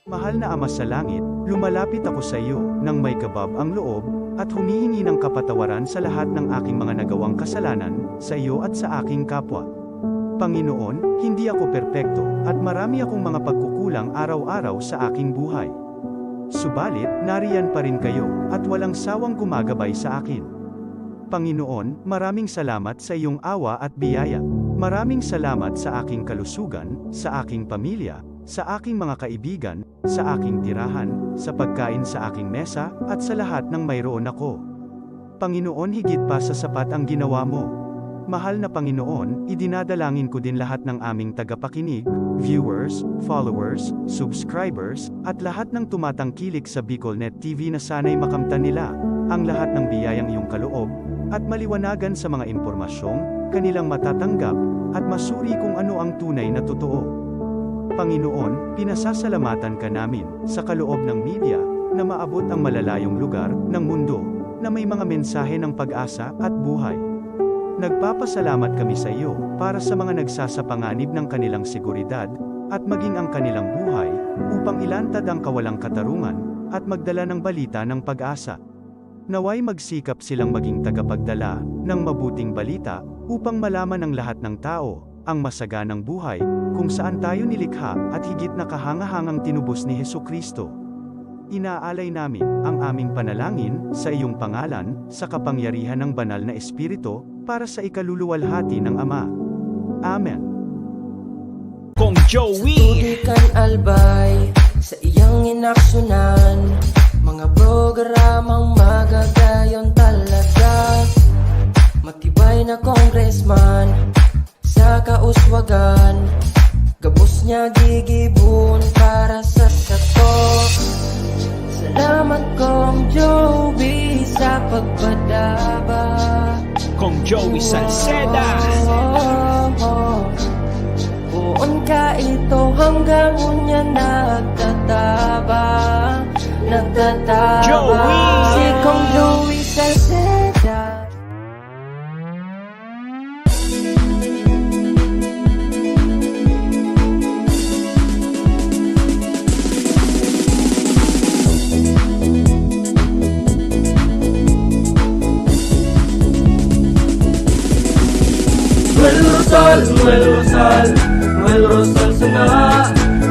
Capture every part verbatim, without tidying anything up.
Mahal na Ama sa Langit, lumalapit ako sa iyo nang may kabab ang loob at humihingi ng kapatawaran sa lahat ng aking mga nagawang kasalanan sa iyo at sa aking kapwa. Panginoon, hindi ako perpekto at marami akong mga pagkukulang araw-araw sa aking buhay. Subalit, nariyan pa rin kayo at walang sawang gumagabay sa akin. Panginoon, maraming salamat sa iyong awa at biyaya. Maraming salamat sa aking kalusugan, sa aking pamilya, sa aking mga kaibigan, sa aking tirahan, sa pagkain sa aking mesa, at sa lahat ng mayroon ako. Panginoon, higit pa sa sapat ang ginawa mo. Mahal na Panginoon, idinadalangin ko din lahat ng aming tagapakinig, viewers, followers, subscribers, at lahat ng tumatangkilik sa BicolNet T V na sana'y makamtan nila ang lahat ng biyayang iyong kaloob at maliwanagan sa mga impormasyong kanilang matatanggap at masuri kung ano ang tunay na totoo. Panginoon, pinasasalamatan ka namin sa kaloob ng media na maabot ang malalayong lugar ng mundo na may mga mensahe ng pag-asa at buhay. Nagpapasalamat kami sa iyo para sa mga nagsasapanganib ng kanilang seguridad at maging ang kanilang buhay upang ilantad ang kawalang katarungan at magdala ng balita ng pag-asa. Naway magsikap silang maging tagapagdala ng mabuting balita upang malaman ng lahat ng tao ang masaganang buhay kung saan tayo nilikha at higit na kahangahangang tinubos ni Jesu-Cristo. Inaalay namin ang aming panalangin sa iyong pangalan, sa kapangyarihan ng Banal na Espiritu, para sa ikaluluwalhati ng Ama. Amen. Kong Joey. Tubig kan Albay, sa iyang inaksunan, mga programang magagayon talaga. Matibay na congressman, sa kauswagan, gabos niya gigibon para sa sato. Salamat, Kong Joey, sa pagpadaba. Kong Joey Salceda. Poon ka ito hanggang unya nagtataba, nagtataba. Joey! Si Kong Joey Salceda. Noel Rosal, Noel Rosal, Noel Rosal sana,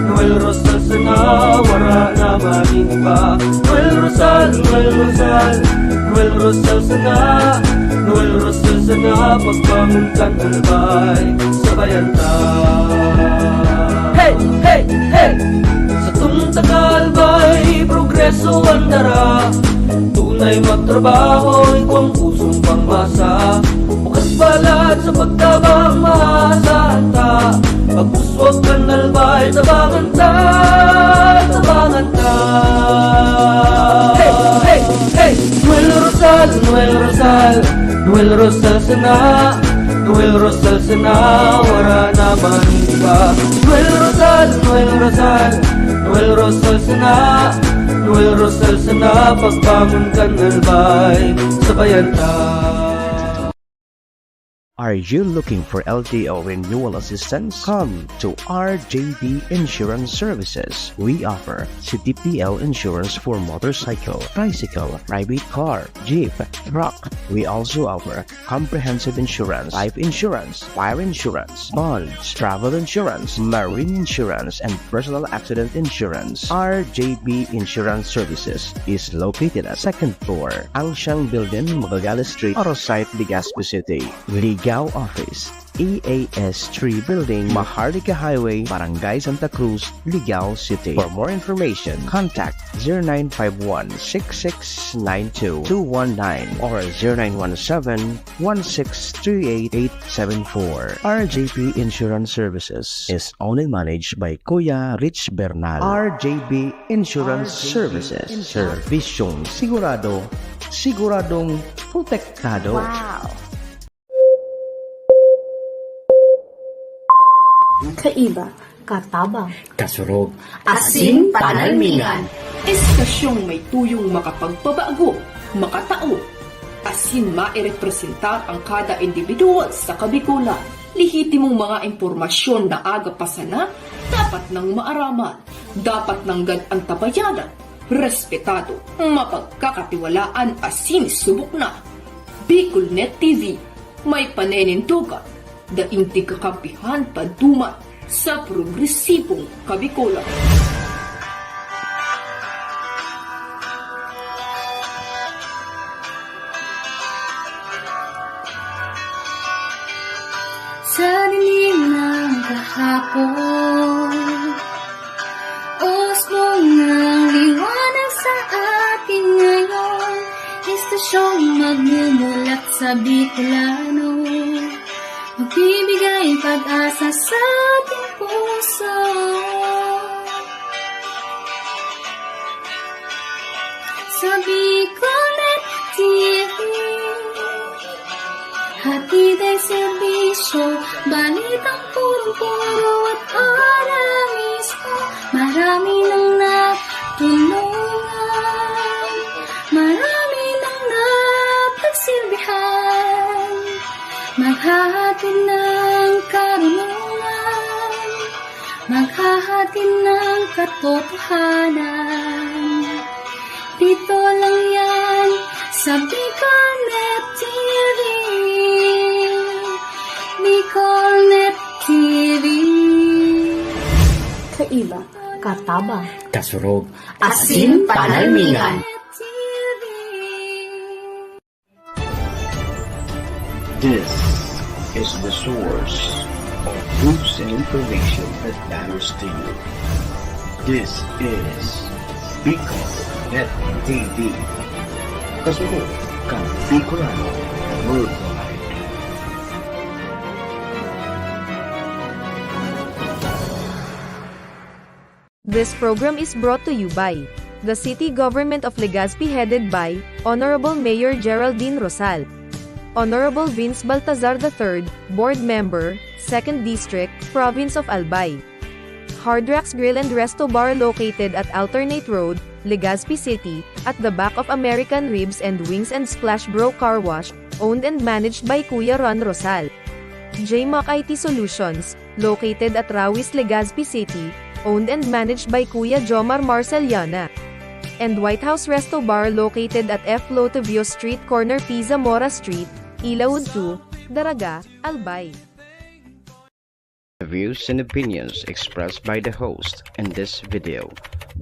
Noel Rosal sana, wara na man iba. Noel Rosal, Noel Rosal, Noel Rosal sana, Noel Rosal sana, pagbangon kan Albay, sabayan ta. Hey, hey, hey! Sa tungtag Albay, progreso ang dara. Tunay magtrabaho, igwang pusong pangmasa. Bukas balat sa pagtabang mahasa ta. Pag-uswag kan Albay, tabangan ta, tabangan ta. Hey, hey, hey! Noel Rosal, Noel Rosal, Noel Rosal sana, Noel Rosal sana, wara na man iba. Noel Rosal, Noel Rosal, Noel Rosal sana, Noel Rosal sana, pagbangon kan Albay, sabayan ta. Are you looking for L T O renewal assistance? Come to R J B Insurance Services. We offer C T P L insurance for motorcycle, tricycle, private car, jeep, truck. We also offer comprehensive insurance, life insurance, fire insurance, bonds, travel insurance, marine insurance, and personal accident insurance. R J B Insurance Services is located at second floor, Angshang Building, Magallanes Street, Arosite, Legazpi City. Ligao Office, E A S three Building, Maharlika Highway, Barangay Santa Cruz, Ligao City. For more information, contact zero nine five one, six six nine two, two one nine or zero nine one seven, one six three eight, eight seven four. R J P Insurance Services is owned and managed by Kuya Rich Bernal. R J P Insurance Services. Servisyong sigurado, siguradong protektado. Wow! Kaiba, katabang, kasurog, asin panalmingan. Estasyong may tuyong makapagpabago, makatao, asin mairepresentar ang kada individual sa Kabikolan. Lehitimong mga impormasyon na aga pa sana, Dapat nang maaraman, dapat nanggad antabayanan, respetado, mapagkakatiwalaan asin subok na. BicolNet T V, may paninindogan, daing tigkakampihan paduman sa progresibong Kabicolan. Sa dilim ng kahapon, usbong ng liwanag sa atin ngayon, estasyong magmumulat sa Bicolano, magbibigay pag-asa sa ating puso. Sa BicolNet T V, hatid ang serbisyo, balitang punong-puno at ora mismo. Marami nang natulungan, marami nang napagsilbihan. Maghahatid ng karunungan, maghahatid ng katotohanan. Dito lang yan sa BicolNet T V. BicolNet T V. Kaiba, katabang, kasurog, asin panalmingan. This is the source of news and information that matters to you. This is BicolNet T V. Kasurog kan Bicolano worldwide. This program is brought to you by the City Government of Legazpi, headed by Honorable Mayor Geraldine Rosal, Honorable Vince Baltazar the third, Board Member, Second District, Province of Albay. Hard Rocks Grill and Resto Bar, located at Alternate Road, Legazpi City, at the back of American Ribs and Wings and Splash Bro Car Wash, owned and managed by Kuya Ron Rosal. J Mac I T Solutions, located at Rawis, Legazpi City, owned and managed by Kuya Jomar Marceliana. And White House Resto Bar, located at F Lotevio Street, corner P Zamora Street, Ilaud two, Daraga, Albay. The views and opinions expressed by the host in this video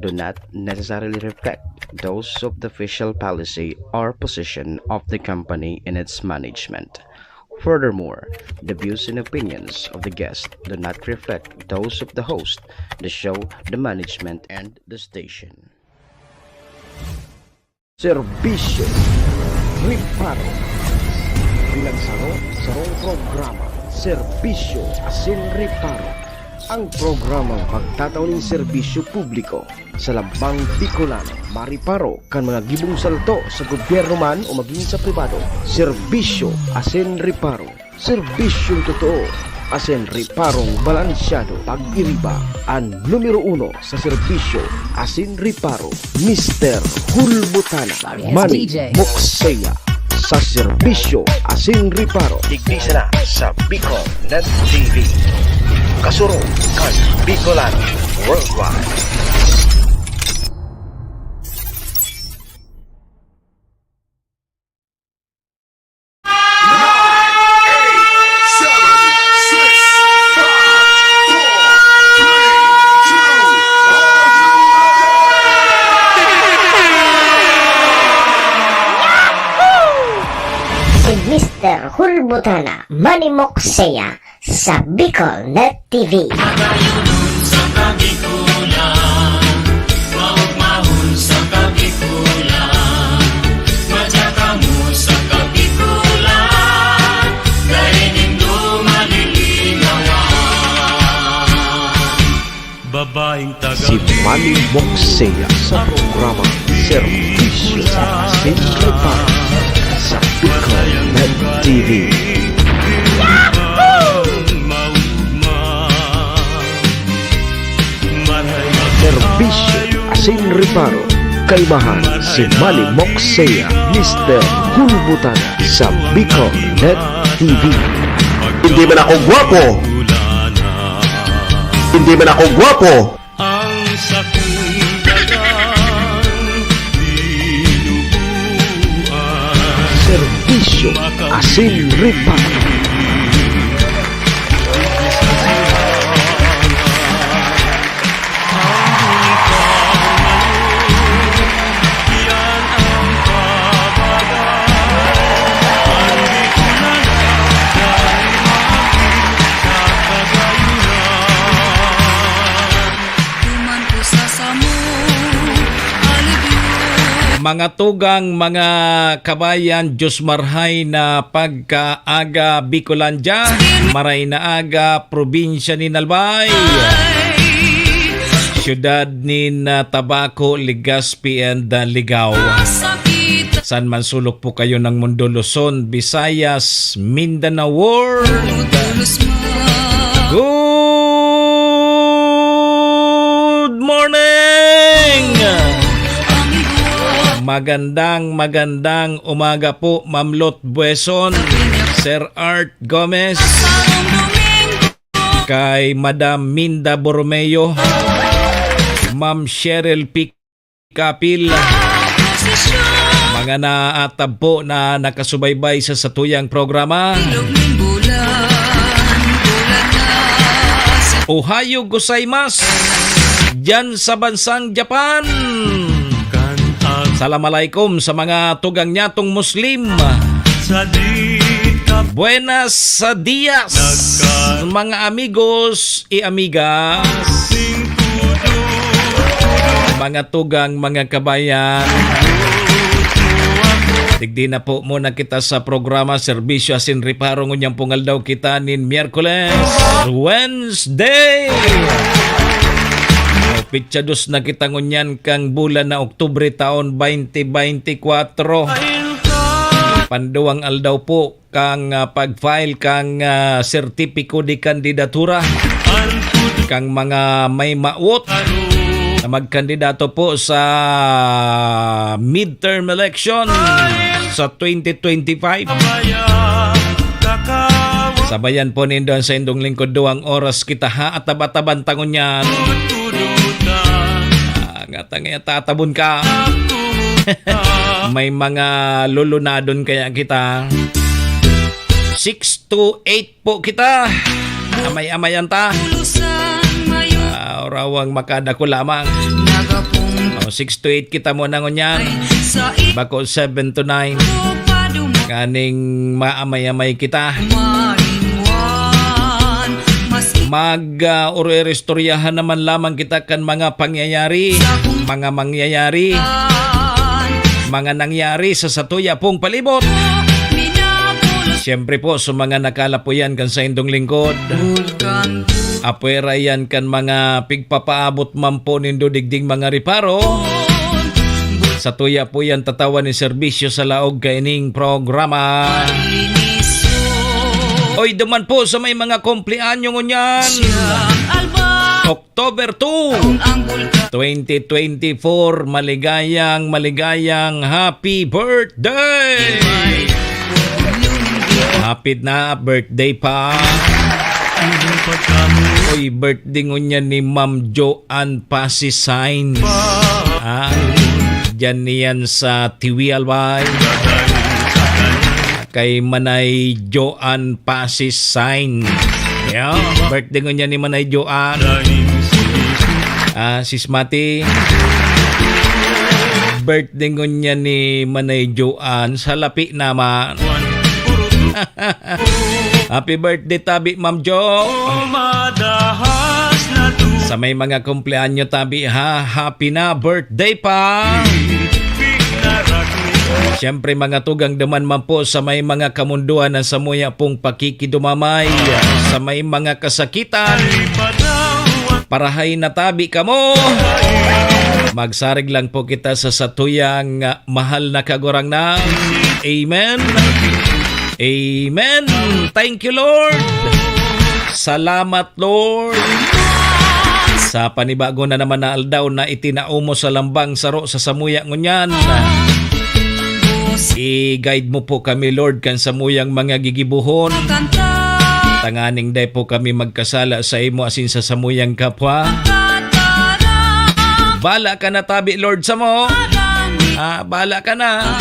do not necessarily reflect those of the official policy or position of the company and its management. Furthermore, the views and opinions of the guest do not reflect those of the host, the show, the management, and the station. Serbisyo Reparo. Bilang saro, sarong programa, Serbisyo asin Reparo. Ang programang magtatao nin serbisyo publiko sa lambang Bicolano, mariparo kan mga gibong salto sa gobyerno man o magin sa pribado. Serbisyo asin Reparo. Serbisyong totoo asin reparong balansyado. Pag-iriba an numero uno sa serbisyo asin reparo, Mister Hulbutana, Manny Mokseya, sa serbisyo asin reparo. Digdi sana sa Bicol Net T V. Kasurog kan Bicolano Worldwide. Si Mister Hulbutana, Manny Mokseya, sa Bicol Net T V. Magayunon sa Kabikulan, maugmahon sa Kabikulan, madya kamo sa Kabikulan, dai nindo malilinawan. Babaeng taga Si Manny Mokseya sa programa Serbisyo asin Reparo sa Bicol Net T V. Serbisyo asin reparo, kaibahan si Manny Mokseya, Mister Hulbutana sa Bicol Net T V. Hindi man ako gwapo. Hindi man ako gwapo. Ang sakong dagang binubuan. Serbisyo asin riba. Mga tugang, mga kabayan, Diyos marhay na pagkaaga, Bicolandia, maray na aga, probinsya nin Albay, siyudad nin, ah, Tabaco, Legazpi, and, ah, Ligao. Saan man sulok po kayo ng mundo, Luzon, Visayas, Mindanao World. Good morning! Magandang, magandang umaga po, Ma'am Lot Bueson, Sir Art Gomez, kay Madam Minda Borromeo, Ma'am Cheryl P. Kapil, mga naatab po na nakasubaybay sa satuyang programa. Ohayo gozaimasu, diyan sa bansang Japan. Salam alaikum sa mga tugang nyatong Muslim. Buenas dias, mga amigos y amigas, mga tugang, mga kabayan. Digdi na po muna kita sa programa Serbisyo Asin Reparo ngunyan pong aldaw kita nin Miyerkules, Wednesday. O, pitsa dos na kita ngunyan kang bulan na Oktubre taon twenty twenty-four. Panduwang aldaw po kang, ah, pag-file kang, ah, sertipiko de kandidatura kang mga may mawot na magkandidato po sa midterm election sa twenty twenty-five. Sabayan po nindo ang saindong lingkod, duwang oras kita ha, at tabat-taban ta ngunyan. Ah, ngata nga tatabon ka. May mga lulunadon kaya kita. Six to eight po kita. Amay-amayan ta. Ah, orawang makadako lamang. O, six to eight kita muna ngunyan. Bako seven to nine. Nganing maamay-amay kita. Mag, ah, uri-uri istoryahan naman lamang kita kan mga pangyayari, mga mangyayari, mga nangyari sa satuya pong palibot. Siyempre po, sa mga nakalapuyan kan saindong lingkod, apwera yan kan mga pigpapaabot man po nindo digding mga reparo. Satuya po yan tatawan ni serbisyo sa laog kaining programa. Oy, duman po sa may mga kumpleanyo ngunyan. October two, twenty twenty-four, maligayang, maligayang happy birthday! Hapit na, birthday pa. Uy, birthday ngunyan ni Ma'am Joanne Pasisain. Ah, diyan niyan sa Tiwi, Albay. Kay Manay Joanne Pasis Sign. Yeah, birthday ngunyan ni Manay Joanne. Ah, Sis Mati. Birthday ngunyan ni Manay Joanne. Salapi naman. Happy birthday, tabi, Ma'am Jo. Sa may mga kumpleanyo, tabi, ha? Happy na birthday pa. Siyempre, mga tugang, duman man po sa may mga kamundoan na samuya pong pakikidumamay, sa may mga kasakitan, parahay na tabi kamo. Magsarig lang po kita sa satuyang, ah, mahal na Kagurangnan. Amen. Amen. Thank you, Lord. Salamat, Lord, sa panibago na naman na aldaw na itinao mo sa lambang saro sa samuya ngunyan. I-guide mo po kami, Lord, kan samuyang mga gigibohon. tanganing dai po kami magkasala sa imo asin sa samuyang kapwa. Bala ka na tabi, Lord, samo. Ah, bala ka na.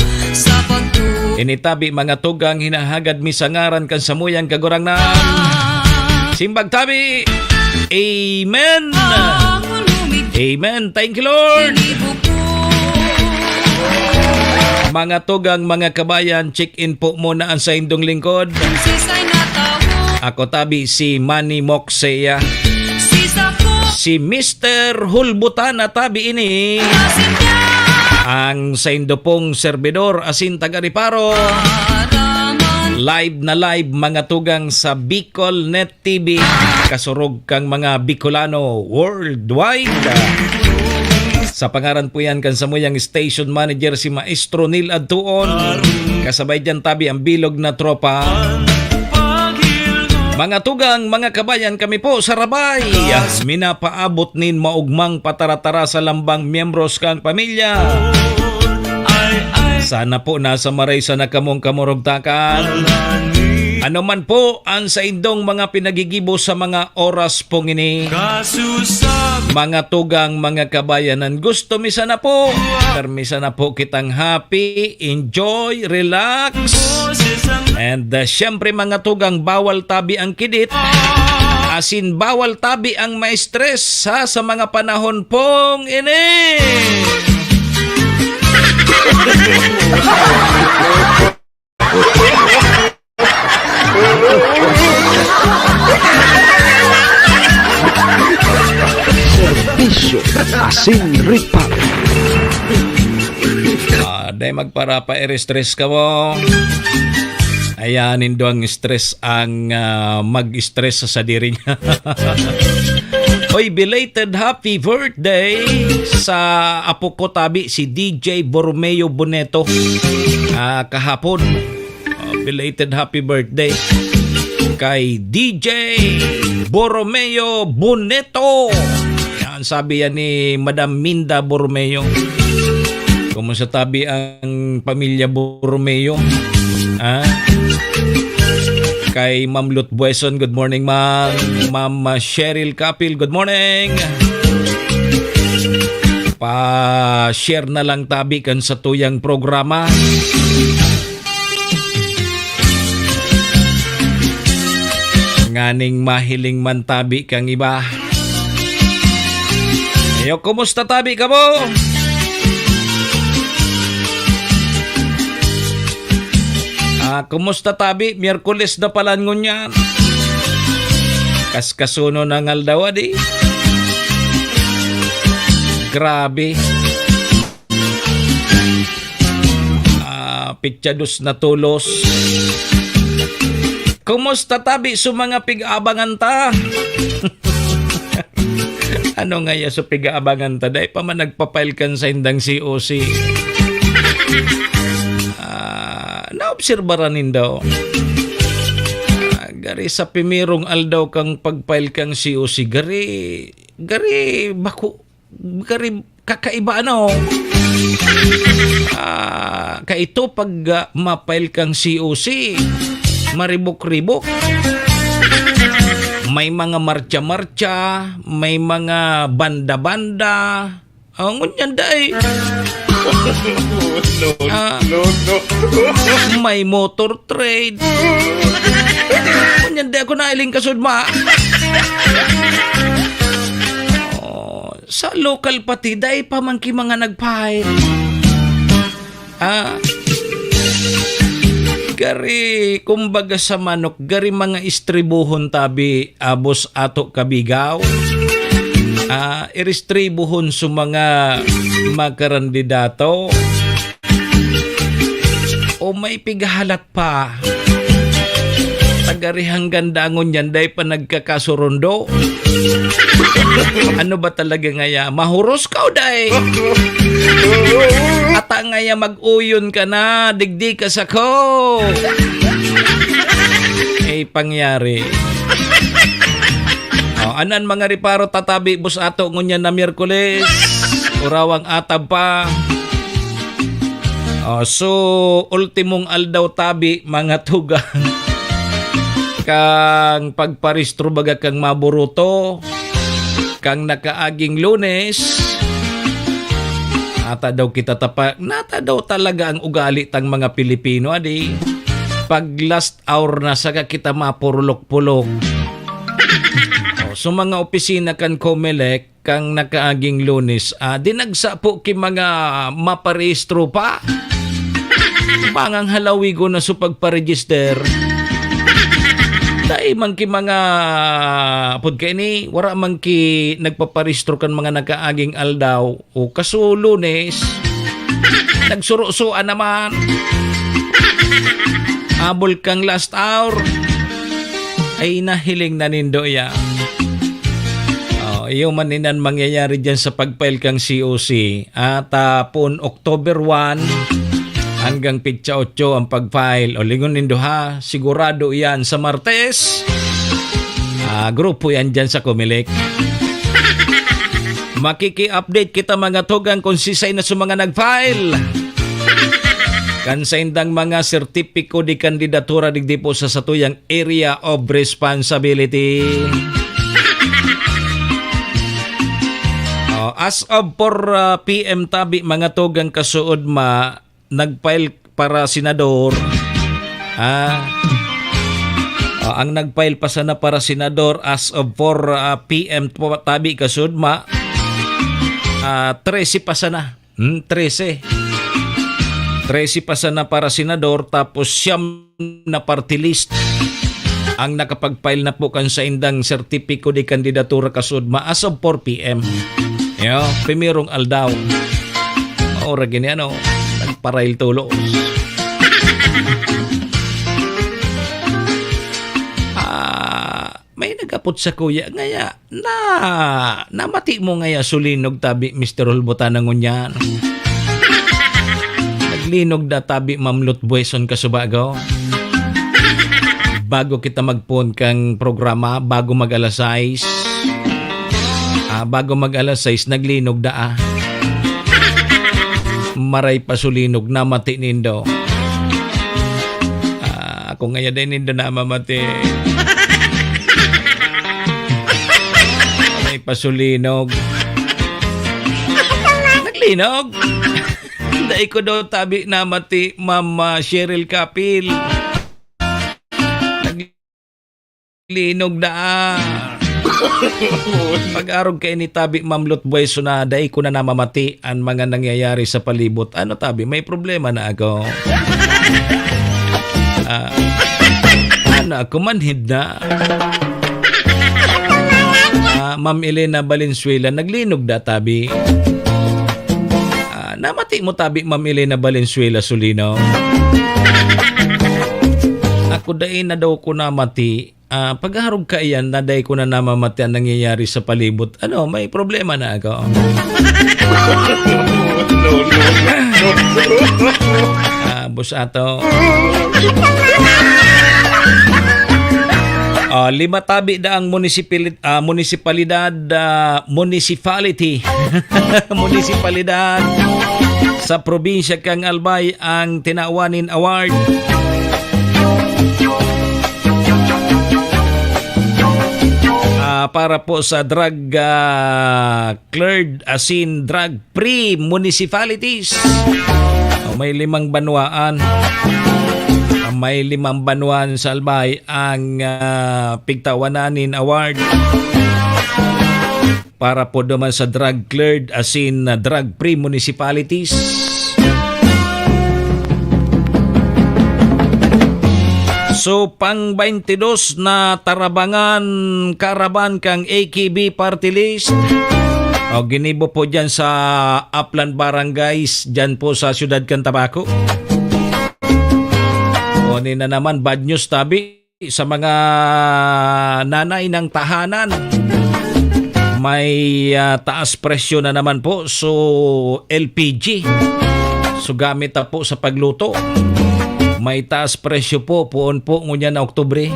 Ini tabi, mga tugang, hinahagad mi sa ngaran kan samuyang Kagurangnan. Simbag tabi. Amen. Amen. Thank you, Lord. Mga tugang, mga kabayan, check-in po muna ang saindong lingkod. Ako tabi si Manny Moxea. Si Mister Hulbutana tabi ini. Ang saindo pong serbidor, asin taga Riparo. Live na live, mga tugang, sa Bicol Net T V, kasurog kang mga Bicolano worldwide. Sa pangaran po yan kan samuyang station manager, si Maestro Neil Adtuon. Kasabay dyan tabi ang bilog na tropa. Mga tugang, mga kabayan, kami po sa Rabay. Minapaabot nin maugmang pataratara sa lambang miyembros kang pamilya. Sana po nasa maray sana kamong kamurugtakan. Ano man po ang saindong mga pinagigibo sa mga oras pong ini, mga tugang, mga kabayanan, gusto mi sana po, permi sana po kitang happy, enjoy, relax. And, uh, syempre, mga tugang, bawal tabi ang kidit. Asin bawal tabi ang ma-stress, ha, sa mga panahon pong ini. Serbisyo asin reparo. Ah, dai magparapa, i-stress ka mo. Ayan, nindo ang stress ang, ah, mag-stress sa sadiri niya. Oy, belated happy birthday sa apo ko tabi, si D J Borromeo Boneto. Ah, kahapon. Ah, belated happy birthday kay D J Borromeo Boneto. Yan, sabi yan ni Madam Minda Borromeo. Kumusta tabi ang pamilya Borromeo? Ah? Kay Ma'am Lut Bueson, good morning, ma'am. Ma'am, ah, Cheryl Kapil, good morning. Pa-share na lang tabi kan satuyang programa. Nganing mahiling man tabi kang iba. Ayo, kumusta tabi kamo? Ah, kumusta tabi? Miyerkules na pala ngunyan. Kaskasuno na ngaldaw, adi. Grabe. Ah, pitsa dos na tolos. Kumusta tabi sa mga pig-aabangan ta? Ano ngaya sa pig-aabangan ta? Dai pa man nagpa-file kan saindang C O C. Ah, naobserbaran nindo? Ah, gari sa pimirong aldaw kang pag-file kang C O C, gari, gari bako, gari kakaiba, ano? Ah, kaito pag, ah, ma-file kang C O C, maribok-ribok. May mga marcha-marcha, may mga banda-banda. Oh, ngunyan dai. Ah, may motor trade. Ngunyan dai ako nailing kasudma. Oh, sa lokal pati, dai pa man ki mga nag-file. Ah, gari, kumbaga sa manok, gari mga istribuhon tabi, abos ato kabigaw. Ah, iristribuhon sa mga makarandidato. O may pigahalat pa. Tagarihang gandangon yan, dai pa nagkakasurundo. Ano ba talaga ngaya? Mahuros ka o dai? Ata ngaya mag-uyon ka na, digdi ka sako. Eh, pangyari. O, anan mga reparo tatabi, bus ato ngunyan na Miyerkules. Urawang atab pa. O, so, ultimong aldaw tabi, mga tugang. kang pagparehistro baga kang maburuto, kang nakaaging Lunes, ata daw kita tapa-, nata daw talaga ang ugali tang mga Pilipino, adi. Pag last hour na, saka kita mapurulok-pulok. O, so mga opisina kan Comelec, kang nakaaging Lunes, ah, dinagsa po ki mga maparehistro pa. Bangang halawigon na so pagparegister. Dai man ki mga, apod kaini, wara man ki nagpaparehistro kan mga nakaaging aldaw o kaso Lunes. Nagsurusoan naman. Abol kang last hour. Ay, nahiling na nindo iya. Oh, iyo man inan mangyayari dyan sa pag-file kang C O C. At, ah, pon October one hanggang petsa otso ang pag-file. O, lingon nindo ha, sigurado iyan sa Martes. Ah, grupo yan dyan sa Comelec. Makiki-update kita, mga tugang, kung sisay na sa mga nag-file. Kan saindang mga sertipiko de kandidatura digdi po sa satuyang area of responsibility. Oh, as of four, ah, P M tabi, mga tugang, kasuodma, nag-file para senador. Ah. Oh, ang nag-file pa sana para senador as of four, ah, P M po, tabi kasuodma, ah, trese pa sana. Hmm, trese. Trese pa sana para senador, tapos siyam na party list ang nakapag-file na po kan saindang sertipiko de kandidatura kasuodma as of four P M. Yo, primerong aldaw. Ora gini, ano, nagparail tulos. Ah, may nagapot sa kuya, ngaya, na, namati mo ngaya sulinog tabi, Mister Hulbutan na ngunyan. Naglinog na tabi, Ma'am Lutbueson Kasubago. Bago kita magpon kang programa, bago mag alas sais. Ah, bago mag alas sais, naglinog na, ah. Maray pa sulinog, namati nindo. Ah, ako ngaya din nindo namamati. May pasulinog. Naglinog. Dai ko daw tabi namati, Ma'am, ah, Cheryl Capil. Naglinog na, ah. Pag-arog kaini tabi, Ma'am Lutbueson, na dai ko na namamati an mga nangyayari sa palibot. Ano tabi, may problema na ako? Ah, ano ako, manhid na? Ah, Ma'am Elena Valenzuela, naglinog na tabi. Ah, namati mo tabi, Ma'am Elena Valenzuela Solino? Ako dai na daw ko namati. Ah, pag-arog kaiyan na dai ko na namamati an nangyayari sa palibot. Ano, may problema na ako? Ah, bus ato. Ah, lima tabi daang munisipali-, ah, munisipalidad, ah, municipality. Munisipalidad sa probinsya kang Albay ang tinawan nin award. Ah, para po sa drug, ah, cleared, asin drug-free municipalities. O, may limang banwaan. Ah, may limang banwaan sa Albay ang, ah, pigtawanan nin award para po duman sa drug-cleared asin, ah, drug-free municipalities. So, pang twenty-dos na Tarabangan Caravan kang A K B Party List. O, ginibo po dyan sa Aplan Barangays, dyan po sa siyudad kan Tabaco. O, ni na naman, bad news tabi sa mga nanay ng tahanan. May, ah, taas presyo na naman po. So, L P G. So, gamit na po sa pagluto. May taas presyo po, poon po ngunyan na Oktubre.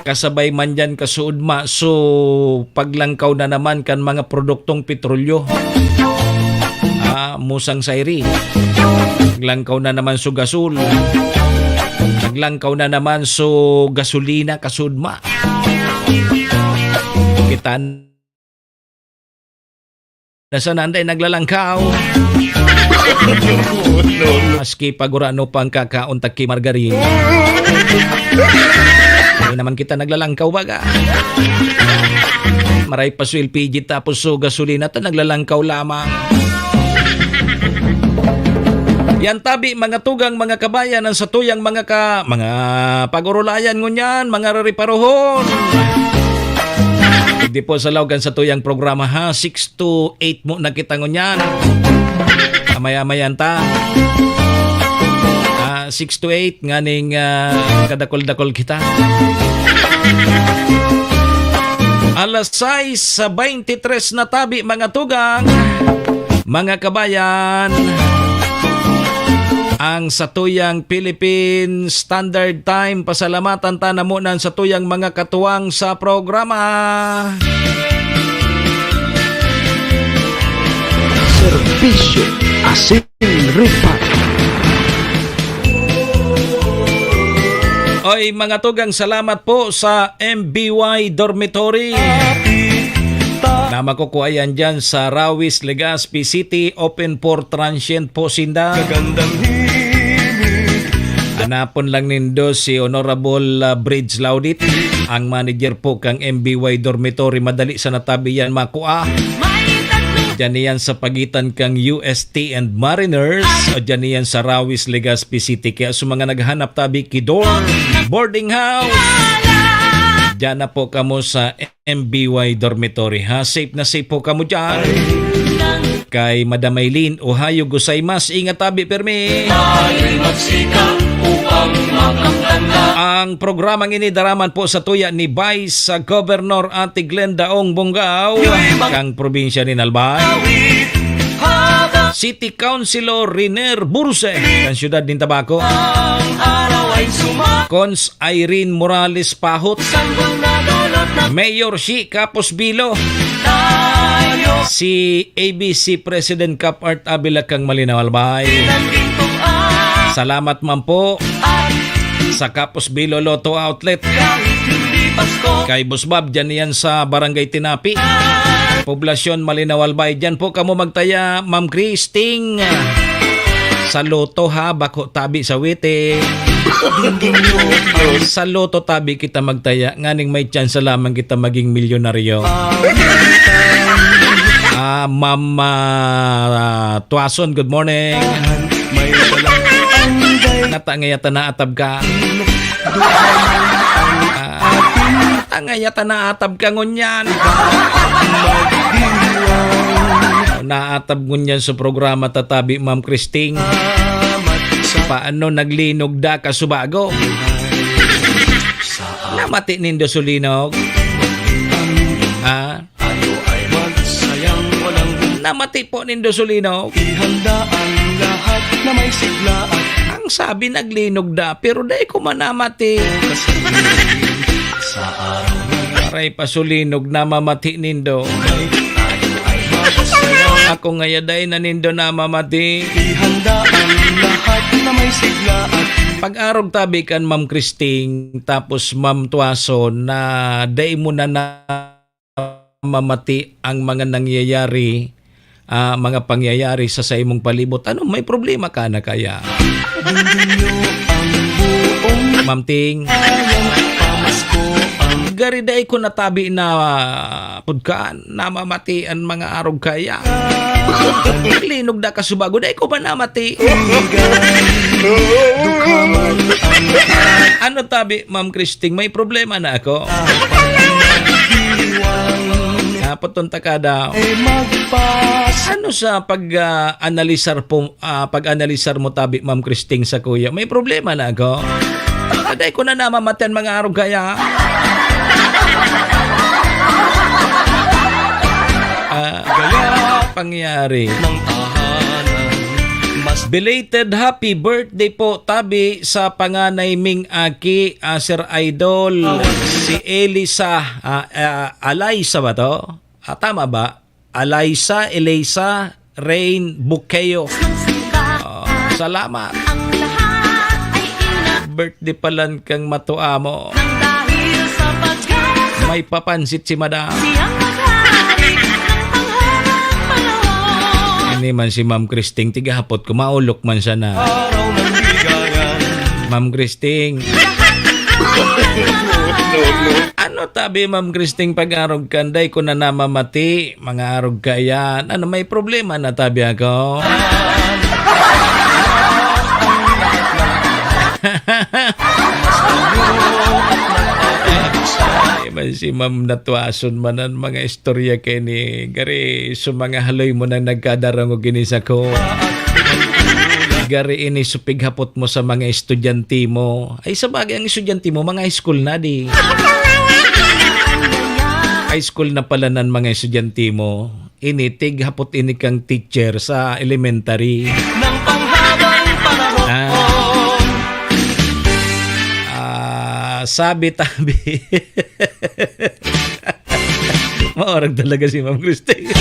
Kasabay man dyan, kasuodma, so paglangkaw na naman kan mga produktong petrolyo. Ah, musang sayri. Paglangkaw na naman so gasol. Naglangkaw na naman so gasolina, kasudma. Kita na sana anday naglalangkaw. Maski pag urano pang kakaon ta ki margarina. Hindi naman kita naglalangkaw, baga. Maray pa so L P G tapos so gasolina ta naglalangkaw lamang. Yan tabi, mga tugang, mga kabayan, ang satuyang mga ka-, mga pag-urulayan ngunyan, mga rariparohon. Di po sa laog ang satuyang programa, ha, six to eight mo na kita ngunyan. Amay-amayan ta. Ah, six to eight, nganing, ah, kadakol-dakol kita. Alas sais sa baynte tres na tabi, mga tugang, mga kabayan. Ang satuyang Philippine Standard Time, pasalamatan ta na muna ang satuyang mga katuwang sa programa. Serbisyo asin ripat. Oy, mga tugang, salamat po sa M B Y Dormitory. Na makukuha yan dyan sa Rawis, Legazpi City. Open for transient po sinda. Kagandang himig. Hanapon lang nindo si Honorable, ah, Bridge Laudit, ang manager po kang M B Y Dormitory. Madali sa natabi yan makua. Diyan iyan sa pagitan kang U S T and Mariners, o diyan iyan sa Rawis, Legazpi City. Kaya sa mga naghanap tabi ki dorm, boarding house, diyan na po kamo sa M B Y Dormitory, ha? Safe na safe po kamo diyan. Kay Madam Aileen, ohayo gozaimasu. Ingat tabi, permi. Tayo'y magsikap upang makamtan na. Ang programang ini daraman po sa tuya ni Vice Governor Ate Glenda Ong Bongao, kang probinsya ni Albay. City Councilor Riner Burse, kan siyudad nin Tabaco. Ang araw ay suma- Cons Irene Morales Pahot. Sanggol na dulot na. Mayor Shi Capos Bilo. Tayo. Si A B C President Cap Art Avila kang Malinaw Albay. Nandito ang. Salamat man po. At sa Capos Bilo Lotto Outlet. Kahit hindi Pasko. Kay Boss Bob, dyan yan sa Barangay Tinapi. Poblasyon Malinaw Albay. Dyan po kamo magtaya, Ma'am Christing. Sa Lotto ha, bako tabi sa Witty. Sa Lotto tabi kita magtaya, nganing may tsansa lamang kita maging milyonaryo. Ah, Ma'am, ah, Tuason, good morning. May dalang anday. Nata ngaya ta naatab ka. Ah, nata ngaya ta naatab ka ngunyan. Naatab ngunyan sa programa ta tabi, Ma'am Christing. Paano naglinog da ka subago? Namati nindo sulinog? Ha? Tayo ay magsayang walang hanggan. Namati po nindo sulinog? Ihanda ang lahat na may sigla at. Ang sabi, naglinog da, pero dai ko man namati. Kasabihin sa araw na. Aray, pasulinog, namamati nindo. Tayo ay magsayang. Ako ngaya, dai na nindo namamati. Ihanda ang lahat na may sigla at. Pag-arog tabi kan Ma'am Christing, tapos Ma'am Tuason, na dai mo na na mamati ang mga nangyayari, ah, mga pangyayari sa saimong palibot. Ano, may problema ka na kaya? Dundun niyo ang buong Ma'am Ting. Bayan, pamasko ang. Gari dai ko natabi na, ah, pudkaan, namamati ang mga arog kaya. Linog na kasubago, dai ko ba namati? Dukhaman ang. Ano tabi, Ma'am Christing, may problema na ako? Hapot ton takada. Ay magpas. Ano sa pag, ah, analisar po, ah, pag-analisar mo tabi, Ma'am Christing, sa kuya? May problema na ako? Aday ko na namamati ang mga arog kaya. Ah, pangyari. Ng tahanan. Mas. Belated happy birthday po, tabi, sa panganay ming aki, ah, Sir Idol, si Elisa, ah, ah, Alaisa ba to? Ah, tama ba? Alaisa, Elisa, Rain Buqueo. Oh, salamat. birthday palan kang matua mo. Nang dahil sa paggawa sa May papansit si madam. Siyang maghari ng panghabang panahon. Ini man si Ma'am Christing, tigahapot ko, maolok man siya na. Araw ng bigayan. Ma'am Christing. Ano tabi, Ma'am Christing, pag-arog ka, dai ko na namamati? Mga arog ka yan. Ano, may problema na tabi ako? Iba si Ma'am Natwason man ang mga istorya kay ni Gary. So, mga haloy mo na nagkadarangog ini sa ko. Gary, ini supig hapot mo sa mga estudyante mo. Ay, sa bagay, ang estudyante mo, mga high school na, di. High school na pala nan mga estudyante mo. Ini, tig hapot ini kang teacher sa elementary. Ng panghabang panahon. Ah. Ah, sabi tabi. Maorag talaga si Ma'am Christine.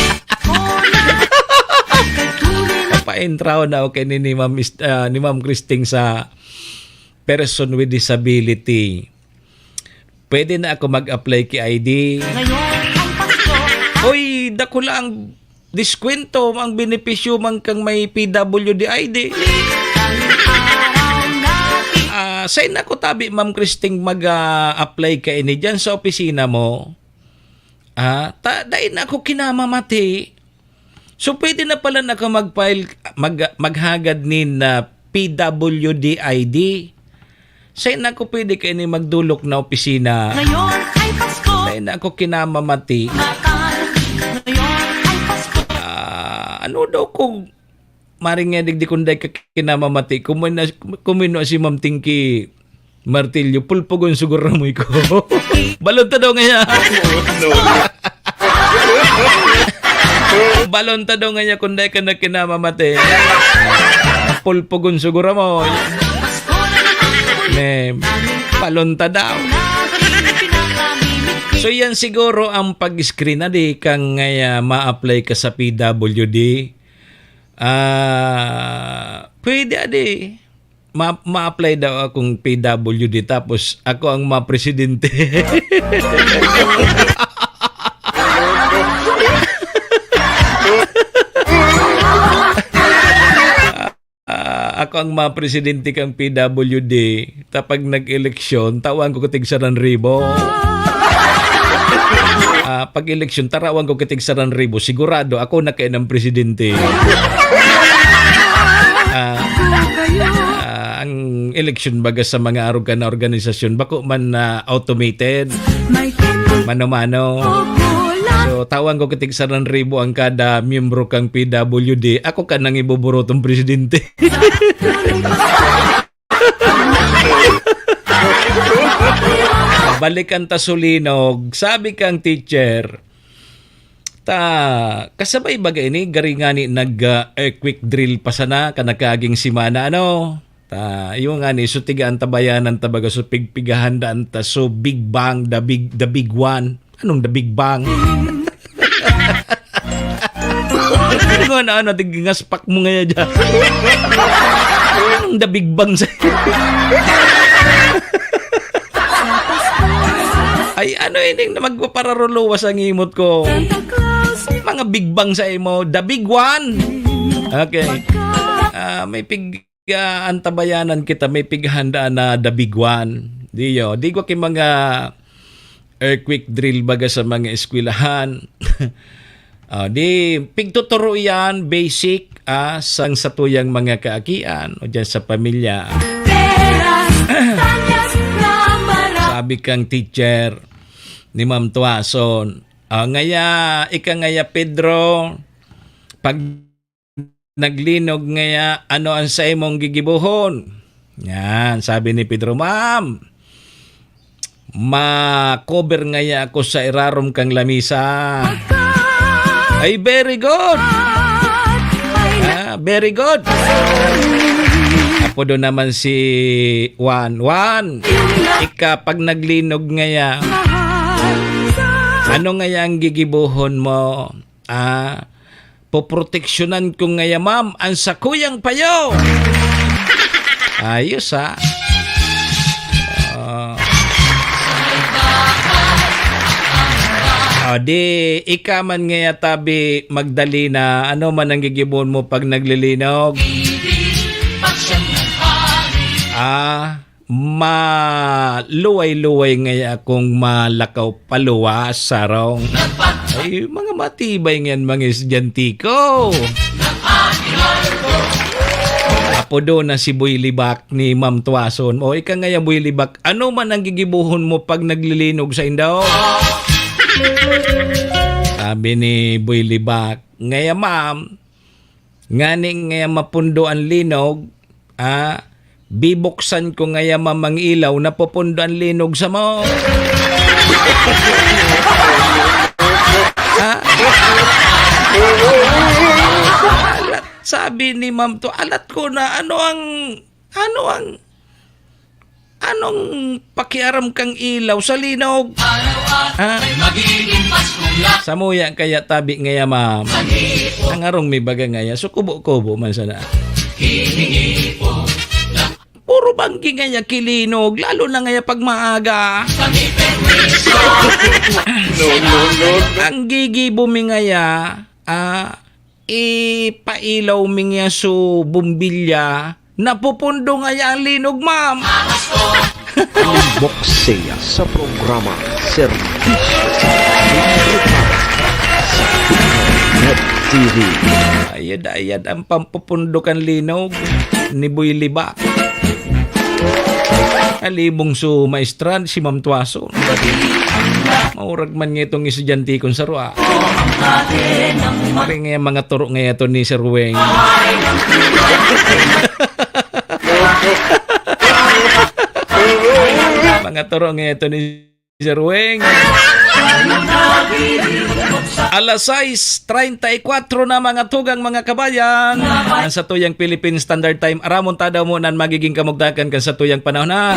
Papaintraw na ako kay ni, ni Ma'am Is-, ah, ni Ma'am Christine sa person with disability. Pwede na ako mag-apply ki I D? Ngayon ay Pasko. Uy, dakula ang diskwento, ang benepisyo man kang may P W D I D. Ah, sain ako tabi, Ma'am Christine, mag, ah, apply kaini diyan sa opisina mo? Ah, ta-, dai na ako kinamamati. So, pwede na pala na ka mag-file, mag-, maghagad nin, ah, P W D I D. Sain ako pwede kaini magdolok na opisina? Ngayon ay Pasko. Sain ako kinamamati. Natal. Ngayon ay Pasko. Ah, ano daw kung maring nga digdi kung dai ka kinamamati? Kumuna, kumuna si Ma'am Tinky Martillo, pulpugon siguro mo iko. Balon ta daw ngaya. No, no. Balon ta daw ngaya kung dai ka na kinamamati. Pulpugon siguro mo. Ne, balon ta daw. So, yan siguro ang pag-screen na di kang ngaya ma-apply ka sa P W D. Ah, pwede adi. Ma-, ma-apply daw akong P W D tapos ako ang mapresidente. Ah, ako ang mapresidente kang P W D. Ta pag nag-eleksyon, tawan ko katig sarang ribo. Ah, pag-eleksyon, tarawan ko katig sarang ribo. Sigurado, ako na kaya ng presidente. Ah, ah, ang eleksyon baga sa mga aruga na organisasyon, bako man na automated, mano-mano. So, tawan ko katig sarang ribo ang kada miyembro kang P W D. Ako ka nang iboborotong presidente. Balikan ta sulinog, sabi kang teacher, ta, kasabay baga ini, gari ngani nag, ah, earthquake drill pa sana, kan nagkaaging semana, ano? Ta, iyo ngani, so tiga ang tabayanan ta baga, so pigpigahan daan ta, so Big Bang, the big, the big one. Anong the Big Bang? Ano, ano, ano, tig-, ngaspak mo ngaya dyan. Anong the Big Bang sa Ay, ano ini na magpapararuluwas ang imot ko? Mga Big Bang sa imo, the big one. Okay. Ah, may pig-, ah, antabayanan kita, may pighandaan na the big one. Diyo, di ko ki mga earthquake drill baga sa mga eskwelahan. Ah, di, pigtuturo yan, basic, ah, sang satuyang mga kaakian o dyan sa pamilya. Peras, tanyas na mara- Sabi kang teacher ni Ma'am Tuason, ah, ngaya, ika ngaya, Pedro, pag naglinog ngaya, ano ang saimong gigibohon? Yan, sabi ni Pedro, "Ma'am, ma-cover ngaya ako sa irarom kang lamisa." Ay, very good! Ah, very good! Apo doon naman si Juan. Juan, ika pag naglinog ngaya, ano ngaya ang gigibohon mo? Ah, poproteksyonan ko ngaya, ma'am, ang sakuyang payo. Ayos, ha? Di ika man ngaya tabi, Magdalena, ano man ang gigibohon mo pag naglilinog? Ah, maluway-luway ngaya kung malakaw paluwas, sarong. Ay, mga matibay ngayan, mga estudyante ko. Apodo na si Boy Libak ni Ma'am Tuason. O, ika ngaya, Boy Libak, ano man ang gigibohon mo pag naglilinog sa indaw? Sabi ni Boy Libak, "Ngaya, ma'am, ngani ngaya mapundo an linog, ah, bibuksan ko ngaya, ma'am, ang ilaw, napupundo an linog sa mo." Ha? Alat, sabi ni Ma'am to, "Alat ko na, ano ang, ano ang, anong pakiaram kang ilaw sa linog?" Ha? Samuya kaya tabi ngaya, ma'am. Ang arong may baga ngaya, so kubo-kubo man sana. Puro banggi ngaya kilinog, lalo na ngaya pag maaga. No, no, no, no. Ang gigibo mi ngaya, ah, ipailaw mi ngaya so bombilya, napupundo ngaya ang linog, ma'am. Boxeya sa programa Serbisyo sa Publiko sa Net T V. Ayad-ayad ang pampupundo kan linog ni Boy Liba. Alibong su maestra, si Ma'am Tuason. Maurag man nga itong estudyante kong sarwa. Pare nga mga turo nga ito ni Sir Weng. Mga turo nga ito ni Sir Weng. Alas sais treinta y cuatro na, mga tugang, mga kabayan. Ang satuyang Philippine Standard Time, aramon ta daw mo nan magiging kamugtakan kan satuyang panahon, ha.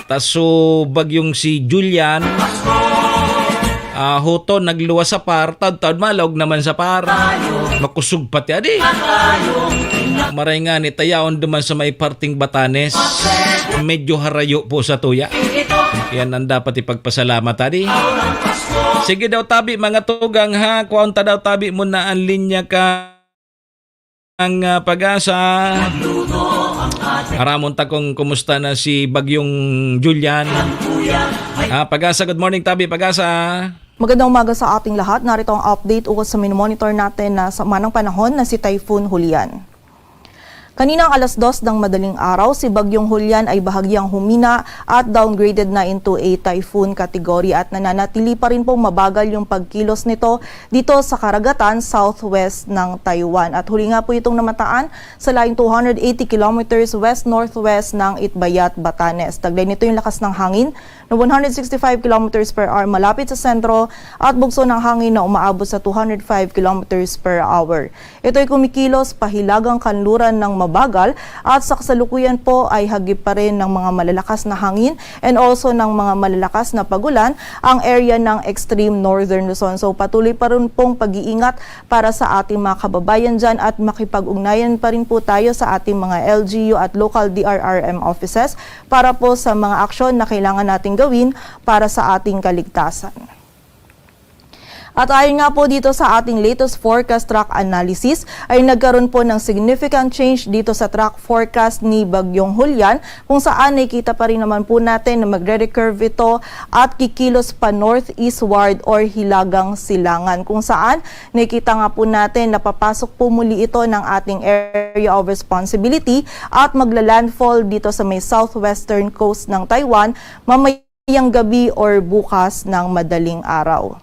Ta so bagyong si Julian, ah, huton nagluwas sa par, taud-taud malaog naman sa par. Makusog pati adi. Maray nga ni tayaon duman sa may parting Batanes. Medyo harayo po sa tuya. Yan ang dapat ipagpasalamat, adi. Sige daw tabi, mga tugang, ha. Kuhaon ta daw tabi muna ang linya ka ang, ah, Pag-asa. Aramon ta kung kumusta na si Bagyong Julian. Ah, Pag-asa, good morning, tabi, Pag-asa. Magandang umaga sa ating lahat. Narito ang update ukol sa minomonitor natin na sa manang panahon na si Typhoon Julian. Kaninang alas dos ng madaling araw, si Bagyong Julian ay bahagyang humina at downgraded na into a typhoon category at nananatili pa rin pong mabagal yung pagkilos nito dito sa karagatan southwest ng Taiwan. At huli nga po itong namataan sa layong two hundred eighty kilometers west-northwest ng Itbayat, Batanes. Taglay nito yung lakas ng hangin na one hundred sixty-five kilometers per hour malapit sa sentro at bugso ng hangin na umaabot sa two hundred five kilometers per hour. Ito'y kumikilos pahilagang kanluran ng mabagal at sa kasalukuyan po ay hagip pa rin ng mga malalakas na hangin and also ng mga malalakas na pagulan ang area ng extreme northern Luzon. So, patuloy pa rin pong pag-iingat para sa ating mga kababayan dyan at makipag-ugnayan pa rin po tayo sa ating mga L G U at local D R R M offices para po sa mga aksyon na kailangan nating gawin para sa ating kaligtasan. At ayon nga po dito sa ating latest forecast track analysis, ay nagkaroon po ng significant change dito sa track forecast ni Bagyong Julian, kung saan nakikita pa rin naman po natin na magre-recurve ito at kikilos pa northeastward or hilagang silangan, kung saan nakikita nga po natin na papasok po muli ito ng ating area of responsibility at magla-landfall dito sa may southwestern coast ng Taiwan mamaya mamayang gabi or bukas ng madaling araw.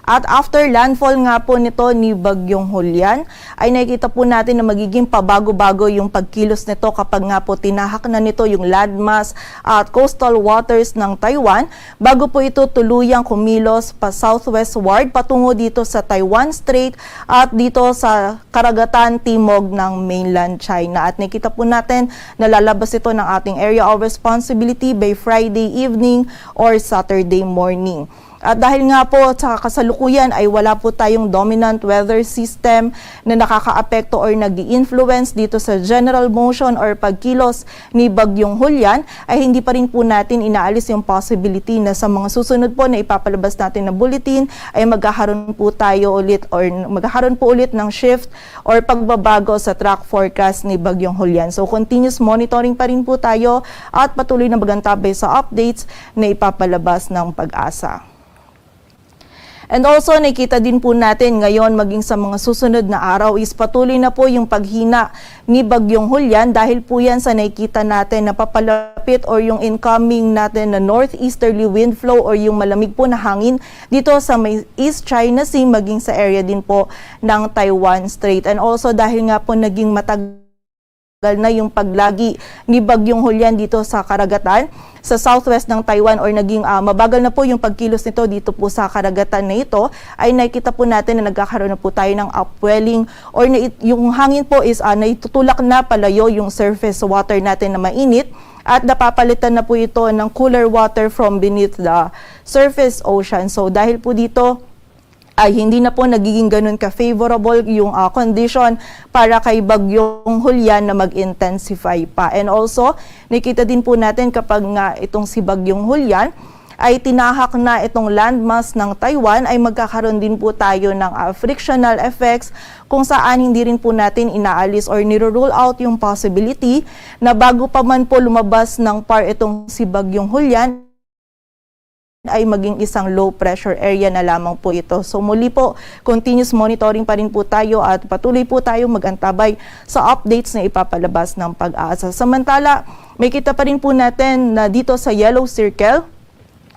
At after landfall nga po nito ni Bagyong Julian, ay nakikita po natin na magiging pabago-bago yung pagkilos nito kapag nga po tinahak na nito yung landmass at coastal waters ng Taiwan bago po ito tuluyang kumilos pa southwestward patungo dito sa Taiwan Strait at dito sa karagatan timog ng mainland China. At nakikita po natin na lalabas ito ng ating area of responsibility by Friday evening or Saturday morning. At dahil nga po sa kasalukuyan ay wala po tayong dominant weather system na nakakaapekto or nag-i-influence dito sa general motion or pagkilos ni Bagyong Julian, ay hindi pa rin po natin inaalis yung possibility na sa mga susunod po na ipapalabas natin na bulletin ay magkakaroon po tayo ulit or magkakaroon po ulit ng shift or pagbabago sa track forecast ni Bagyong Julian. So, continuous monitoring pa rin po tayo at patuloy na magantabay sa updates na ipapalabas ng PAGASA. And also, nakikita din po natin ngayon maging sa mga susunod na araw is patuloy na po yung paghina ni Bagyong Julian dahil po yan sa nakikita natin na papalapit or yung incoming natin na northeasterly wind flow or yung malamig po na hangin dito sa may East China Sea maging sa area din po ng Taiwan Strait. And also, dahil nga po naging matagal na yung paglagi ni Bagyong Julian dito sa karagatan, sa southwest ng Taiwan or naging, ah, mabagal na po yung pagkilos nito dito po sa karagatan na ito, ay nakikita po natin na nagkakaroon na po tayo ng upwelling or na, yung hangin po is, ah, naitutulak na palayo yung surface water natin na mainit at napapalitan na po ito ng cooler water from beneath the surface ocean. So dahil po dito, ay hindi na po nagiging ganun ka-favorable yung, ah, condition para kay Bagyong Julian na mag-intensify pa. And also, nakita din po natin kapag nga itong si Bagyong Julian ay tinahak na itong landmass ng Taiwan, ay magkakaroon din po tayo ng, ah, frictional effects kung saan hindi rin po natin inaalis or niro-rule out yung possibility na bago pa man po lumabas ng par itong si Bagyong Julian, ay maging isang low pressure area na lamang po ito. So muli po, continuous monitoring pa rin po tayo at patuloy po tayo mag-antabay sa updates na ipapalabas ng PAGASA. Samantala, makikita pa rin po natin na dito sa yellow circle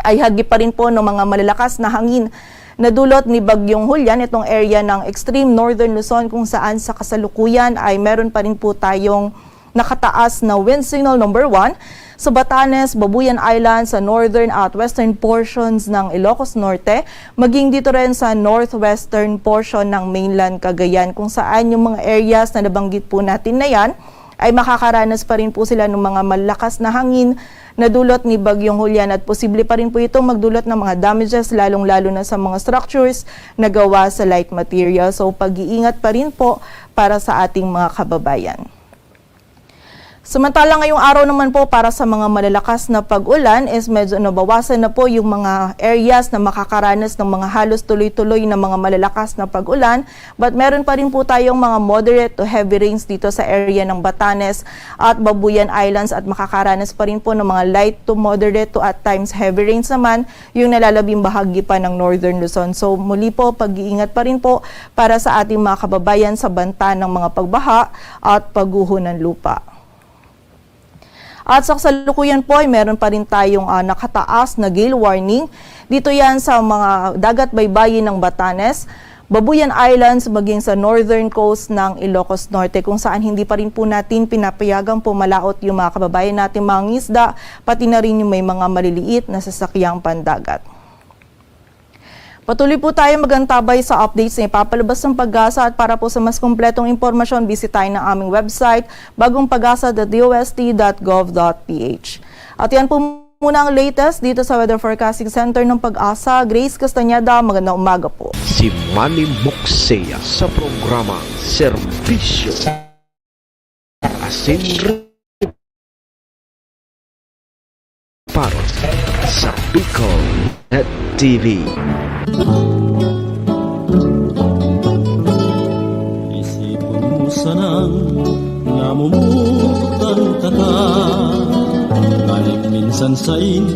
ay hagip pa rin po ng mga malalakas na hangin na dulot ni Bagyong Julian itong area ng extreme northern Luzon, kung saan sa kasalukuyan ay meron pa rin po tayong nakataas na wind signal number one sa Batanes, Babuyan Island, sa northern at western portions ng Ilocos Norte, maging dito rin sa northwestern portion ng mainland Cagayan, kung saan yung mga areas na nabanggit po natin na yan ay makakaranas pa rin po sila ng mga malakas na hangin na dulot ni Bagyong Julian at posible pa rin po itong magdulot ng mga damages, lalong-lalo na sa mga structures na gawa sa light material. So, pag-iingat pa rin po para sa ating mga kababayan. Samantala, ngayong araw naman po, para sa mga malalakas na pag-ulan is medyo nabawasan na po yung mga areas na makakaranas ng mga halos tuloy-tuloy na mga malalakas na pag-ulan. But meron pa rin po tayong mga moderate to heavy rains dito sa area ng Batanes at Babuyan Islands at makakaranas pa rin po ng mga light to moderate to at times heavy rains naman yung nalalabing bahagi pa ng Northern Luzon. So muli po, pag-iingat pa rin po para sa ating mga kababayan sa banta ng mga pagbaha at pagguho ng lupa. At sa kasalukuyan po ay meron pa rin tayong, ah, nakataas na gale warning. Dito yan sa mga dagat baybayin ng Batanes, Babuyan Islands, maging sa northern coast ng Ilocos Norte, kung saan hindi pa rin po natin pinapayagang pumalaot yung mga kababayan natin mangingisda, pati na rin yung may mga maliliit na sasakyang pandagat. Patuloy po tayo magantabay sa updates na ipapalabas ng PAGASA at para po sa mas kompletong impormasyon, bisitahin ang aming website, bagong pagasa dot D O S T dot gov dot P H. At yan po muna ang latest dito sa Weather Forecasting Center ng PAGASA. Grace Castañeda, magandang umaga po. Si Manny Moxea sa programa Serbisyo Asin Reparo sa Bicol Net T V. Isipon mo sanang namumutan ka ta, kahit minsan sain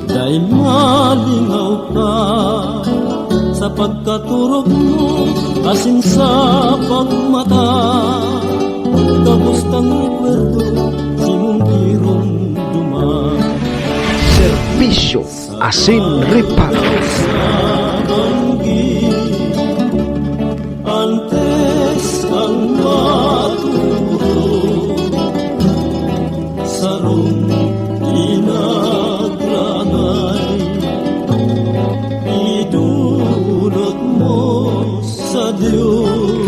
dai malingaw ka. Sa pagkaturog mo, asin sa pagmata, gabos kang rekwerdo, simong giromdoman. Serbisyo asin reparo. Sa banggi, antes kang matulog, sarong pinagrangay, idulot mo sa Diyos.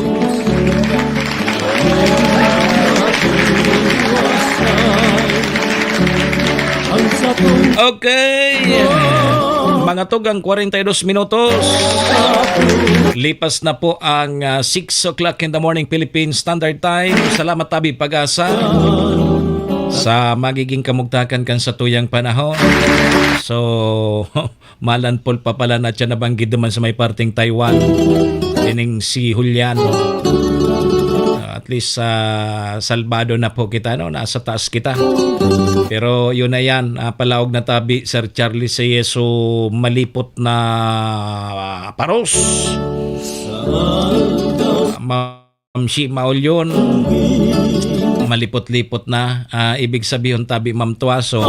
Ang satong Okay. Pangatog ang kwarenta y dos minutos. Lipas na po ang, ah, six o'clock in the morning Philippine Standard Time. Salamat, Tabi Pag-asa, sa magiging kamugtakan kan satuyang panahon. So, malanpol pa pala na siya nabanggit naman sa may parteng Taiwan. Ining si Julian. At least, ah, salbado na po kita, no? Nasa taas kita. Pero yun na yan, ah, palaog na tabi, Sir Charlie Sayeso, malipot na, ah, paros. Ma'am Shi Maulyon, malipot-lipot na. Ah, ibig sabihin, tabi, Ma'am Tuaso,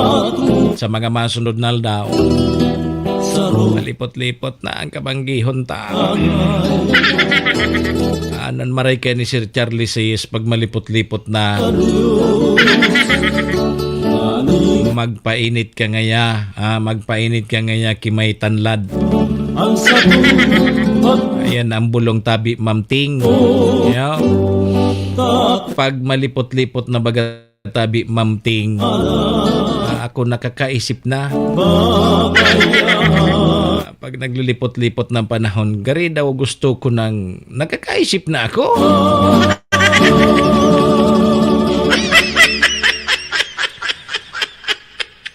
sa mga masunod na aldaw, malipot-lipot na ang kabanggihon ta. Anon maray kaya ni Sir Charlie Says, pag malipot-lipot na, magpainit ka ngaya, ah, magpainit ka ngaya, kimay tanlad. Ayan ang bulong tabi, Ma'am Ting. Yeah. Pag malipot-lipot na baga tabi, Ma'am Ting. Ah, ako nakakaisip na. Ah, pag naglilipot-lipot ng panahon, gari daw gusto ko nang nakakaisip na ako.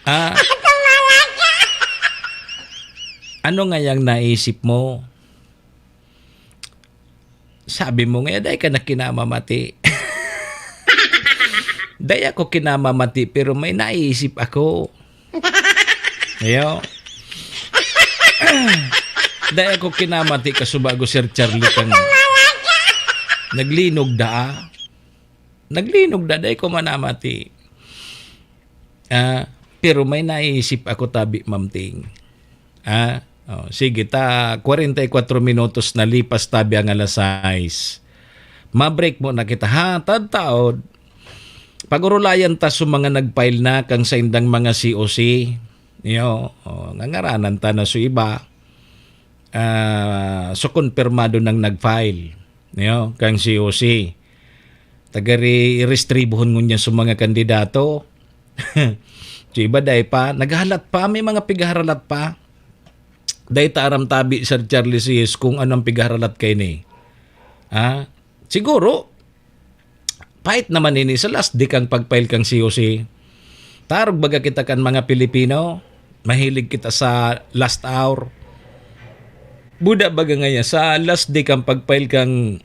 Ah, ano nga yang naisip mo? Sabi mo nga, "Dai ka na kinamamati." Dai ako kinamamati, pero may naiisip ako. Ayo. Dai ako kinamati, kasubago, Sir Charlie, kang naglinog da, ah. Naglinog da, dai ko manamati. Ah, pero may naiisip ako, tabi, Ma'am Ting. Ah, oh, sige, ta, kwarenta y kwatro minutos na lipas tabi ang alas sais. Ma-break muna kita, ha? Tadtaod, pag-orolayan ta sa mga nag-file na kang saindang mga C O C. Yo, oh, ngangaranan ta na sa iba. Ah, so, konpirmado nang nag-file, yo, kang C O C. Tagari, irestribuhon ngunyan sa mga kandidato. Sa iba, dai pa. Naghahalat pa. May mga pighaharalat pa. Dai ta aram tabi, Sir Charlie Says, kung ano ang pighaharalat kaini. Ha? Siguro, pait naman ini sa last day kang pag-file kang C O C. Tarog baga kita kan mga Pilipino. Mahilig kita sa last hour. Buda baga ngaya, sa last day kang pag-file kang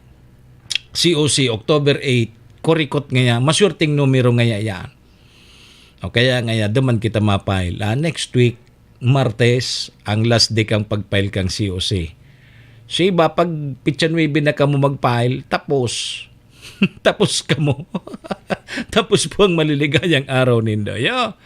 C O C, October eight, kurikot ngaya, maswerteng numero ngaya yan. O kaya ngaya, duman kita ma-file. Ah, next week, Martes, ang last day kang pag-file kang C O C. So iba, pag pitsa nuebe na kamo mag-file, tapos. Tapos kamo. Tapos po ang maliligayang araw nindo. Yo.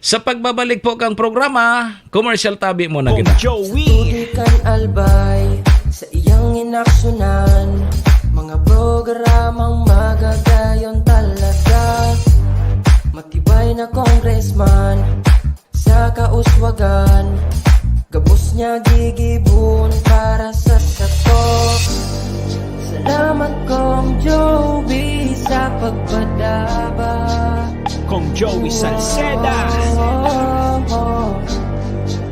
Sa pagbabalik po kang programa, commercial tabi muna Kong kita. Joey. Tubig kan Albay, sa iyang inaksyonan. Mga programang magagayon talaga. Matibay na congressman, sa kauswagan. Gabos niya gigibon para sa sato. Salamat, Kong Joey, sa pagpadaba. Kong Joey Salceda.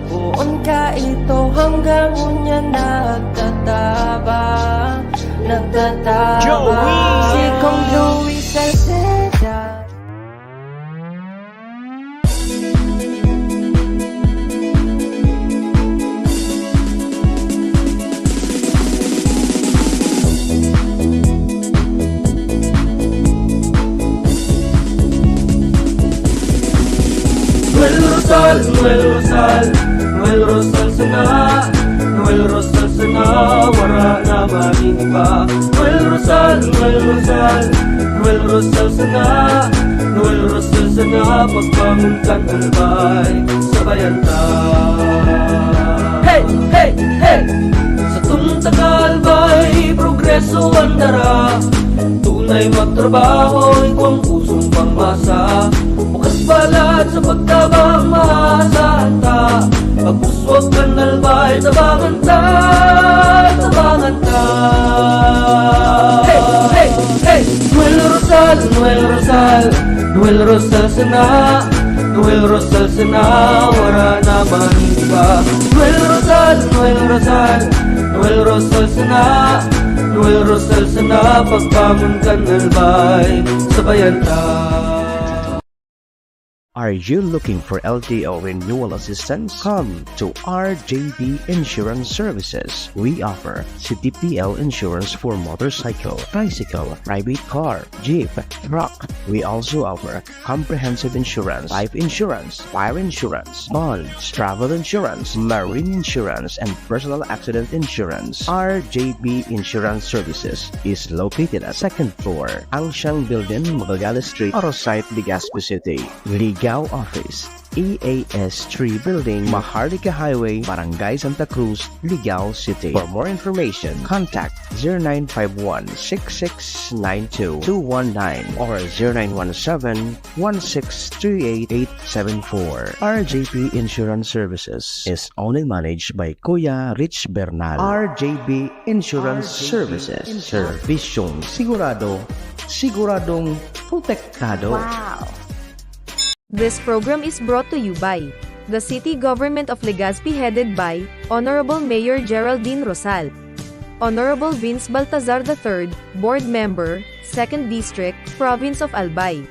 Poon ka ito hanggang unya nagtatabang, nagtatabang. Joey. Si Kong Joey Salceda. Noel Rosal, Noel Rosal, Noel Rosal sana, Noel Rosal sana, wara na maning iba. Noel Rosal, Noel Rosal, Noel Rosal sana, Noel Rosal sana, pagbangon kan Albay, sabayan ta. Hey, hey, hey! Sa tunta ka Albay, progreso ang dara. Tunay magtrabaho, igwang pusong pangmasa. Bukas palad sa pagtabang, maasahan ta. Pag-uswag kan Albay, tabangan ta, tabangan ta. Hey, hey, hey! Noel Rosal, Noel Rosal, Noel Rosal sana, Noel Rosal sana, wara na maning iba. Noel Rosal, Noel Rosal sana, Noel Rosal sana, pagbangon kan Albay, sabayan ta. Are you looking for L T O renewal assistance? Come to R J B Insurance Services. We offer C T P L insurance for motorcycle, tricycle, private car, jeep, truck. We also offer comprehensive insurance, life insurance, fire insurance, bonds, travel insurance, marine insurance, and personal accident insurance. R J B Insurance Services is located at second floor, Angshang Building, Magallanes Street, Arosite, Legazpi City. Ligao Office, E A S three Building, Maharlika Highway, Barangay Santa Cruz, Ligao City. For more information, contact zero nine five one six six nine two two one nine or zero nine one seven one six three eight eight seven four. R J P Insurance Services is owned and managed by Kuya Rich Bernal. R J B Insurance Services. Serbisyong sigurado, siguradong protektado. Wow! This program is brought to you by the City Government of Legazpi, headed by Honorable Mayor Geraldine Rosal, Honorable Vince Baltazar the third, Board Member, Second District, Province of Albay.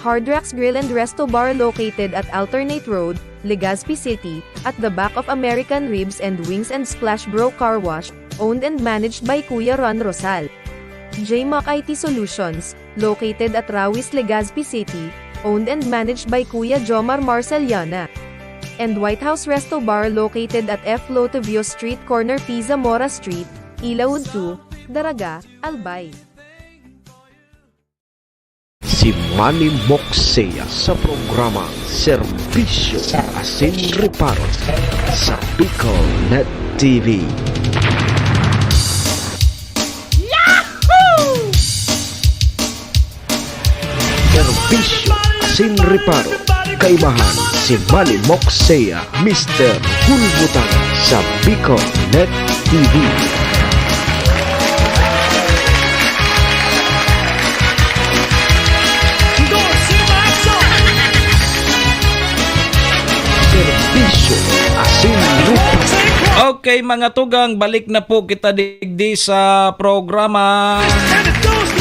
Hard Rocks Grill and Resto Bar, located at Alternate Road, Legazpi City, at the back of American Ribs and Wings and Splash Bro Car Wash, owned and managed by Kuya Ron Rosal. J Mac I T Solutions, located at Rawis, Legazpi City, owned and managed by Kuya Jomar Marceliana. And White House Resto Bar, located at F Lotivio Street, corner P Zamora Street, Ilaud two, Daraga, Albay. Si Manny Moxea sa programa Serbisyo Asin Reparo sa BicolNet T V. Serbisyo Asin Reparo, kaibahan si Manny Moxea, Mister Hulbutan sa BicolNet T V. Serbisyo Asin Reparo. Okay, mga tugang, balik na po kita digdi sa programa.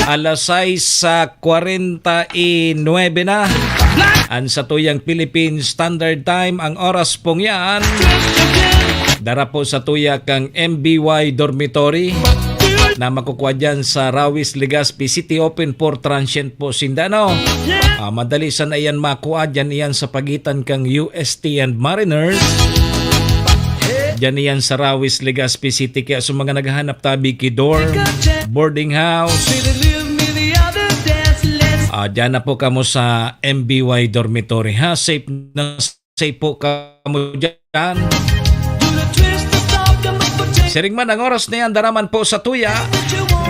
Alas sais sa kwarenta y nuebe na. An satuyang Philippine Standard Time, ang oras pong yan. Dara po satuya kang M B Y Dormitory na makukuha dyan sa Rawis, Legazpi City, open for transient po sinda, no? Ah, madali sana iyan makuha dyan, iyan sa pagitan kang U S T and Mariners. Dyan iyan sa Rawis, Legazpi City. Kaya sa mga naghahanap tabi ki dorm, boarding house, ah, dyan na po kamo sa M B Y Dormitory, ha? Safe na safe po kamo dyan. Siring man, ang oras na yan, dara man po satuya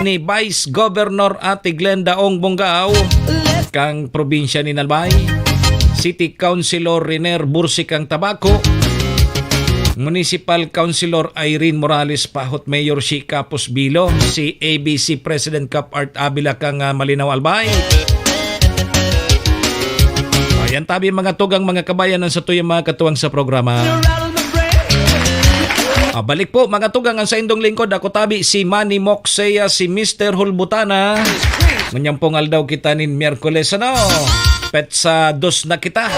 ni Vice Governor Ate Glenda Ong Bongao, kang probinsya ni Albay, City Councilor Riner Bursi kang Tabaco, Municipal Councilor Irene Morales Pahot, Mayor Shi Capos Bilo, si A B C President Cap Art Avila kang, ah, Malinao, Albay. Ayan tabi, mga tugang, mga kabayan, ang satuyang mga katuwang sa programa. Ah, balik po, mga tugang, ang saindong lingkod. Ako tabi, si Manny Moxea, si Mister Hulbutana. Ngunyan pong aldaw kita nin Miyerkules, ano? Petsa dos na kita.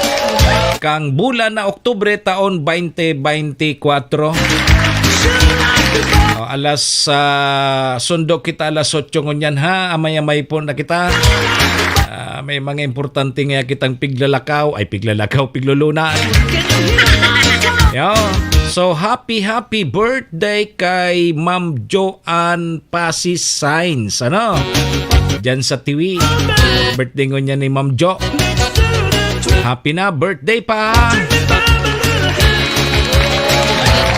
Kang bulan na Oktubre, taon twenty twenty-four. O, alas, ah, sundo kita alas otso ngunyan, ha? Amay-amay po na kita. Ah, may mga importante nga kitang piglalakaw. Ay, piglalakaw, pigluluna. Yo. So, happy, happy birthday kay Ma'am Joanne Pasis Sainz, ano? Diyan sa Tiwi. Birthday ngunyan ni Ma'am Jo. Happy na birthday pa!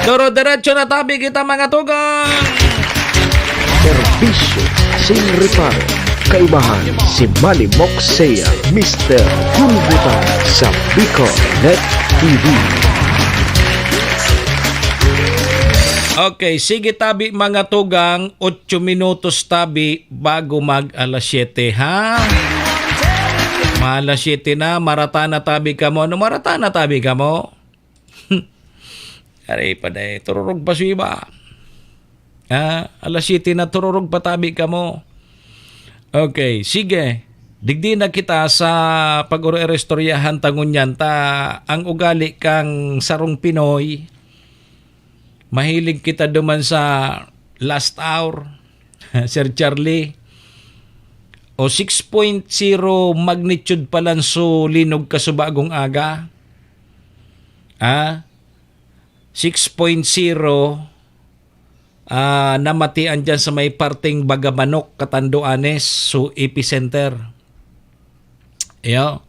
Doro-diretso na tabi kita, mga tugang! Serbisyo Asin Reparo. Kaibahan si Manny Moxea, Mister Hulbutan sa BicolNet T V. Okay, sige tabi, mga tugang, otso minutos tabi bago mag alas siyete, ha? Mag alas siyete na, marata na tabi kamo. Ano, marata na tabi kamo? Ari pa dai, tururog pa su iba. Ah, alas siyete na, tururog pa tabi kamo. Okay, sige. Digdi na kita sa pag-oro-, iristoryahan ta ngunyan ta ang ugali kan sarong Pinoy. Mahilig kita duman sa last hour, Sir Charlie. O six point zero magnitude pa lang su linog kasubagong aga. Ah, six point zero, ah, namatian diyan sa may parteng Bagamanok, Catanduanes, su epicenter. Iyo.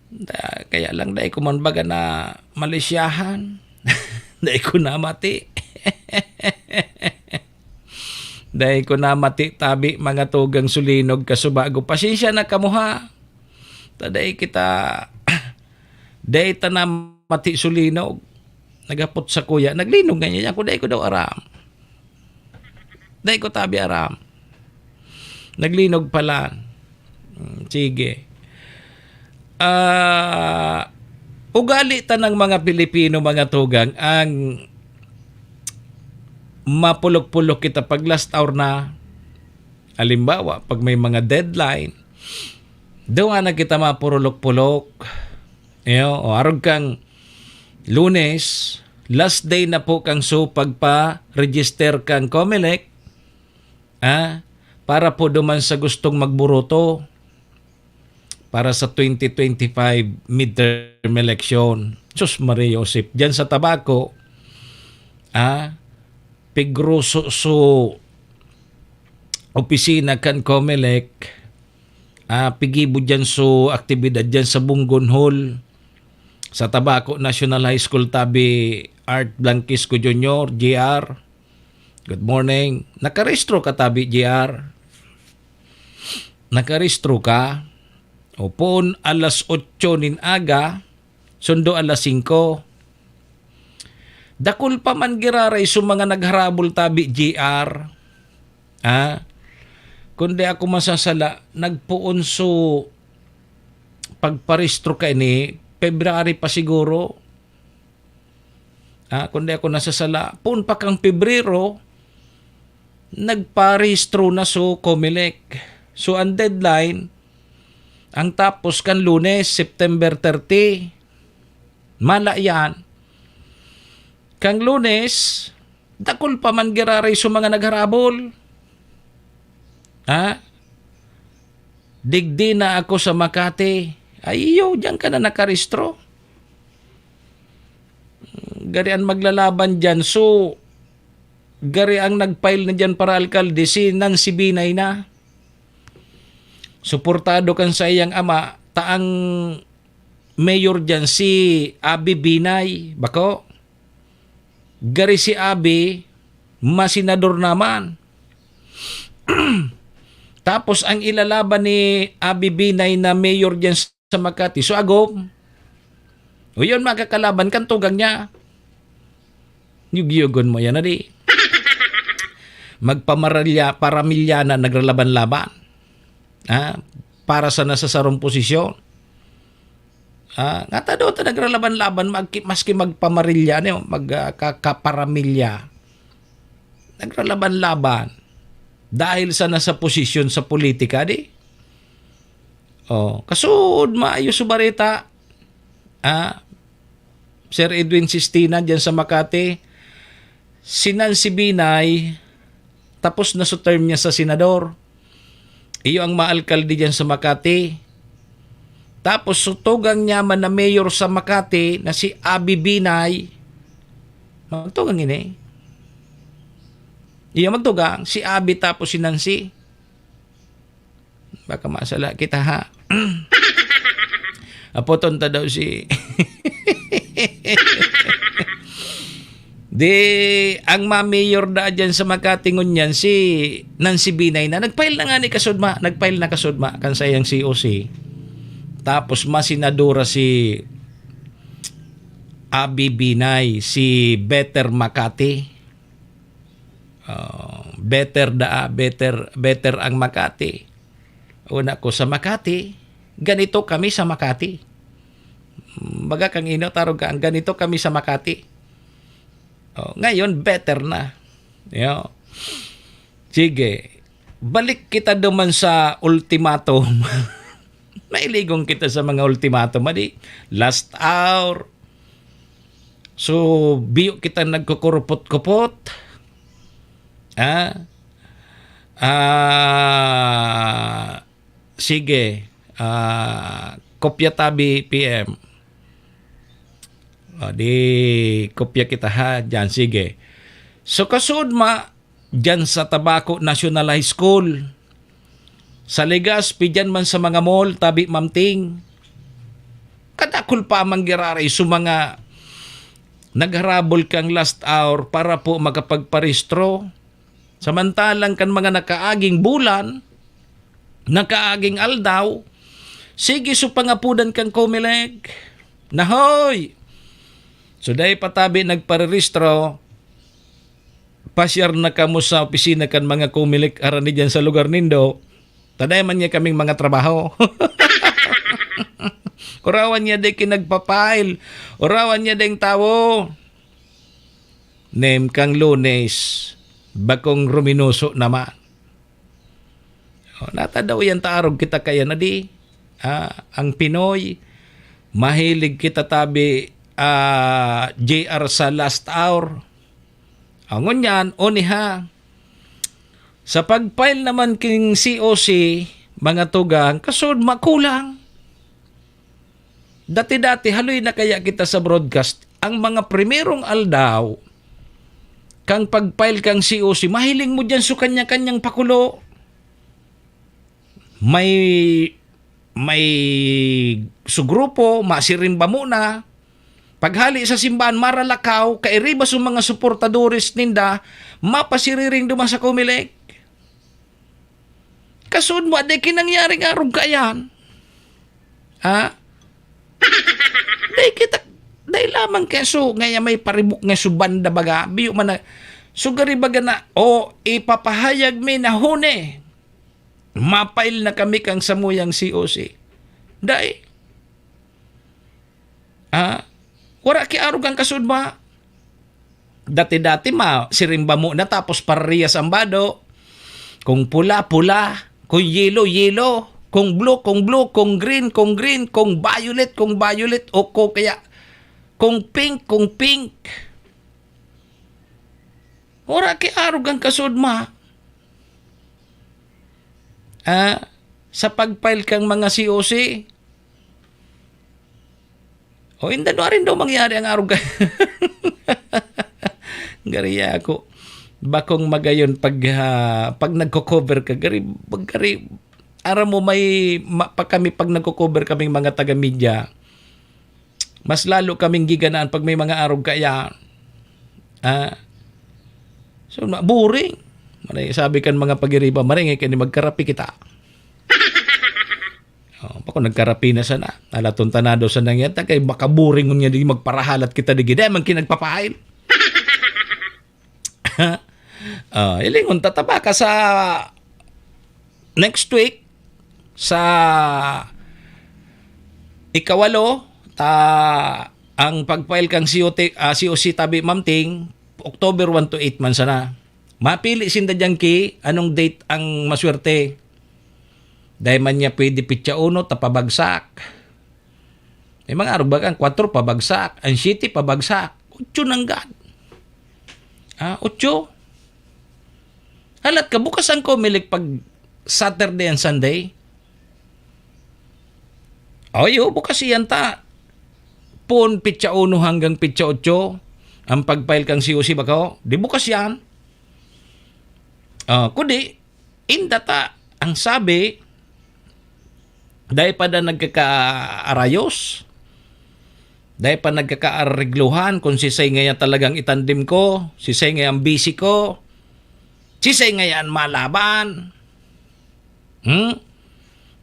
Da-, kaya lang dai ko man baga namalisyahan. Dai ko namati. Dai ko namati tabi, mga tugang, su linog kasubago. Pasensya na kamo, ha. Ta dai kita, dai ta namati su linog. Naghapot sakuya, naglinog ngunyan ako, dai ko daw aram. Dai ko tabi aram. Naglinog pala. Hmm, sige. Ah, ugali ta ng mga Pilipino, mga tugang, ang mapulok-pulok kita pag last hour na. Halimbawa, pag may mga deadline, duwa na kita mapurulok-pulok. Iyo, o arog kang Lunes, last day na po kan su pagpa-register kan Comelec, ah, para po duman sa gustong magburoto para sa twenty twenty-five midterm election. Sus, Maria Josep, diyan sa Tabaco, ah, pigroso su opisina kan Comelec, ah, pigibo diyan su aktibidad diyan sa Bunggon Hall, sa Tabaco National High School, tabi Art Blanquisco Junior, J R. Good morning. Nakarehistro ka, tabi, J R? Nakarehistro ka? O, poon alas otso nin aga, sundo alas singko. Dakul pa man giraray su mga nagharabol, tabi, J R. Ah, kun di ako masasala, nagpoon su pagparehistro kaini, February pa siguro. Ah, kun di ako nasasala, poon pa kang Pebrero, nagparehistro na su Comelec. So, ang deadline, ang tapos kan Lunes, September thirty. Mala yan. Kang Lunes, dakul pa man giraray su mga nagharabol. Ha? Digdi na ako sa Makati. Ay, iyo, diyan ka na nakarehistro. Gari an maglalaban diyan. So, gari ang nag-file na diyan para alkalde, si Nancy Binay na. Suportado kan saiyang ama, ta ang mayor diyan si Abi Binay, bako? Gari si Abi, masenador naman. Tapos ang ilalaban ni Abi Binay na mayor diyan sa Makati, so agom. O yun, makakalaban kan tugang niya. Yugyugon mo yan, adi. Magpamarilya, paramilya na nagralaban-laban. Ha? Para sa nasa sarong posisyon. Ah, nga ta daw ta nagralaban-laban, mag-, maski magpamarilya, ano yun, mag, ah, ka-, kaparamilya. Nagralaban-laban. Dahil sa nasa posisyon sa politika, di? Oh, kasuod, maayo sa bareta. Ah, Sir Edwin Sistina, dyan sa Makati. Si Nancy Binay, tapos na su term niya sa senador. Iyo ang maalkalde diyan sa Makati. Tapos su tugang niya man na mayor sa Makati na si Abi Binay. Magtugang ini. Iyo magtugang, si Abi tapos si Nancy. Baka masala kita, ha? Apoton ta daw si Di, ang ma-mayor da dyan sa Makati ngunyan, si Nancy Binay na. Nag-file na nga ni kasudma, nag-file na kasudma kan sayang C O C. Tapos masenadora si Abi Binay, si Better Makati. Oh, better da, better, better ang Makati. Una ko sa Makati, ganito kami sa Makati. Baga kang ino, tarog ka, "Ang ganito kami sa Makati." Oh, ngayon, better na. Yo. Sige. Balik kita duman sa ultimatum. Nailigong kita sa mga ultimatum, adi, last hour. So, biyo kita nagkukurupot-kupot. Ah? Ah, sige. Ah, kopya tabi, P M. O, di, kopya kita, ha? Diyan, sige. So, kasuod ma, diyan sa Tabaco National High School. Sa Legazpi, diyan man sa mga mall, tabi Mamting. Kadakul pa man giraray sa mga nagharabol kang last hour para po makapagparehistro. Samantalang kan mga nakaaging bulan, nakaaging aldaw, sige, so pangapudan kang Comelec. Nahoy! So, dai pa tabi nagparerehistro, pasyar na kamo sa opisina kan mga Comelec arani diyan sa lugar nindo. Taday man niya kaming mga trabaho. Urawan niya di kinagpapail. Urawan niya ding tawo. Nem kang Lunes, bakong ruminoso naman. O, natadaw yan ta arog kita kaya na di. Ah, ang Pinoy, mahilig kita tabi, ah, J R sa last hour. Ang ngunyan, o niha, sa pag-file naman king C O C, mga tugang, kasud makulang. Dati-dati, haloy na kaya kita sa broadcast, ang mga primerong aldaw, kang pag-file kang C O C, mahiling mo dyan sa kanya-kanyang pakulo. May, may sugrupo, masirimba muna. Paghali sa simbahan, maralakaw, kairiba sa mga suportadores ninda, mapasiriring duman sa Comelec. Kasud mo, aday kinangyaring arog kaiyan. Ha? Dai kita, dai lamang kaya so, ngaya may paribok nga so banda baga, biyo man na, so gari baga na, o ipapahayag mi na huni, mapail na kami kang samuyang C O C. Dai. Ah, wara ki arog ang kasud ma. Dati-dati ma, sirimba mo na tapos parehas ang bado. Kung pula, pula. Kung yellow, yellow. Kung blue, kung blue. Kung green, kung green. Kung violet, kung violet. O ko kaya, kung pink, kung pink. Wara ki arog ang kasud ma. Ah, sa pag-file kang mga C O C. O, inda, no, arin daw mangyari ang arog ka. Gari ako. Bakong magayon pag, ah, pag nagko-cover ka, gari, gari, aram mo, may, ma-, pa kami, pag nagko-cover kaming mga taga-media, mas lalo kaming giganaan pag may mga arog kaya. Ah, so, ma-, boring. Maray, sabi kan mga pagiriba, "Maray, ngay kani magkarapi kita." Oh, bako nagkarapi na sana. Alaton tanado sa nangyata kay makaboring ngun niya di magparahalat kita di gid. Dai man kinagpapail. Ah, ilingon ta, ta baka sa next week, sa ikawalo, ta, ang pag-file kang C O T, ah, C O C tabi Mamting, October one to eight man sana. Mapili sinda diyan ki anong date ang maswerte. Dai man niya pwede pitsa uno, ta pabagsak. May mga arog baga, ang kwatro pabagsak, ang siyete pabagsak, otso nanggad. Ah, otso. Halat ka, bukas ang Comelec pag Saturday and Sunday. Oy, oh, bukas iyan ta. Pon pitsa uno hanggang pitsa otso ang pag-file kang C O C bako. Di bukas yan. Ah, kundi, inda ta, ang sabi, dai pa da nagkakaarayos. Dai pa nagkakaarigluhan kung sisay ngaya talagang itandem ko, sisay ngaya ang bisi ko, sisay ngaya ang malaban. Hmm?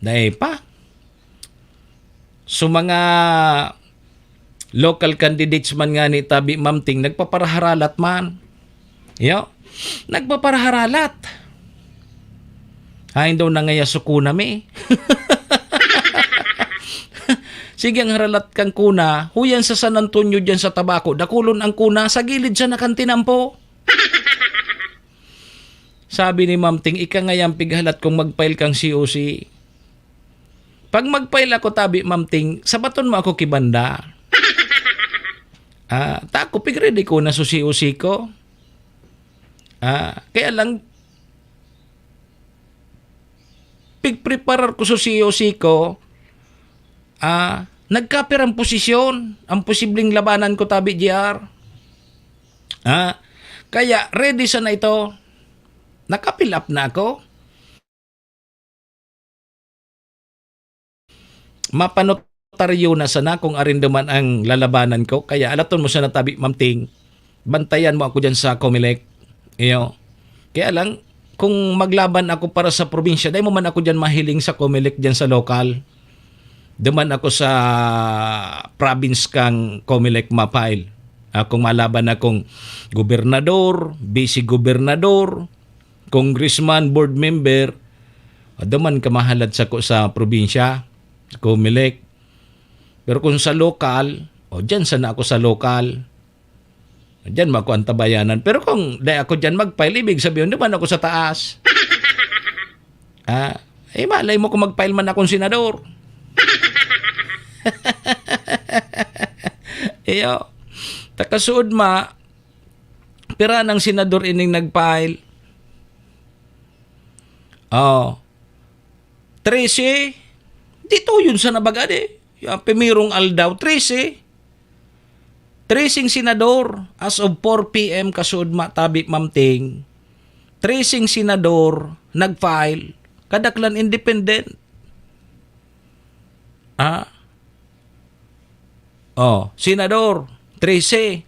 Dai pa. So, mga local candidates man ngani tabi, Mamting, nagpaparaharalat man. Yo, nagpaparaharalat. Hain daw na ngaya suko na mi. Sige, ang haralat kan kuna, huyan sa San Antonio diyan sa Tabaco, dakulon ang kuna, sa gilid siya nakantinampo. Sabi ni Ma'am Ting, "Ika ngayang pighalat kong mag-file kang C O C." Pag mag-file ako, tabi, Ma'am Ting, sabaton mo ako ki banda. Ah, ta ako, pig-ready ko na sa C O C ko. Ah, kaya lang, pigpreparar ko sa C O C ko, ah, nagkapirang posisyon ang posibleng labanan ko, tabi, J R. Ah, kaya ready sana ito. Naka-fill up na ako. Mapanotaryo na sana kung arin duman ang lalabanan ko. Kaya alaton mo sana, tabi, Ma'am Ting. Bantayan mo ako dyan sa Comelec. Iyo. Kaya lang, kung maglaban ako para sa probinsya, dai mo man ako dyan mahiling sa Comelec dyan sa lokal. Duman ako sa province kang Comelec ma-file. Ah, kung malaban akong gobernador, vice-gobernador, congressman, board member, duman ka mahalad sako sa probinsya, Comelec. Pero kung sa lokal, o, dyan sana ako sa lokal. Diyan mo ako antabayanan. Pero kung di ako diyan mag-file, ibig sabihin, duman ako sa taas. Ah, eh, malay mo kung mag-file man akong senador. Iyo, takasuod ma, pira ng senador ining nag-file? Oh, trese. Dito yun sa nabaga di. Yung primerong aldaw, trese. Treseng senador, as of four P M kasuod ma, tabi, Ma'am Ting, treseng senador nag-file, kadaklan independent. Ah? Oh, senador, trese.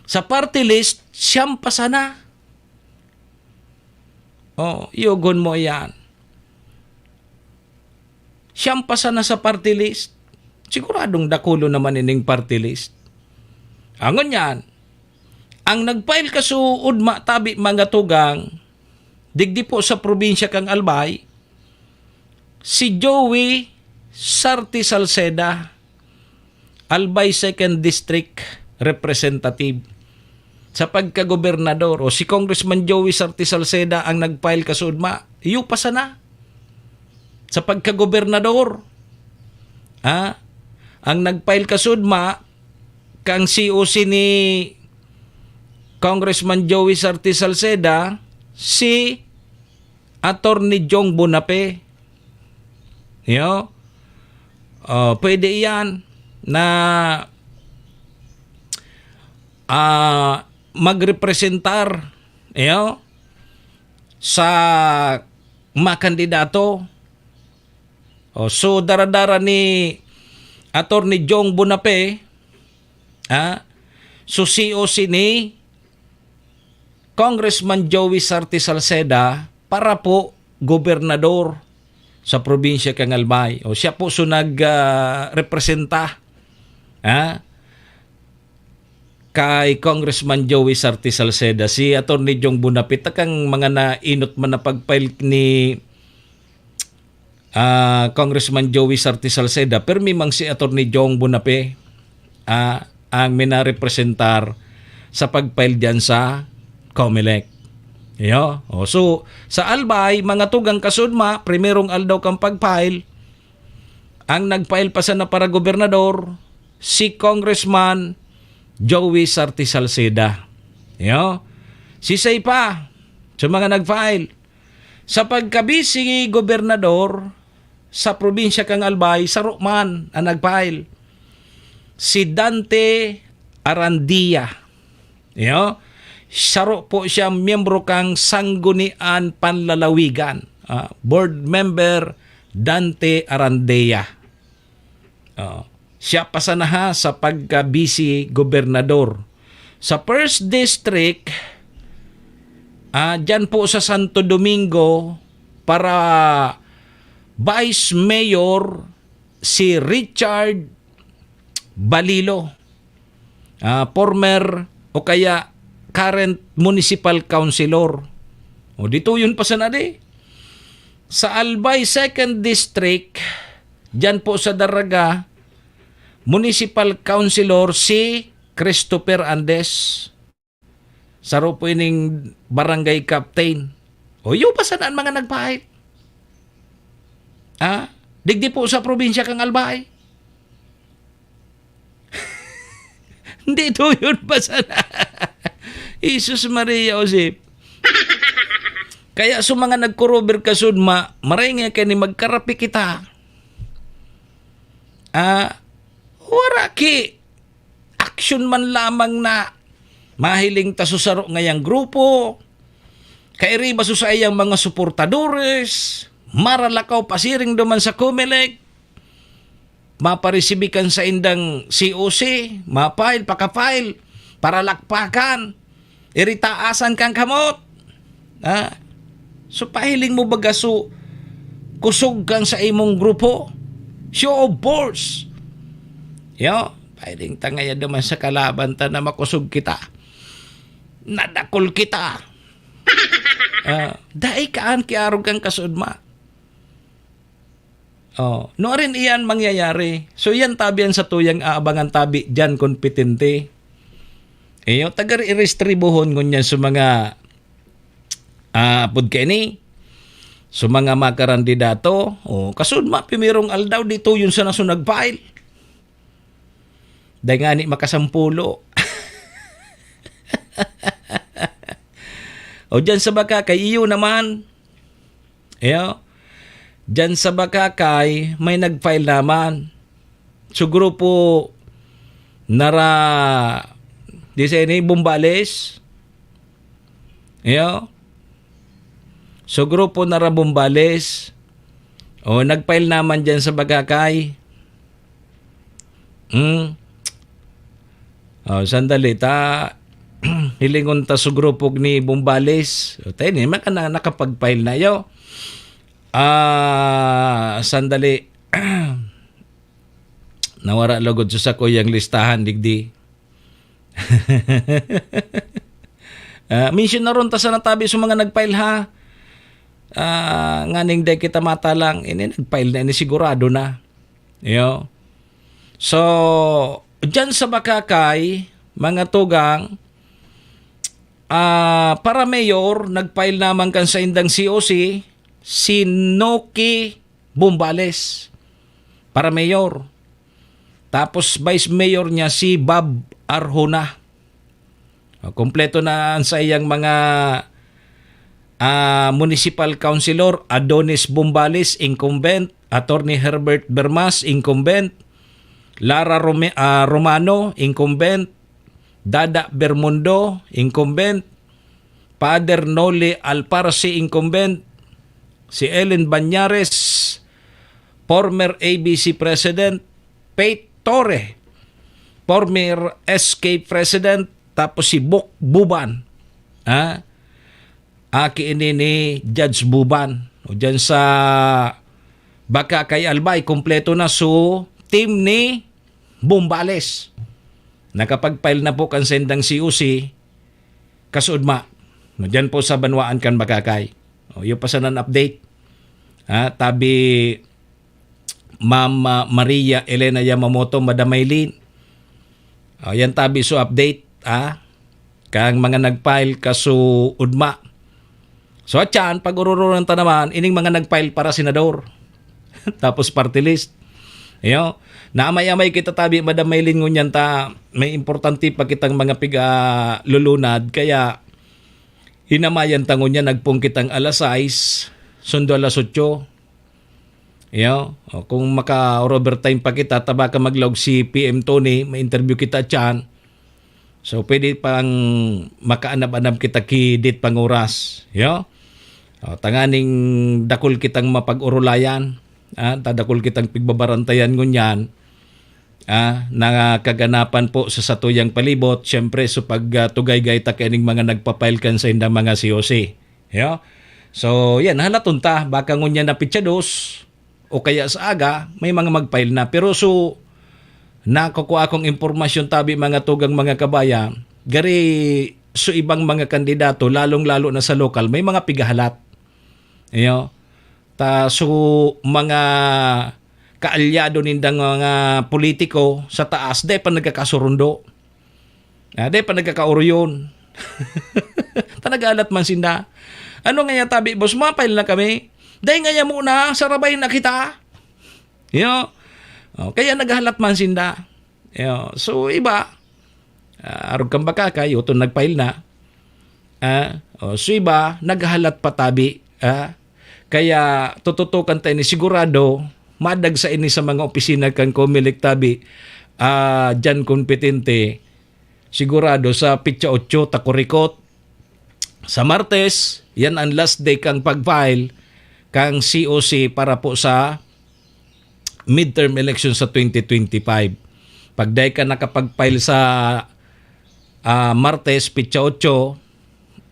Sa party list, siyam pa sana. Oh, iyogon mo yan. Siyam pa sana sa party list. Siguradong dakulo naman ining party list. Angon yan, ang nag-file kasuod ma, tabi, mga tugang, digdi po sa probinsya kang Albay, si Joey Sarte Salceda, Albay Second District Representative. Sa pagkagobernador, o si Congressman Joey Sarte Salceda ang nag-file kasuod ma, iyo pa sana. Sa pagkagobernador, ha? Ang nag-file kasuod ma, kang C O C ni Congressman Joey Sarte Salceda, si Attorney Jong Bonape. Yo? Oh, pwede iyan na, ah, magrepresentar, yo, sa mga kandidato. Oh, so, daradara ni Attorney Jong Bonape, ha? So, C O C ni Congressman Joey Sarte Salceda para po gobernador sa probinsya kang Albay. O siya po so nag, ah, representa, ha, kay Congressman Joey Sarte Salceda. Si Attorney Jong Bonapita kang mga nainot man na pag-file ni ah, Congressman Joey Sarte Salceda, permi mang si Attorney Jong Bonape, ah, ang minarepresentar sa pag-file diyan sa Comelec. Iyo. O, so, sa Albay, mga tugang kasudma, primerong aldaw kan pag-file, ang nag-file pa sana para gobernador, si Congressman Joey Sarte Salceda. Iyo. Sisay pa sa mga nag-file, sa pagka-vice gobernador sa probinsya kan Albay, saro man ang nag-file, si Dante Arandia. Iyo, saro po siyang miyembro kan Sanggunian Panlalawigan. Ah, Board Member Dante Arandia. Oo. Siya pa sana ha sa pagka-vice gobernador. Sa first district, ah, dyan po sa Santo Domingo, para vice mayor, si Richard Balilo, ah, former o kaya current municipal councilor. O, dito yun pa sana di. Sa Albay Second District, dyan po sa Daraga, Municipal Councilor si Christopher Andes. Saro po ining barangay captain. O, iyo pa sana an mga nag-file. Ah, digdi po sa probinsya kan Albay. Hindi to yun pa sana. Jesus Maria Joseph. Kaya sa mga nagkurober kasudma, maray nga kani magkarapi kita. Ah, wara ki aksyon man lamang na mahiling ta sa saro ngayang grupo, kairiba sa saiyang mga suportadores, maralakaw pasiring duman sa Comelec, maparesibi kan saindang C O C, ma-file, paka-file, paralakpakan, iritaasan kan kamot. Ha? So, pahiling mo baga so kusog kan sa imong grupo? Show of force. Yo, pahiling ta ngayon naman sa kalaban ta na makusog kita. Nadakol kita. Ah, dai kaan kiarog kan kasudma. Oh, nuarin iyan mangyayari. So, yan tabi an satuyang aabangan tabi diyan, kompetente. Iyo, taga irestribuhon ngunyan sa mga, ah, apod kaini, sa mga makarandidato. Oh, kasud ma, primerong aldaw, dito yun sa naso nag-file. Dai ngani makasampulo. O diyan sa baka, kay iyo naman. Iyo. Diyan sa baka, kay may nag-file naman. So, grupo nara, di sa ini, Bumbales. Iyo. So, grupo nara Bumbales. O, nag-file naman diyan sa baka, kay. Hmm. O, sandali, ta, hilingon ta sa grupo ni Bumbales. O, tayo ni, maka na, nakapag-file na, yo. Ah, sandali. Nawara lugod sa sakuyang listahan, digdi. Ah, mention na ron ta sa natabi sa mga nag-file, ha. Ah, nganing dai kita matalang, ini nag-file na, ini sigurado na. Iyo. So, diyan sa Bacacay, mga tugang, ah, para mayor, nag-file naman kan saindang C O C, si Noki Bumbales para mayor. Tapos vice mayor niya si Bob Arjona. O, kompleto na ang saiyang mga, ah, municipal councilor, Adonis Bumbales, incumbent, Attorney Herbert Bermas, incumbent, Lara Rome-, ah, Romano, incumbent, Dada Bermundo, incumbent, Father Noli Alparsi, incumbent, si Ellen Bañares, former A B C President, Pete Torre, former S K President, tapos si Bok Buban. Ha? Aki ini ni Judge Buban. O, dyan sa Bacacay, Albay, kompleto na su team ni Bumbales. Nakapag-file na po kan sendang C O C, kasudma. No, dyan po sa banwaan kan Bacacay. O, iyo pa sana an update. Ha, tabi, Ma'am, ah, Maria Elena Yamamoto, Madam Maylin. O, yan tabi so update, ha? Kang mga nag-file kaso ugma. So, atyan, pag-ururunan ta naman, ining mga nag-file para senador. Tapos party list. Iyo, naamay-amay kita tabi, Madam Maylin, ngunyan ta, may importante pa kitang mga piga-lulunad. Kaya, hinamayan ta ngunyan, nagpong kitang alas sais, sundo alas otso. Iyo, o, kung maka-overtime pa kita, ta baka maglaog si P M Tony, ma-interview kita tiyan. So, pwede pang makaanab-anab kita ki dit pang oras. Iyo? O, tanganing dakul kitang mapag-orolayan, ah, ta dakul kitang pigbabarantayan ngunyan. Ah, na kaganapan po sa satuyang palibot, siyempre, so pag, ah, tugaygay ta kaining mga nagpa-file kan saindang mga C O C. Yo? So, yan, halaton ta, baka ngunyan na petsa dos, o kaya sa aga, may mga mag-file na. Pero so, nakukua akong impormasyon tabi, mga tugang, mga kabayan, gari so ibang mga kandidato, lalong-lalo na sa lokal, may mga pigahalat. Iyo. Ta, so, mga kaalyado nindang mga politiko sa taas, dai pa nagkakasurundo. Ah, dai pa nagkakaoroyon. Ta naghahalat man sinda. Ano ngaya tabi, boss? Ma-file na kami. Dai ngaya muna, sarabay na kita. Yo. Oh, kaya naghahalat man sinda. Yo. So, iba, ah, arog kan baka, kayo to nag-file na. Ah, oh, so iba, naghahalat pa tabi. Ah, kaya tututukan tayo ni sigurado, madagsa ini sa mga opisina kan Comelec tabi, ah, diyan kompetente, sigurado sa pitsa otso ta kurikot. Sa Martes, yan ang last day kang pag-file kang C O C para po sa midterm election sa twenty twenty-five. Pag dai ka nakapag-file sa, ah, Martes, pitsa otso,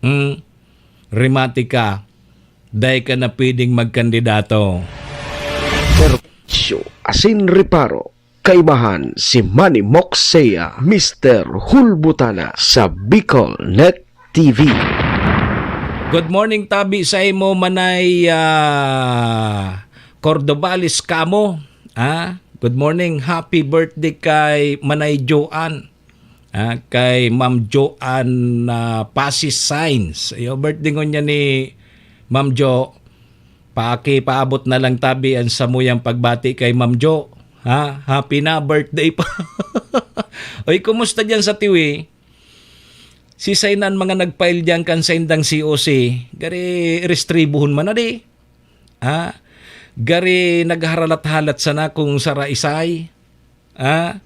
hmm, remati ka. Dai ka na pwedeng magkandidato. Perwisyo asin reparo. Kaibahan si Manny Moksea, Mister Hulbutana sa Bicol Net T V. Good morning, tabi sa imo, Manay, ah, Cordobales kamo. Ah, good morning, happy birthday kay Manay Joan. Ah, kay Ma'am Joan, ah, Pasis Signs. Iyo, birthday ngunyan ni Ma'am Jo. Pakipaabot na lang tabi an samuyang pagbati kay Ma'am Jo. Ha? Happy na birthday pa. Oy, kumusta diyan sa Tiwi? Si Sainan mga nag-file diyan kan saindang C O C. Gari restribuhon man na di. Ha? Gari nagharalat-halat sana kung saraisay. Ha?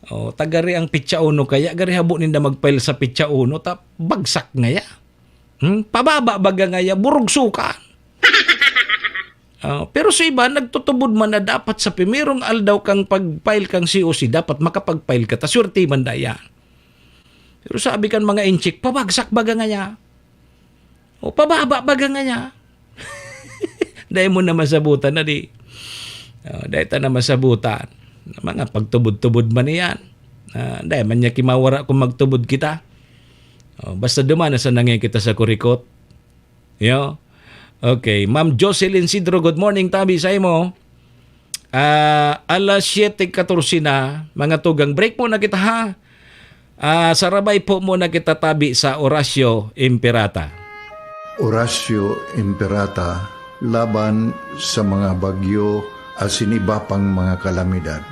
O, ta gari ang pitsa uno kaya, gari habo ninda mag-file sa pitsa uno, ta bagsak ngaya. Hmm? Pababa baga ngaya, burugsukan. Ah, pero sa iba, nagtutubod man na dapat sa primerong aldaw kang pag-file kang C O C, dapat makapag-file ka, ta swerte man da yan. Pero sabi kan mga inchik, pabagsak baga ngaya. O pababa baga ngaya. Dai mo na masabutan na di. O, dai ta na masabutan. Mga pagtubod-tubod man yan. Ah, dai man niya kimawara kung magtubod kita. O, basta duman na sa nangya kita sa kurikot. Yo. Okay. Ma'am Jocelyn Sidro, good morning, tabi sa imo. Ah, alas siyete katorse na, mga tugang. Break muna kita, ha? Ah, sarabay po muna kita tabi sa Orasyo Imperata. Orasyo Imperata laban sa mga bagyo asin iba pang mga kalamidad.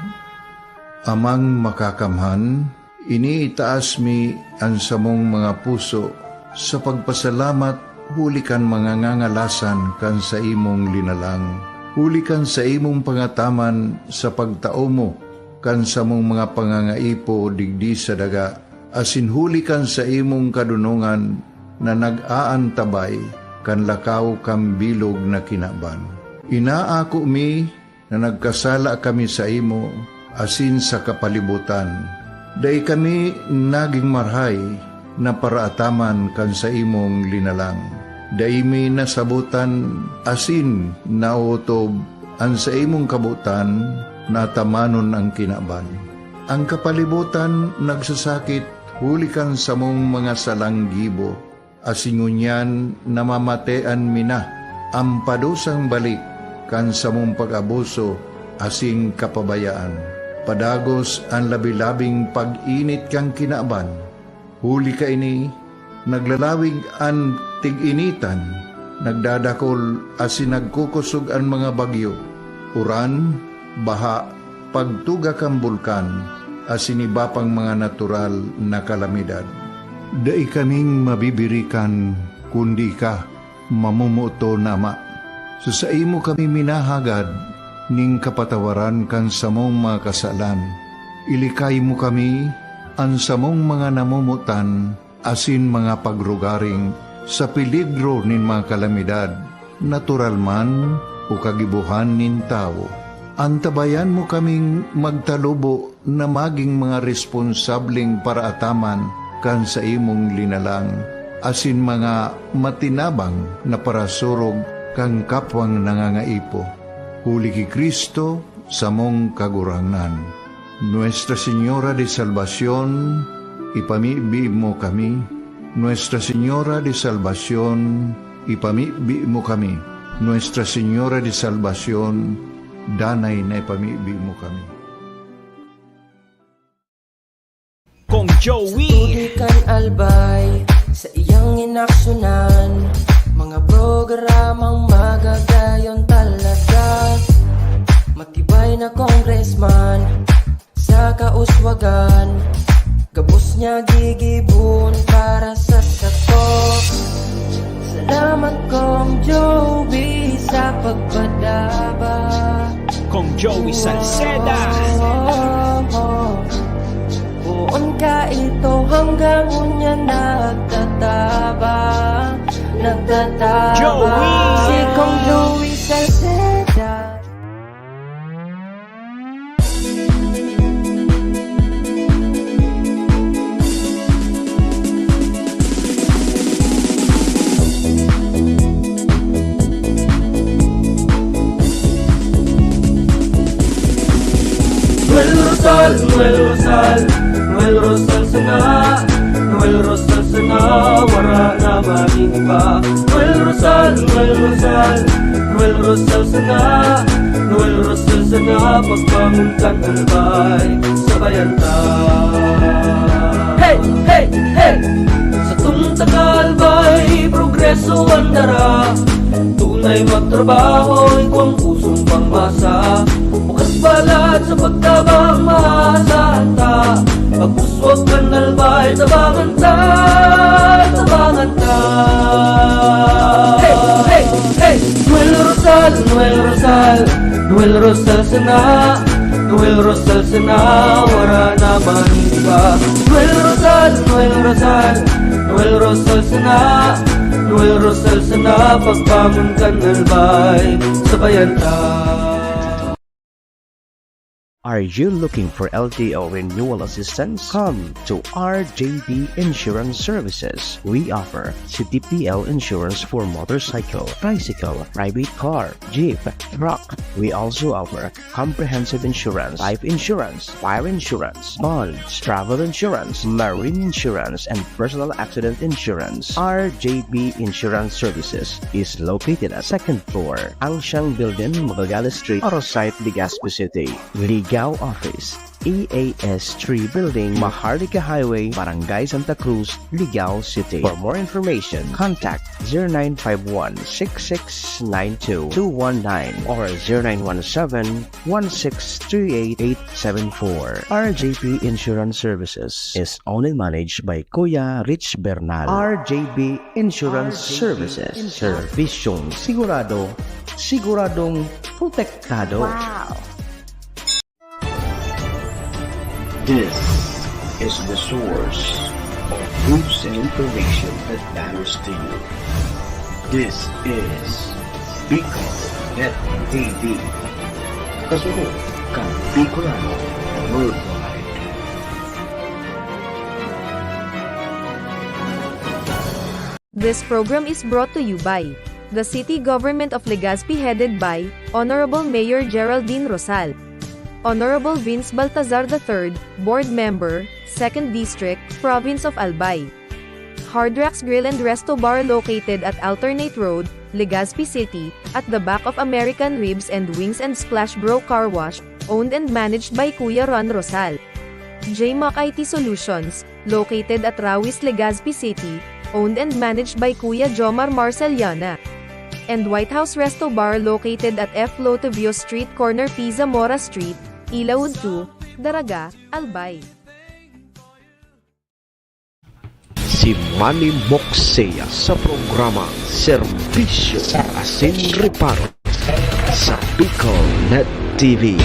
Amang Makakamhan, iniitaas mi an samong mga puso sa pagpasalamat huli kan mga ngangalasan kan saimong linalang, huli kan saimong pangataman sa pagtao mo kan samong mga pangangaipo digdi sa daga, asin huli kan saimong kadonongan na nag-aantabay kan lakaw kan bilog na kinaban. Inaako mi na nagkasala kami saimo asin sa kapalibotan. Dai kami nagin marahay na paraataman kan saimong linalang. Dai mi nasabotan asin naotob an saimong kabotan na atamanon an kinaban. An kapalibotan nagsasakit huli kan samong mga salang gibo, asin ngunyan namamatean mi na an padusang balik kan samong pag-abuso asin kapabayaan. Padagos an labi-labing pag-init kan kinaban. Huli kaini, naglalawig an tig-initan, nagdadakol asin nagkukosog an mga bagyo, uran, baha, pagtuga kan bulkan, asin iba pang mga natural na kalamidad. Dai kaming mabibirikan, kundi ika, mamomoton na Ama. Sa saimo kami minahagad nin kapatawaran kan samong mga kasalan. Ilikay mo kami, an samong mga namomotan, asin mga pagrugaring sa peligro nin mga kalamidad, natural man o kagibohan nin tawo. Antabayan mo kaming magtalubo na magin mga responsableng paraataman kan saimong linalang, asin mga matinabang na parasurog kan kapwang nangangaipo. Huli ki Cristo, samong Kagurangnan. Nuestra Señora de Salvacion, ipamibi mo kami. Nuestra Señora de Salvacion, ipamibi mo kami. Nuestra Señora de Salvacion, danay na ipamibi mo kami. Kong Joey. Sa tubig kan Albay, sa iyang inaksunan, mga programang magagayon talaga. Matibay na congressman, sa kauswagan, gabos niya gigibon para sa sato. Salamat Kong Joey sa pagpadaba. Kong Joey Salceda. Poon ka ito hanggang unya nagtataba, nagtataba. Joey! Si Kong Joey Salceda. Noel Rosal, Noel Rosal, Noel Rosal sana, Noel Rosal sana, wara na maging iba. Noel Rosal, Noel Rosal, Noel Rosal sana, Noel Rosal sana, pagbangon kan Albay, sabayan ta. Hey, hey, hey! Satong taga Albay, progreso an dara. Tunay magtrabaho, igwang pusong pangmasa. Bukas balat sa pagtabang, maasahan ta. Pag-uswag kan Albay, tabangan ta, tabangan ta. Hey, hey, hey! Noel Rosal, Noel Rosal, Noel Rosal sana, Noel Rosal sana, wara na man iba. Noel Rosal, Noel Rosal, Noel Rosal sana, Noel Rosal sana, pagbangon kan Albay, sabayan ta. Are you looking for L T O renewal assistance? Come to R J B Insurance Services. We offer C T P L insurance for motorcycle, tricycle, private car, jeep, truck. We also offer comprehensive insurance, life insurance, fire insurance, bonds, travel insurance, marine insurance, and personal accident insurance. R J B Insurance Services is located at second floor, Angshang Building, Magallanes Street, Arosite, Legazpi City. Ligao Office, E A S three Building, Maharlika Highway, Barangay Santa Cruz, Ligao City. For more information, contact zero nine five one, six six nine two, two one nine or zero nine one seven, one six three eight, eight seven four. R J P Insurance Services is owned and managed by Kuya Rich Bernal. R J B Insurance Services. Serbisyong sigurado, siguradong protektado. Wow! This is the source of news and information that matters to you. This is Bicol Net T V. Kasunod kan Bicolano Worldwide. This program is brought to you by the City Government of Legazpi, headed by Honorable Mayor Geraldine Rosal. Honorable Vince Baltazar the third, Board Member, Second District, Province of Albay. Hard Rocks Grill and Resto Bar, located at Alternate Road, Legazpi City, at the back of American Ribs and Wings and Splash Bro Car Wash, owned and managed by Kuya Ron Rosal. J Mac I T Solutions, located at Rawis, Legazpi City, owned and managed by Kuya Jomar Marceliana. And White House Resto Bar, located at F Lotivio Street, corner P Zamora Street, Ilaud two, Daraga, Albay. Si Manny Moksea sa programa Serbisyo Asin Reparo sa Bicol Net T V.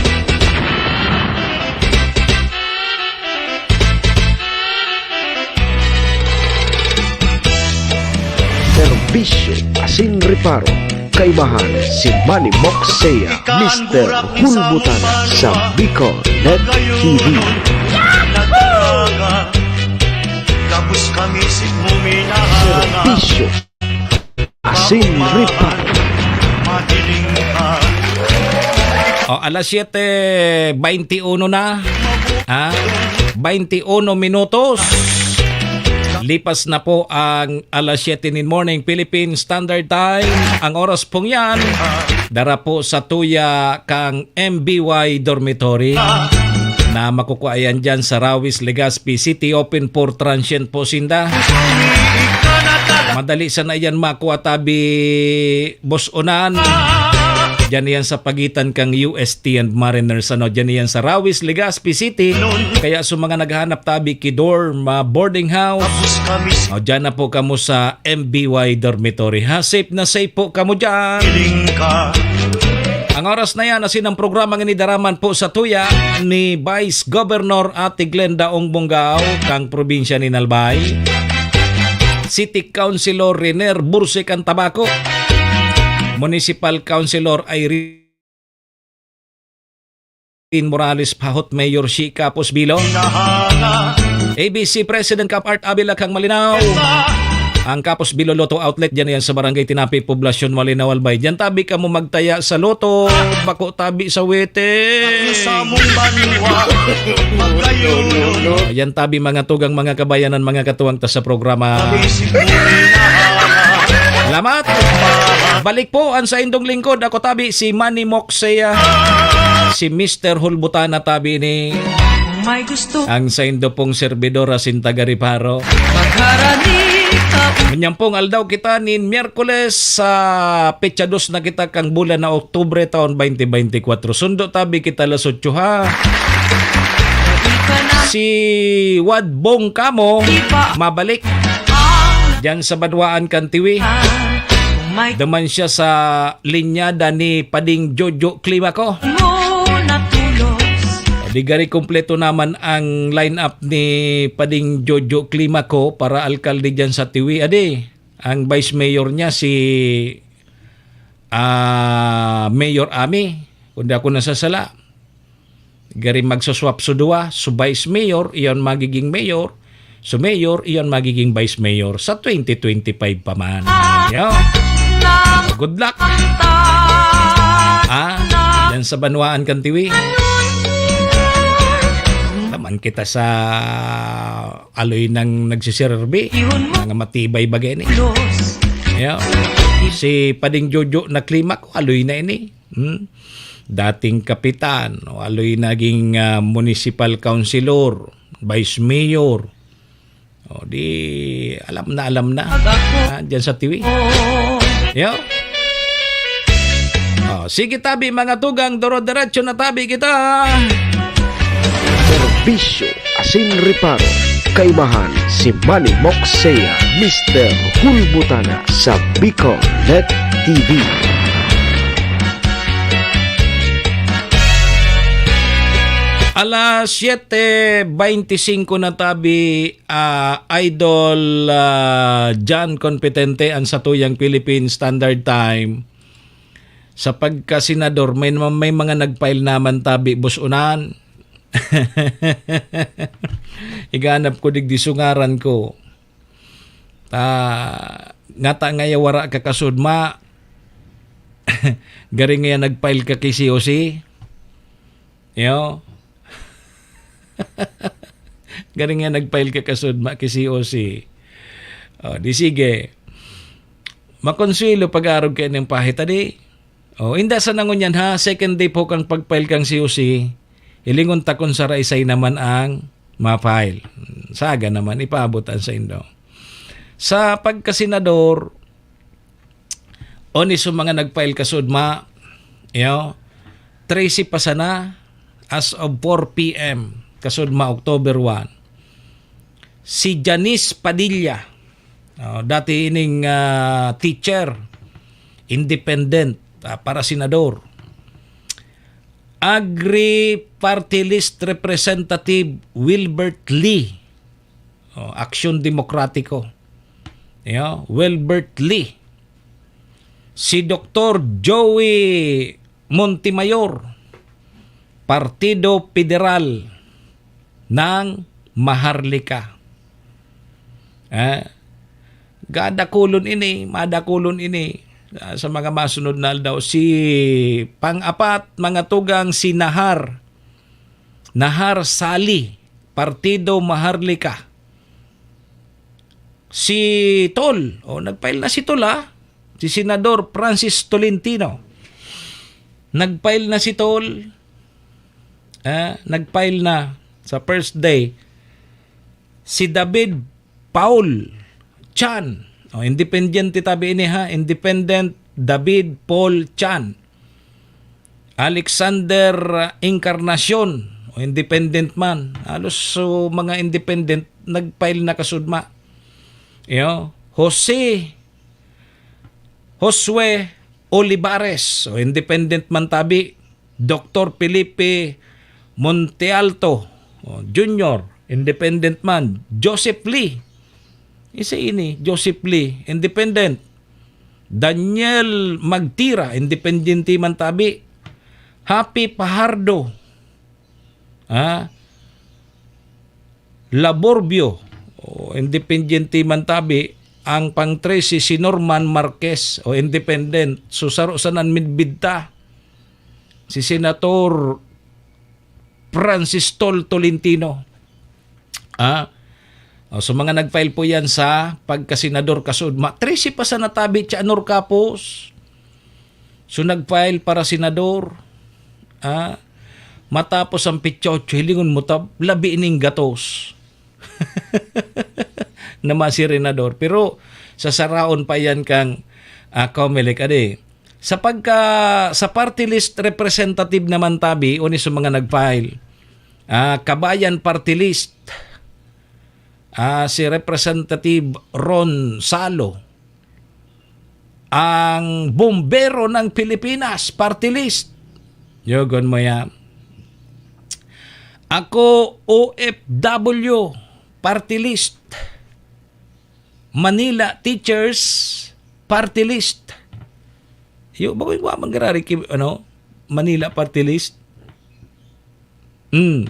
Serbisyo Asin Reparo, kaimahan si Manny Moksea, Mister Hulbutan sa Bicol Net T V. Serbisyo Asin Reparo. O, alas siyete baynti uno na. Ha? Baynti uno minutos. Lipas na po ang alas siyete nin morning, Philippine Standard Time. Ang oras pong yan, Dara po sa tuya kang M B Y dormitory na makukua yan dyan sa Rawis, Legazpi City. Open for transient po sinda. Madali sana yan makua tabi, Boss Onan. Diyan yan sa pagitan kang U S T and Mariners. Ano, diyan yan sa Rawis, Legazpi City. Kaya sa mga naghahanap tabi ki dorm, ah, boarding house, o, diyan na po kamo sa M B Y dormitory, ha? Safe na safe po kamo diyan. Ang oras na yan, asin ang programang ini daraman po sa tuya ni Vice Governor Ate Glenda Ong Bongao, kang probinsya ni Albay. City Councilor Riner Burse kan Tabaco. Municipal Councilor Irene Morales Pahot, Mayor Shi Kapos Bilo. A B C President Cap Art Abila kang Malinao. Ang Kapos Bilo Lotto Outlet, diyan yan sa Barangay Tinapi, Poblacion Malinao, Albay. Diyan tabi kamo magtaya sa Lotto, bako tabi sa wete. Sa mong banwa, magkayunon. Ayan tabi, mga tugang, mga kabayanan, mga katuwang ta sa programa. Salamat. Balik po ang saindong lingkod. Ako tabi si Manny Moksea, si Mister Hulbutana tabi ni May gusto ang saindo pong servidor asin taga Reparo. Magharani ka. Manyan pong aldaw kita nin Miyerkules, sa petsa dos na kita kang bulan na Oktubre taon twenty twenty-four. Sundo tabi kita alas otso, ha. Si Wad Bong kamo mabalik diyan sa Banwaan kan Tiwi. Duman siya sa linyada ni Pading Jojo Climaco. Di gari kompleto naman ang lineup ni Pading Jojo Climaco para alkalde diyan sa Tiwi. Adi, ang vice mayor niya si, ah, Mayor Ami, kung di ako nasasala. Gari magsoswap so duwa, so vice mayor, iyon magiging mayor, so mayor, iyon magiging vice mayor sa twenty twenty-five pa man. Yo. Good luck. Ah, yan sa Banwaan kan Tiwi. Taman kita sa aloy nang nagsiserbi. Mga matibay bagay ni. Yo. Si Pading Jojo na Climaco, aloy na ini. Hmm? Dating kapitan, o aloy naging, ah, municipal councilor, vice mayor. O di, alam na, alam na. Ah, dyan sa Tiwi. Yo. O, sige tabi, mga tugang, doro-diretso na tabi kita. Serbisyo asin reparo. Kaimahan si Manny Moksea, Mister Hulbutana sa Bicol Net T V. Alas siyete beintisinko na tabi, ah, Idol, ah, John Competente, ang satuyang Philippine Standard Time. Sa pagkasenador, may, may mga nag-file naman tabi, Boss Unan. Iganap ko digdi sungaran ko. Ta, ngata ngaya wara ka kasudma. Gari ngaya nag-file ka ki C O C. Yo. Gari ngaya nag-file ka kasudma ki C O C. O, di sige. Makonsuelo pag-arog kayo ng pahita, di? O, inda sa nangunyan ha, second day po kang pag-file kang C O C, hilingon ta kun saraisay naman ang ma-file. Saga naman, ipaabot ang saindo. Sa pagkasenador, oni sa mga nag-file kasudma, yo, trese pa sana as of four P M kasudma, October one. Si Janice Padilla, oh, dati ining, ah, teacher, independent, ah, para senador. Agri Party List Representative Wilbert Lee, oh, Aksyon Demokratiko. Yo, Wilbert Lee. Si Doktor Joey Montemayor, Partido Federal ng Maharlika. Eh, gadakulon ini, madakulon ini, ah, sa mga masunod na aldaw. Si pang-apat, mga tugang, si Nahar. Nahar Sali, Partido Maharlika. Si Tol, oh, nag-file na si Tol, ah. Si Senador Francis Tolentino. Nag-file na si Tol. Ah, nag-file na sa first day. Si David Paul Chan. O, independiente tabi ini, ha. Independent David Paul Chan. Alexander Encarnacion. O, independent man. Halos, so, mga independent, nag-file na kasudma. Iyo, Jose, Josue Olivares. O, independent man tabi. Doktor Felipe Montealto, o, Junior, independent man. Joseph Lee. Isa ini, Joseph Lee, independent. Daniel Magtira, independente man tabi. Happy Pahardo. Ha? Laborbio, o, independiente man tabi. Ang pang-trese, si Norman Marquez, o, independent. So, saro sana an midbid ta. Si Senator Francis Tol Tolentino. Ah, o, so, mga nag-file po yan sa pagkasenador kasudma. Trese pa sana tabi, Chanor Capos. So, nag-file para senador. Ah, matapos ang petsa otso, hilingon mo ta, labi ning gatos na mga senador. Pero sasaraon pa yan kang, ah, Comelec. Adi, sa pagka, sa party list representative naman tabi, o ni sa mga nag-file, ah, Kabayan Party List, ah, si Representative Ron Salo, ang Bombero ng Pilipinas, party list. Yogon mo yan. Ako, O F W, party list. Manila Teachers, party list. Yo, bago yung mga manggararay ki-, ano, Manila party list. Hmm.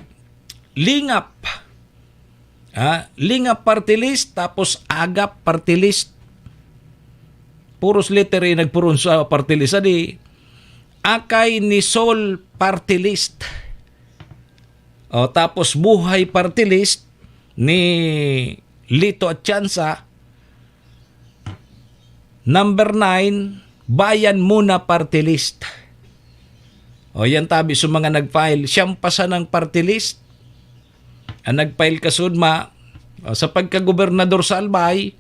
Lingap. Ha? Lingap party list, tapos Agap party list. Puros letter A nagpuron sa party list. Adi, Akay ni Sol party list. O, tapos Buhay party list ni Lito Atienza. Number nine, Bayan Muna party list. O, yan tabi sa mga nag-file. Siyam pa sanang party list ang nag-file kasudma. O, sa pagkagobernador sa Albay,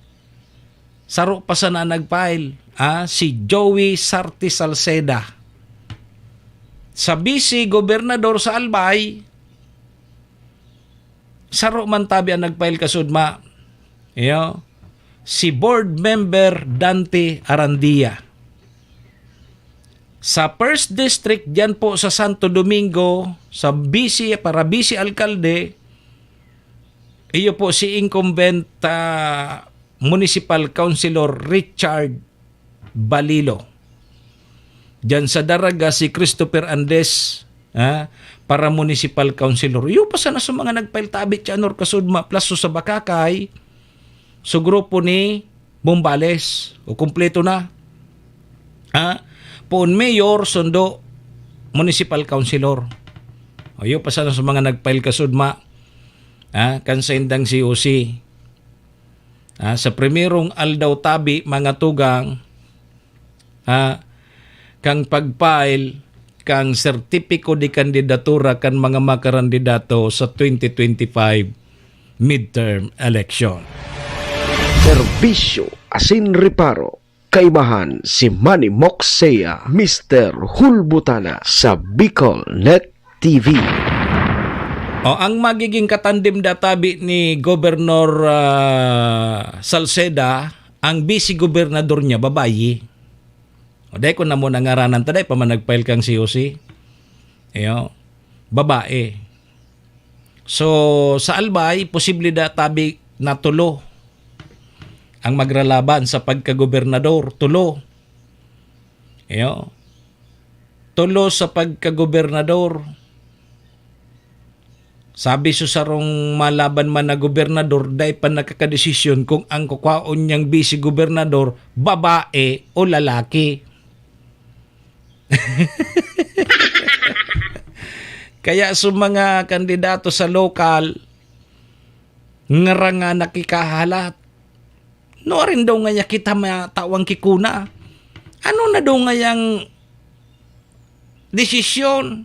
saro pa sana ang nag-file, ah, si Joey Sarte Salceda. Sa vice gobernador sa Albay, saro man tabi ang nag-file kasudma. Iyo, si board member Dante Arandia. Sa first district, diyan po sa Santo Domingo, sa vice, para vice alkalde, iyo po si incumbent, ah, municipal councilor Richard Balilo. Diyan sa Daraga, si Christopher Andes, ha, para municipal councilor. Iyo pa sana sa mga nag-file tabi, Chanor kasudma, plus sa Bacacay, sa grupo ni Bombales, o kumpleto na. Ha? Poon mayor, sundo, municipal councilor. O, iyo pa sana sa mga nag-file kasudma, ha, kan sa indang C O C. Ah, sa primerong aldaw tabi, mga tugang, ah, kang pag-file kang sertipiko de kandidatura kan mga makarandidato sa twenty twenty-five midterm election. Serbisyo asin reparo. Kaibahan si Manny Moxea, Mister Hulbutana sa Bicol Net T V. O, ang magiging katandem databi ni Gobernador, ah, Salceda, ang vice gobernador niya, babayi. O, dai ko na mo nangaranan ta, dai pa man nag-file kang C O C. Iyo, babae. So, sa Albay, posible da tabi na tulo ang magralaban sa pagkagobernador. Tulo. Iyo. Tulo sa pagkagobernador. Sabi sa sarong malaban man na gobernador, dai pa nakakadesisyon kung ang kukwaon niyang vice-gobernador, babae o lalaki. Kaya sa mga kandidato sa lokal, ngaranga nakikahalat. Nuarin daw ngaya kita matawang kikuna. Ano na daw ngayang desisyon.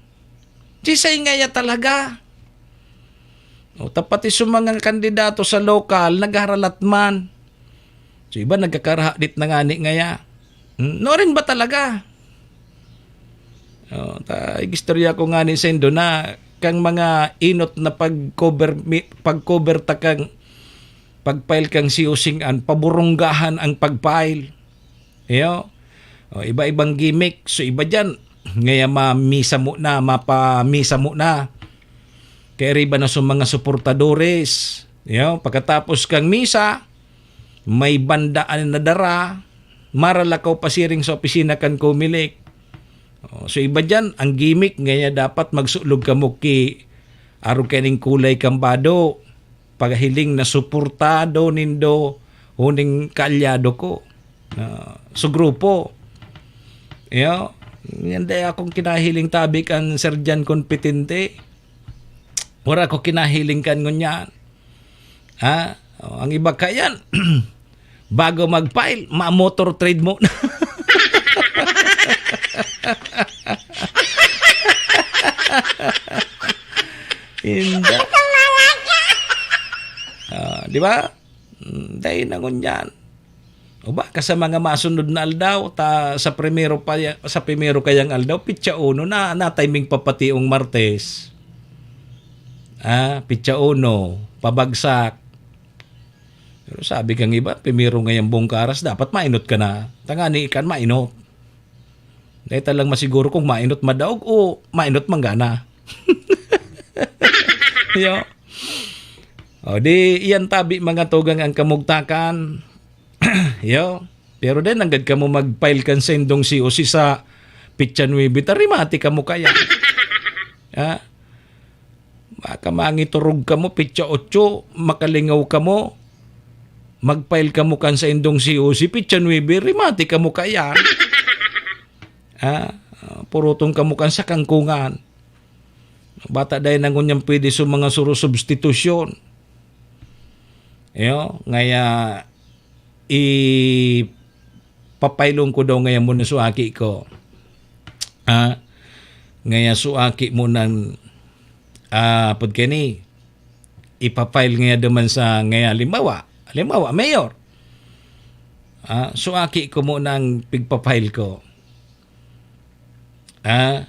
Sisay ngaya talaga? O, ta pati sa mga kandidato sa lokal, nagharalat man. So, iba nagkakaraha dit na ngani ngaya. Hmm, no rin ba talaga? O, ta, igistorya ko ngani saindo na kang mga inot na pag-cover mi-, pag-cover ta kang pag-file kang C O C an paburunggahan ang pag-file. Iyo. O, iba-ibang gimmick. So, iba diyan, ngaya mamisa mo na, mapamisa mo na. Kaya riba na sa mga suportadores. Iyo, pagkatapos kang misa, may banda na nadara, maralakaw pasiring sa opisina kan Comelec. O, so, iba diyan, ang gimmick, ngaya dapat magsulog kamo ki arog kaning kulay kang bado. Paghiling na suportado nindo huning kaalyado ko, ah, sa grupo. Iyo, yan day akong kinahiling tabi kan Sir Jan Competente. Wala ko kinahiling kan ngunyan. Ha? O, ang iba kayan, bago mag-file, ma-motor trade mo. Inda. Ah, di ba? Mm, dai na ngunyan. O baka sa mga masunod na aldaw, ta sa primero pa ya-, sa primero kayang aldaw, pitsa uno na, na timing papationg Martes. Ah, pitsa uno, pabagsak. Pero sabi kang iba, primero ngayang bongkaras, dapat mainot ka na. Tangani ikan mainot. Dahil talang masiguro kung mainot madaog o mainot manggana. Yo. O, di, iyan tabi, mga tugang, ang kamugtakan. Yo. Pero din, nanggad kamo mag-file kan sendong C O C sa pitsa nuebe, tarimati kamo kaya. Ha? Baka mangiturog kamo, pitsa otso, makalingaw kamo. Mag-file kamo kan saindong C O C, pitsa nuebe, rimati kamo kaya. Ha? Ah, puruton kamo kan sa kangkungan. Bata dai na ngunyan pwede sa mga suro substitusyon. Iyo, ngaya, ipapailong ko daw ngayon muna sa aki ko. Ah, ngaya sa aki mo nang, ah, pud kani, ipapile ngaya duman sa, ngaya, halimbawa, halimbawa, mayor. Ah, so aki ko mo nang pigpapile ko. Ah,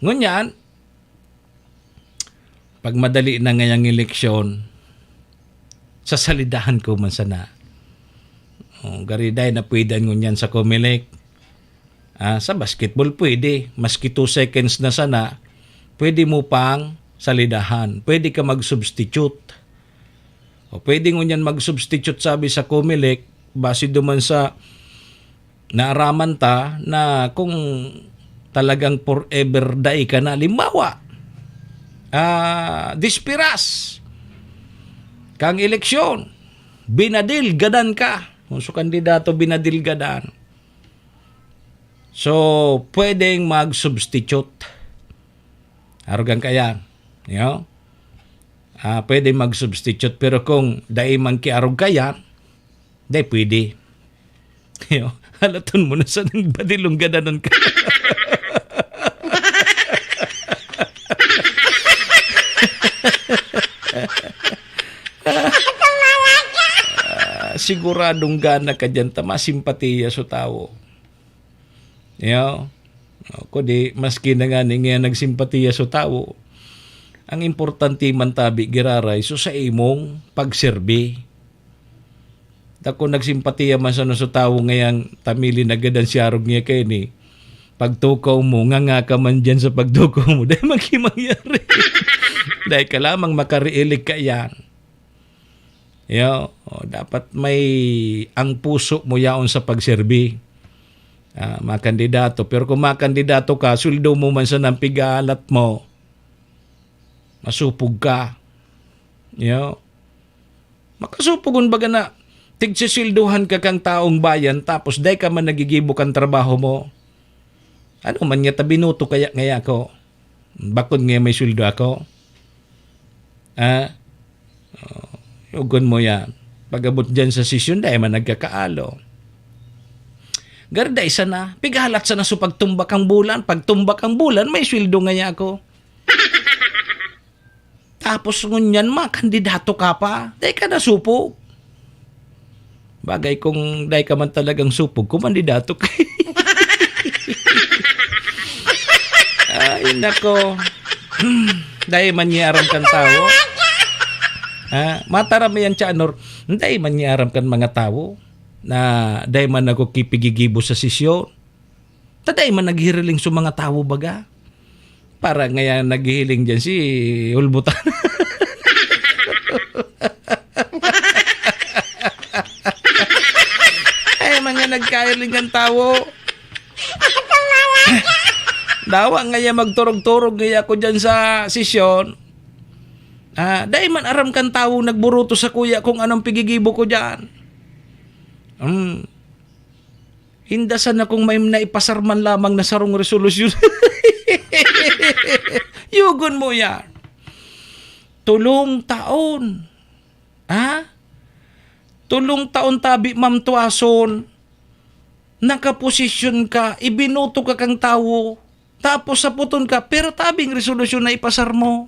ngunyan, pag madali na ngayang eleksyon, sasalidahan ko man sana. Oh, gariday na pwede ngunyan sa Comelec. Ah, sa basketball pwede, maski two seconds na sana, pwede mo pang salidahan. Pwede ka mag-substitute. O pwede ngunyan mag-substitute, sabi sa Comelec, base duman sa naaraman ta na kung talagang forever dai ka na. Halimbawa, ah, dispiras kang eleksyon, binadil, gadan ka. Kung sa kandidato, binadil, gadan. So, pwedeng mag-substitute. Arugan ka yan. Yo? Ah, pwede mag-substitute. Pero kung dai man ki arog ka yan, dai pwede. Yo? Halaton mo na sa nang badilong gadanon ka. Ah, siguradong gana ka dyan, ta masimpatiya sa tawo. Yo? O, kundi, maski na nga ni nga nagsimpatiya sa tawo, ang importante man tabi giraray so sa imong pagserbi. Ta kung nagsimpatiya man sana sa tawo ngayang tamili nagadan si arog niya kaini, pagtukaw mo, nganga ka man dyan sa pagtukaw mo, dahil maghimangyari. Dahil ka lamang makareelect ka yan. Yo, o, dapat may ang puso mo yaon sa pagserbi. Ah, mga kandidato. Pero kung mga kandidato ka, sweldo mo man sa nang pigalat mo, masupog ka. Yo. Makasupogon baga na tigsisweldohan ka kang taong bayan tapos dai ka man nagigibo kan trabaho mo. Ano man nga ta binoto kaya ngaya ako? Bakod nga may sweldo ako? Ah? Oh, yugon mo yan. Pag-abot dyan sa sesyon, dai man nagkakaalo. Garday sana, pigahalat sana so pagtumbak ang bulan. Pagtumbak ang bulan, may sweldo ngaya ako. Tapos ngunyan, makandidato ka pa. Dai ka na supog. Bagay kung dai ka man talagang supog, kumandidato ka. Ay, nako. Dai man niya aram kan tawo. Ha? Mataram yan, Chanor. Dai man niya aram kan mga tawo na dai man ako kipigigibo sa sesyon. Taday man naghiriling sa mga tawo baga. Para ngaya naghihiling dyan si Hulbutan. Ay, mga nagkahiling ng tawo. Dawa ngaya magturog-turog ngaya ako dyan sa sesyon. Ah, dai man aram kan tawo nagburuto sa kuya kung anong pigigibo ko dyan. Hmm. Inda sana kung may naipasar man lamang na sarong resolusyon. Yugon mo yan. Tulong taon. Ha? Tulong taon tabi, Ma'am Tuason. Nakaposisyon ka, ibinuto ka kang tawo. Tapos saputon ka, pero tabing resolusyon na ipasar mo.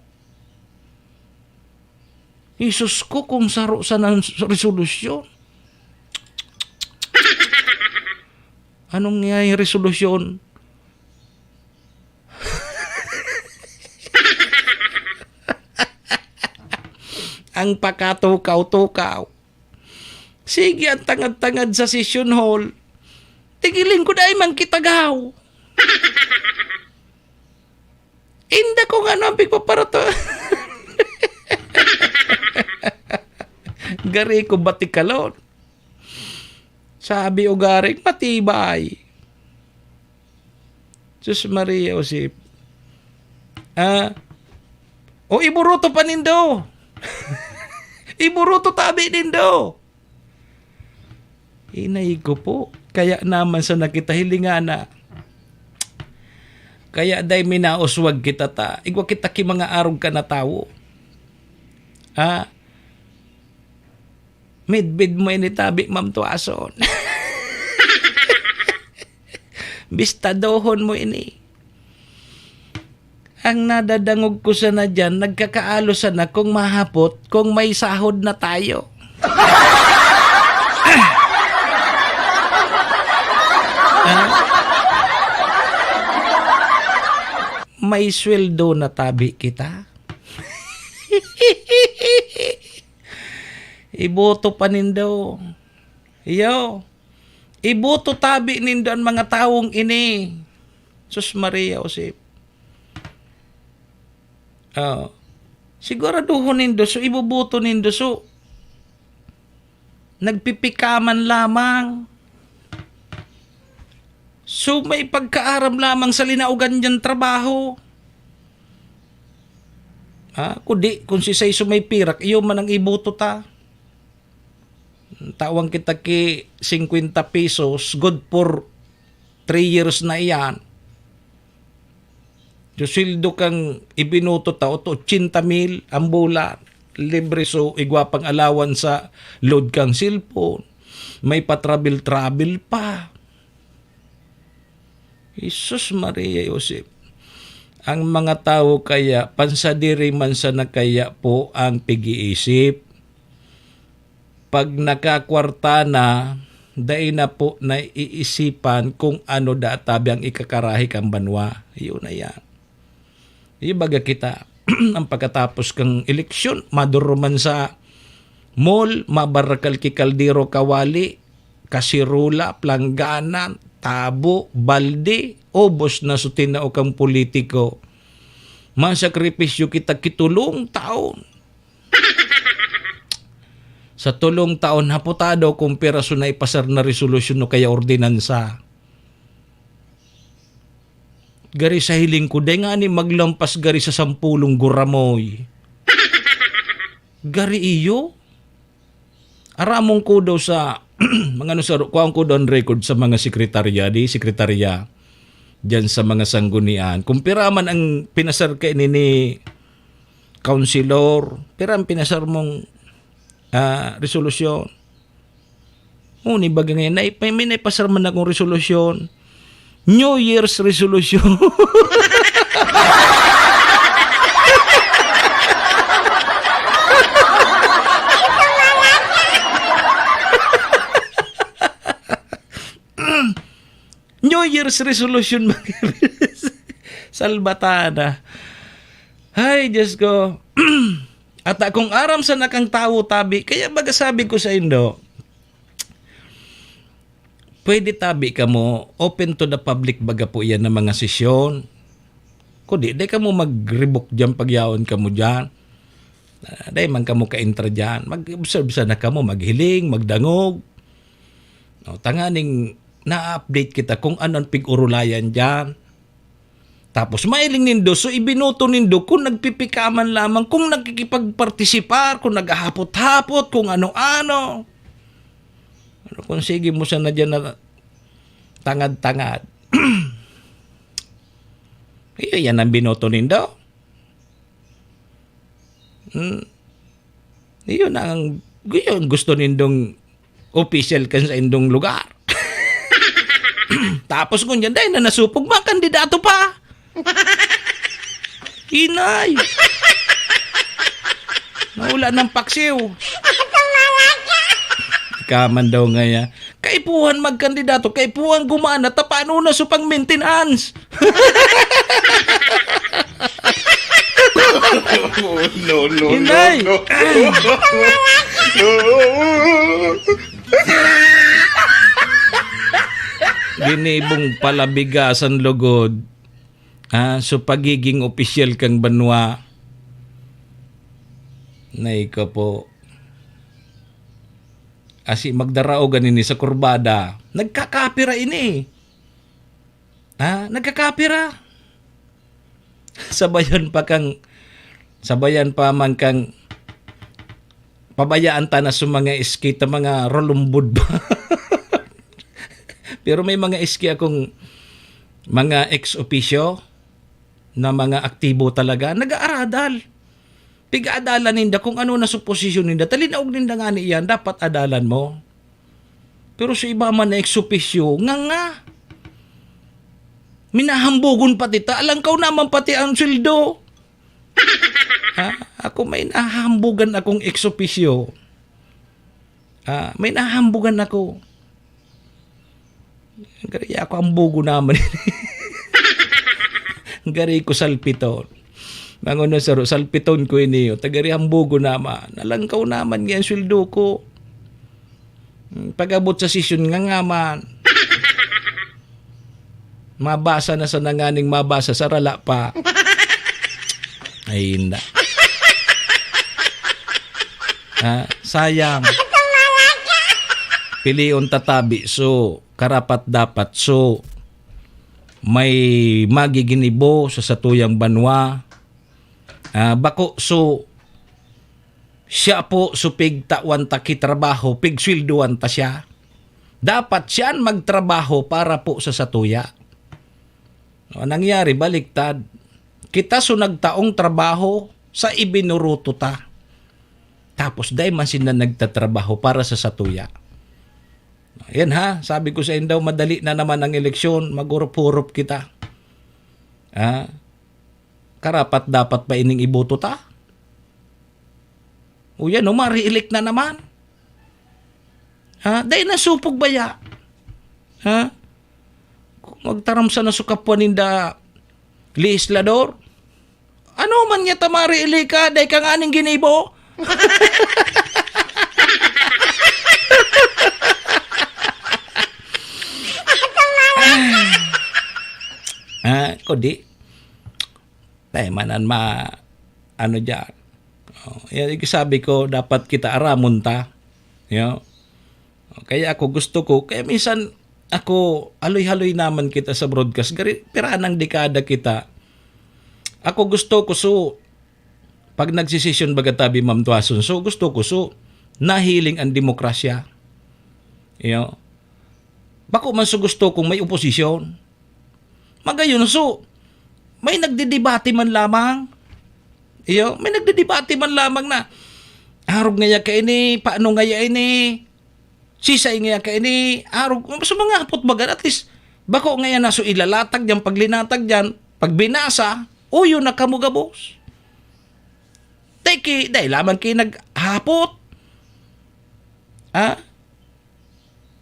Jesus ko, kung saro sana ang resolusyon. Anong nga yung resolusyon? Ang pakatukaw-tukaw. Sige, ang tangad-tangad sa session hall. Tigiling ko dai man kitagaw. Inda ko nga nang pigpaparato. Gari ko batikalon. Sabi o garing matibay. Sus Maria Josep. Ah, o iburuto pa nindo. Iburuto tabi nindo. Inay ko po. Kaya naman sa nakita hilingana. Kaya day minauswag kita ta. Igwa kita ki mga arog ka na tawo. Ah, midbid mo ini tabi, Ma'am Tuason. Bistadohon mo ini. Ang nadadangog ko sana diyan, nagkakaalo sana kung mahapot, kung may sahod na tayo. Ah? May sweldo na tabi kita? Iboto pa nindo. Iyo. Iboto tabi nindo an mga tawong ini. Sus Maria Josep. Oh. Siguraduhon nindo, so iboboto nindo, so nagpipikaman lamang. So may pagkaaram lamang sa linaogan niyang trabaho. Ah, kundi kung si Saiso may pirak, iyo man ang iboto ta. Tawan kita ki singkwenta pesos, good for three years na iyan. So, sweldo kang ibinuto ta, oto, ochenta mil ang bulan. Libre so igwa pang alawan sa load kang cellphone. May pa-travel-travel pa. Jesus Maria Josep. Ang mga tawo kaya, pansadiri man sana kaya po ang pig-iisip. Pag nakakwarta na, dai na po naiisipan kung ano daa tabi ang ikakarahi kan banwa. Yun na yan. Di baga kita, ang pagkatapos kang eleksyon, maduruman sa mall, mabarakal ki kaldero, kawali, kasirola, planggana, tabo, balde, ubos na so tinao kang politiko. Masakripisyo kita ki tulong taon. Sa tulong taon, hapotado kung piraso na ipasar na resolusyon o kaya ordinansa. Gari sa hiling ko, dai ngani maglampas gari sa sampulong guramoy. Gari iyo? Aramon ko daw sa, mga ano, sa, kuhaan ko daw ang record sa mga sekretarya, di sekretarya, diyan sa mga sanggunian. Kung pira man ang pinasar ka ini ni Councilor, pira ang pinasar mong, ah, resolusyon. Huni baga ngayon, nai-, may, may naipasar man akong resolusyon. New Year's resolution. New Year's resolution, mga salbatana. Ay, Diyos ko. At kung aram sana kang tawo, tabi, kaya baga sabi ko sa indo, pwede tabi kamo, open to the public baga po yan na mga sesyon. Kundi, di kamo mag-rebook dyan pag yaon kamo dyan. Ah, dai man kamo ka-entra diyan. Mag-observe sana kamo, maghiling, magdangog. No, tanganing na-update kita kung ano ang pig-urulayan diyan. Tapos mailing nindo, so ibinoto nindo kung nagpipikaman lamang, kung nakikipagpartisipar, kung naghahapot-hapot, kung ano-ano. Ano kung sige mo sana diyan na tangad-tangad? Iyo, yan ang binoto nindo. Hmm. Iyon ang, iyon gusto nindong official kan sa indong lugar. Tapos ngunyan, dahil na nasupog, mga kandidato pa. Inay! Nawala ng paksiw. Ikaman daw nga ya. Kaipuhan magkandidato, kaipuhan gumana, ta paano na sa pang-maintenance? No, no, no, Inday! no. Ginibong palabigasan lugod. Ah, so pagiging opisyal kang banwa. Nay ko po. Asi magdaraogan ini sa kurbada. Nagkakapira ini. Ha? Nagkakapira. Sabayan pa kang, sabayan pa man kang pabayaan ta na sa mga S K ta mga rulumbod ba. Pero may mga S K akong mga ex officio na mga aktibo talaga, nag-aaradal. Pig-aadalan ninda kung ano na suposisyon ninda. Talinaog ninda nga ni iyan, dapat adalan mo. Pero sa iba man na ex officio, nga nga. Minahambugon pati ta, alangkaw naman pati ang sweldo. Ha? Ako may nahambugan akong ex officio. Ah, may nahambugan ako. Gari ako ang bugo naman. Gari ko salpiton. Manguno saro, salpiton ko ini. Tagari ang bugo naman. Nalangkaw naman nga ang sweldo ko. Hmm, pag-abot sa sesyon nga nga man. Mabasa na sa nanganing mabasa, sarala pa. Ay, inda. Ha? Sayang. Pilion tatabi, so, karapat dapat, so, may magiginibo sa satuyang banwa. Ah, bako, so, siya po, so, pigtawan ta ki trabaho, pigsweldoan ta siya. Dapat siya an magtrabaho para po sa satuya. Ang nangyari, baliktad. Kita so nagtaong trabaho sa ibinuruto ta. Tapos dai man sila nagtatrabaho para sa satuya. Yan ha, sabi ko sa indaw, madali na naman ang eleksyon, maghurup-hurup kita. Ha? Karapat dapat pa ining iboto ta? O yan, o, ma-re-elect na naman. Ha? Dai nasupog baya. Ha? Kung magtaram sana sa kapwa ninda legislador, ano man niya ta ma-re-elect ka, dai ka nga ning ginibo. Ah, kundi, dai man an ma-, ano diyan. Oh, yan yung sabi ko, dapat kita aramon ta. Yo. Kaya ako gusto ko, kaya minsan ako, haloy-haloy naman kita sa broadcast. Gari, pira nang dekada kita. Ako gusto ko, so, pag nagsisesyon baga tabi, Ma'am Tuason, so, gusto ko, so, nahiling ang demokrasya. Yo. Bako man so gusto kong may oposisyon. Magayon, so, may nagdidebate man lamang. Iyo, may nagdidebate man lamang na, "Arog ngaya kaini, paano ngaya ini?" Sisay nga kaini, arog, sa mga hapot baga, at least, bako nga yan, naso ilalatag dyan, paglinatag dyan, pagbinasa, uyo na kamo gabos. Dai ki, dai lamang ki naghapot. Ha?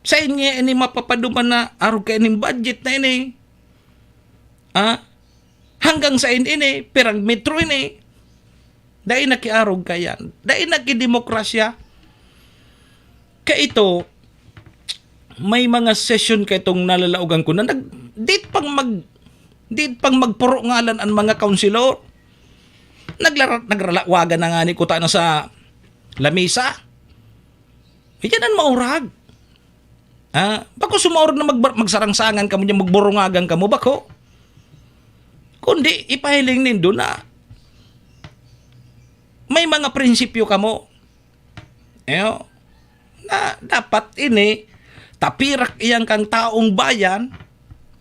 Sain nga ini mapapaduman na arog kaining budget na ini? Ha? Hanggang sain ini? Pirang metro ini? Dai na ki arog kayan. Dai na ki demokrasya. Kaito, may mga session kaitong nalalaogan ko na nag-, dit pang mag-, dit pang magpuro ngalan ang mga kaunsilor. Naglara-, nagralawagan na nga ni kuta na sa lamisa. Iyan ang maurag. Ah, bako sumaor na mag-, magsarangsangan kamo niya, magburungagan kamo, bako. Kundi, ipahiling nindo na may mga prinsipyo kamo. Eyo, na dapat ini, tapirak iyan kang taong bayan,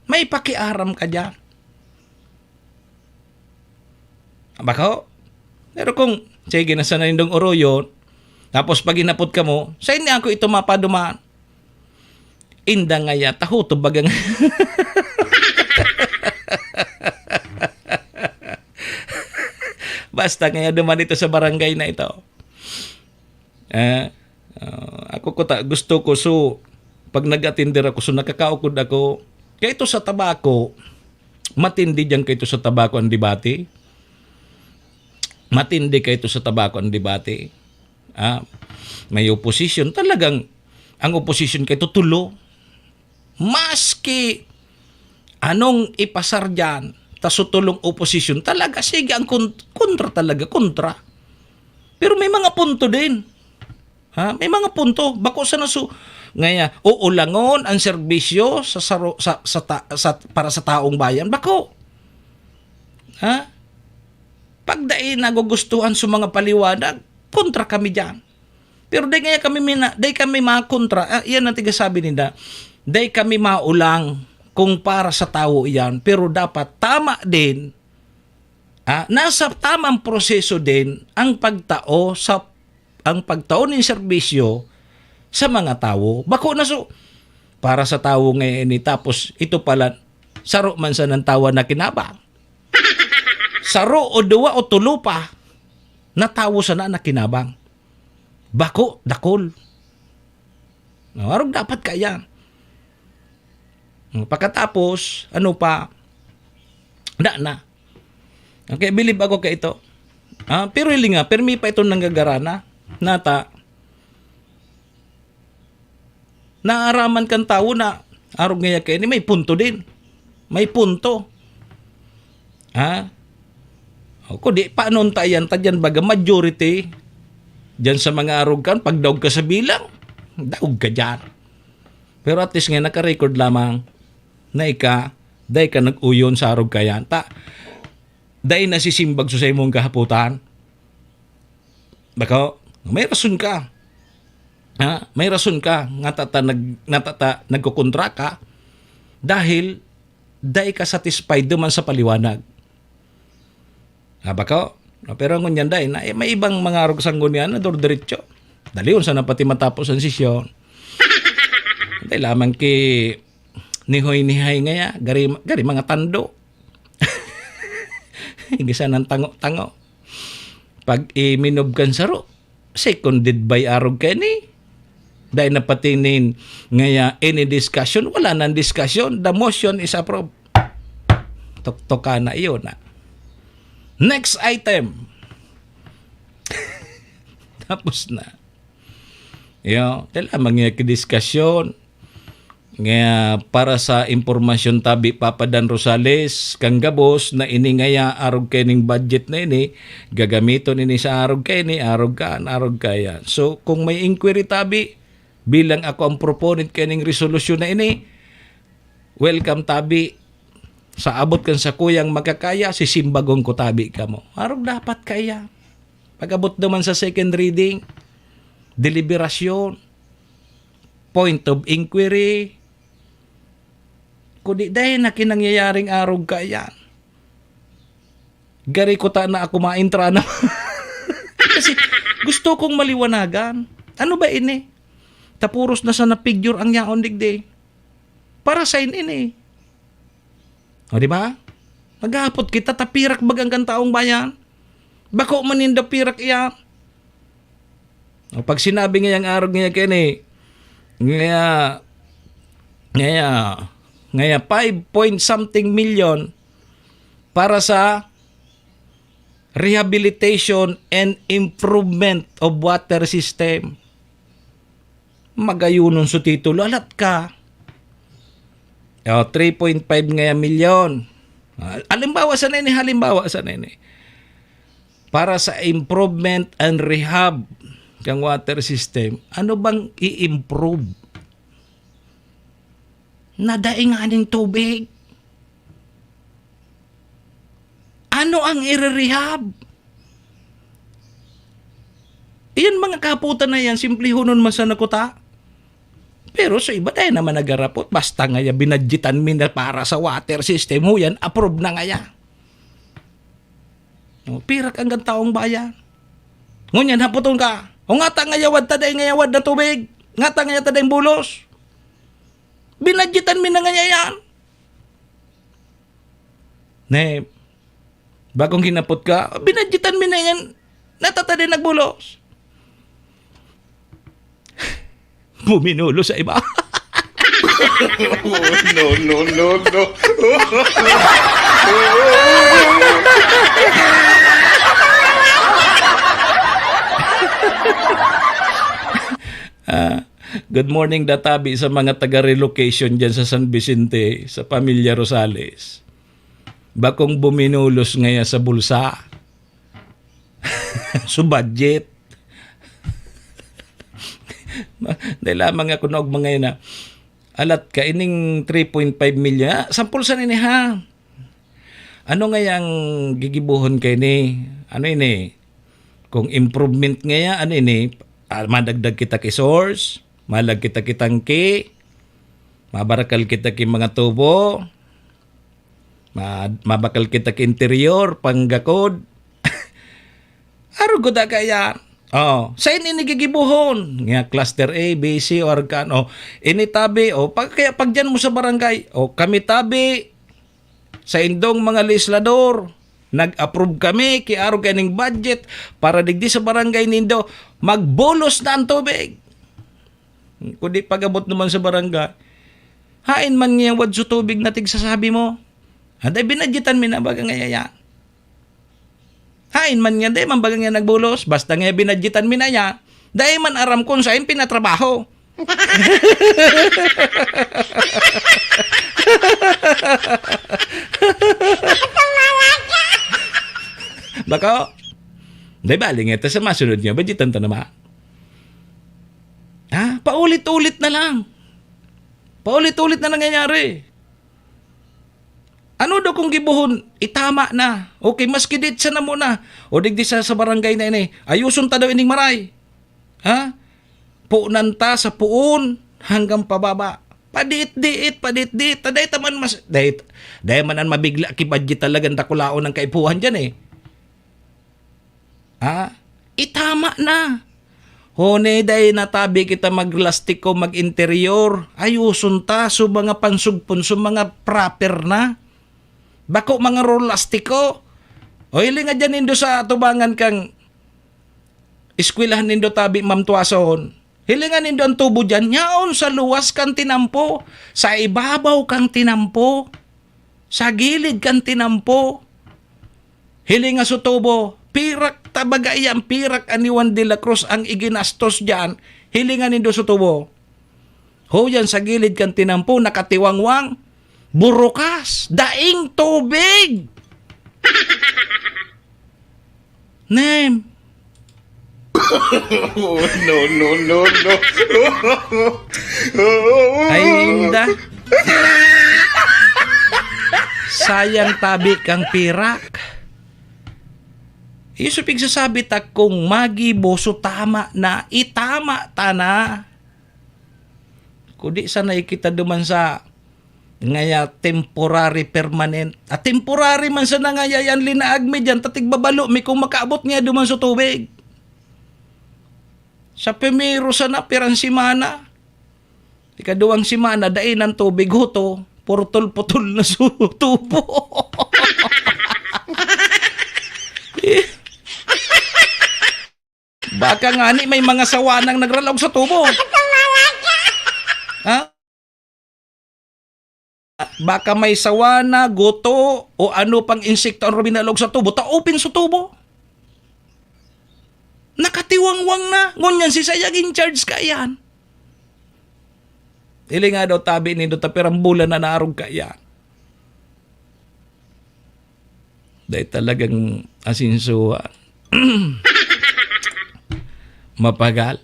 may pakiaram ka diyan. Bako? Pero kung, sige na sana nindong oroyon, tapos pag inapot ka mo, sa inyo ako ito mapaduman. Inda nga ya, tahuto baga nga. Basta nga ya, duman ito sa barangay na ito. Eh, ah, ako ko ta, gusto ko, so, pag nag-atinder ako, so, nakakaukod ako. Kaya ito sa tabako, matindi diyan kay ito sa tabako ang debate. Matindi kay ito sa tabako ang debate. Ah, may opposition. Talagang, ang opposition kay ito tulo. Maski anong ipasar diyan, ta sa tulong opposition, talaga, sige, ang kon-, kontra talaga, kontra. Pero may mga punto din. Ha? May mga punto. Bako sana su-, ngaya, uulangon ang serbisyo sa saro-, sa, sa ta-, sa, para sa taong bayan. Bako. Ha? Pag dai nagugustuhan sa mga paliwanag, kontra kami diyan. Pero dai ngaya kami mina-, dai kami makontra. Ah, iyan ang tigasabi ninda. Dai kami maulang kung para sa tawo iyan. Pero dapat tama din, ah, nasa tamang proseso din ang pagtao sa, ang pagtao nin serbisyo sa mga tawo. Bako na so, para sa tawo ngayon ini, tapos ito pala, saro man sa nang tawa na kinabang. Saro o duwa o tulo pa, na tawo sana na kinabang. Bako, dakul. No, arog dapat kaya. Pakatapos, ano pa, da na. Okay, bilib ako kay ito. Ah, pero hili nga, permi pa itong nanggagarana. Nata, naaraman kan tawo na arog ngaya kaini, may punto din. May punto. Ha? O, kundi, paano ta iyan ta diyan? Baga majority diyan sa mga arog kan, pagdaog ka sa bilang, daog ka diyan. Pero at least nga, naka-record lamang na ika, dai ka nag-uyon sa arog kayan. Ta, dai nasisimbag sa imong kahapotan. Bako, may rason ka. Ha? May rason ka nga tata nag-, nga tata nagkukontra ka dahil dai ka satisfied duman sa paliwanag. Ha, bako? No, pero ngunyan dai na, eh, may ibang mga arog sa ngunyan na dor-, diretso. Dali, unsa na pati matapos ang sesyon. Dai lamang ki nihoy-nihay ngaya, gari, gari mga tando. Gisa ng tango-tango. Pag iminob kan saro, seconded by arog kaini. Dai na pati nin ngaya any discussion, wala nang discussion. The motion is approved. Tuktukan na iyon na. Next item. Tapos na. Yo, dai lamang ngaya ki diskusyon. Nga para sa impormasyon tabi, Papa Dan Rosales, kan gabos na ini ngaya arog kaining budget na ini, gagamiton ini sa arog kaini, arog kan, arog kaya. So, kung may inquiry tabi, bilang ako ang proponent kaining resolusyon na ini, welcome tabi. Sa abot kan sakuyang makakaya, sisimbagon ko tabi kamo. Arog dapat kaya. Pag-abot naman sa second reading, deliberasyon, point of inquiry, kundi dai na ki nangyayaring arog kaya. Gari ko ta na ako maintra na. Kasi gusto kong maliwanagan. Ano ba ini? ta puros na sana figure ang yaon digdi. Para sain ini? O, di ba? Naghahapot kita, ta pirak bagang kan taong bayan? Bako man ninda pirak iyan. O, pag sinabi ngayang arog ngaya kini, ngaya, ngaya, ngaya five point something million para sa rehabilitation and improvement of water system. Magayunon su titulo, alat ka. O, three point five ngaya milyon. Ah, halimbawa sana ini, halimbawa sana ini. Para sa improvement and rehab kang water system, ano bang i-improve? Na dai nganing tubig. Ano ang ire-rehab? Iyan mga kahapotan na yan, simplehonon man sana kuta. Pero sa iba, dai naman nagarapot. Basta ngaya, binadyetan mi na para sa water system. Huyan, approve na ngaya. O, pirak ang taong bayan. Ngunyan, hapoton ka, "O, ngata ngayawad ta dai ngayawad na tubig? Ngata ngaya ta daing bulos?" Binadyetan mi na ngaya yan. Ne, bagong hinapot ka, "Binadyetan mi na yan. Ngata ta dai nagbulos?" Buminulos sa iba. No, no, no, no. Ah, good morning, Databi, sa mga taga-relocation dyan sa San Vicente, sa pamilya Rosales. Bakong buminulos ngaya sa bulsa. Su budget. Dai lamang ako naog mga ina. Alat ka, ining three point five million. Ah, sampol sa nini, ha? Ano nga yang gigibohon kaini? Ano ini? Kung improvement ngaya, ano ini? Ah, madagdag kita ki source, malag kita ki tangke, mabarakal kita ki mga tubo, ma-, mabakal kita ki interior, panggakod. Arog ko da kaya. Oh, sa ini gigibohon. Nga cluster A, B, C, o arog kan. Oh, ini tabi. Oh, pag, kaya pag dyan mo sa barangay, oh, kami tabi, sa indong mga legislador, nag-approve kami, kiarog kaning budget para digdi sa barangay nindo, magbulos na ang tubig. Kundi pag-abot naman sa barangay, hain man ngiyawad sa tubig na tigsasabi mo? Aday, binadyetan mi na baga ngaya yan. Hain man nga, di man baga nga nagbulos. Basta nga binadyetan mi na niya, dai man aram kun saen pinatrabaho. Bako, dai bali nga ta sa masunod nga, badyetan ta naman. Ha? Paulit-ulit na lang. Paulit-ulit na nangyayari. Ano daw kung gibohon, itama na. Okay, maski dit sa namo na. O digdi sa, sa barangay na ini, ayuson ta daw ining maray. Ha? Punan ta sa puon hanggang pababa. Padiit-diit, padiit-diit. Ta dai ta man mas, dai, dai man an mabigla ki budget talagang dakulaon ang kaipuhan dyan eh. Ah, itama na. Huni dai na tabi kita maglastiko, mag-interior. Ayuson ta, so mga pansugpon, so mga proper na. Bako mga rolastiko. O, hiling nga dyan nindo sa atubangan kang eskwelahan nindo tabi, Ma'am Tuason. Hilingan nindo ang tubo dyan. Yaon sa luwas kan tinampo, sa ibabaw kang tinampo. Sa gilid kan tinampo, hiling nga sa tubo, pirak ta baga iyan, pirak an ni Juan de la Cruz ang iginastos diyan, hilingan nindo sa tubo. Huyan sa gilid kan tinampo, nakatiwangwang, burukas, daing tubig. Nem. No, no, no, no. Ay, inda. Sayang tabi kang pirak. Iso pigsasabi ta kung magibo, so tama na, itama ta na. Kudi sana ikita duman sa ngaya temporary, permanent. At temporary man sana ngaya yan, linaag mi dyan, ta tigbabalo mi kung makaabot ngaya duman sa tubig. Sa primero sana, pirang semana, Ikaduwang semana, dai nang tubig, huto, purtol-putol na su-, tubo. Eh, baka ngani may mga sawanang nagralaog sa tubo. Ha? Baka may sawana, guto, o ano pang insekto ang ruminalaog sa tubo, taopin sa tubo. Nakatiwangwang na. Ngunyan si sayang in charge kaiyan. Hiling nga daw tabi nindo, ta pirang bulan na naarog kaiyan. Dahil talagang asinsuha. Mapagal.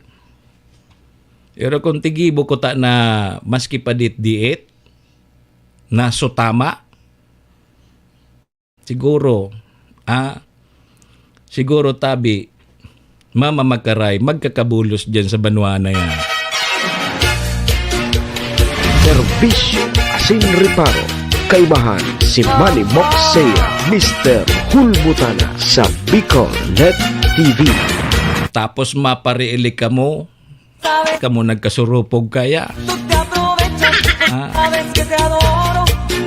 Pero kung tigibo ko ta na maski pa dit-diit, na so tama, siguro, ah, siguro tabi, Mama Makaray, magkakabulos dyan sa banwa na yan. Serbisyo asin reparo. Kaibahan si Manny Moxea, Mister Hulbutana sa Bicol Net T V. Tapos mapariili kamo, kamo nagkasurupog kaya. Ah.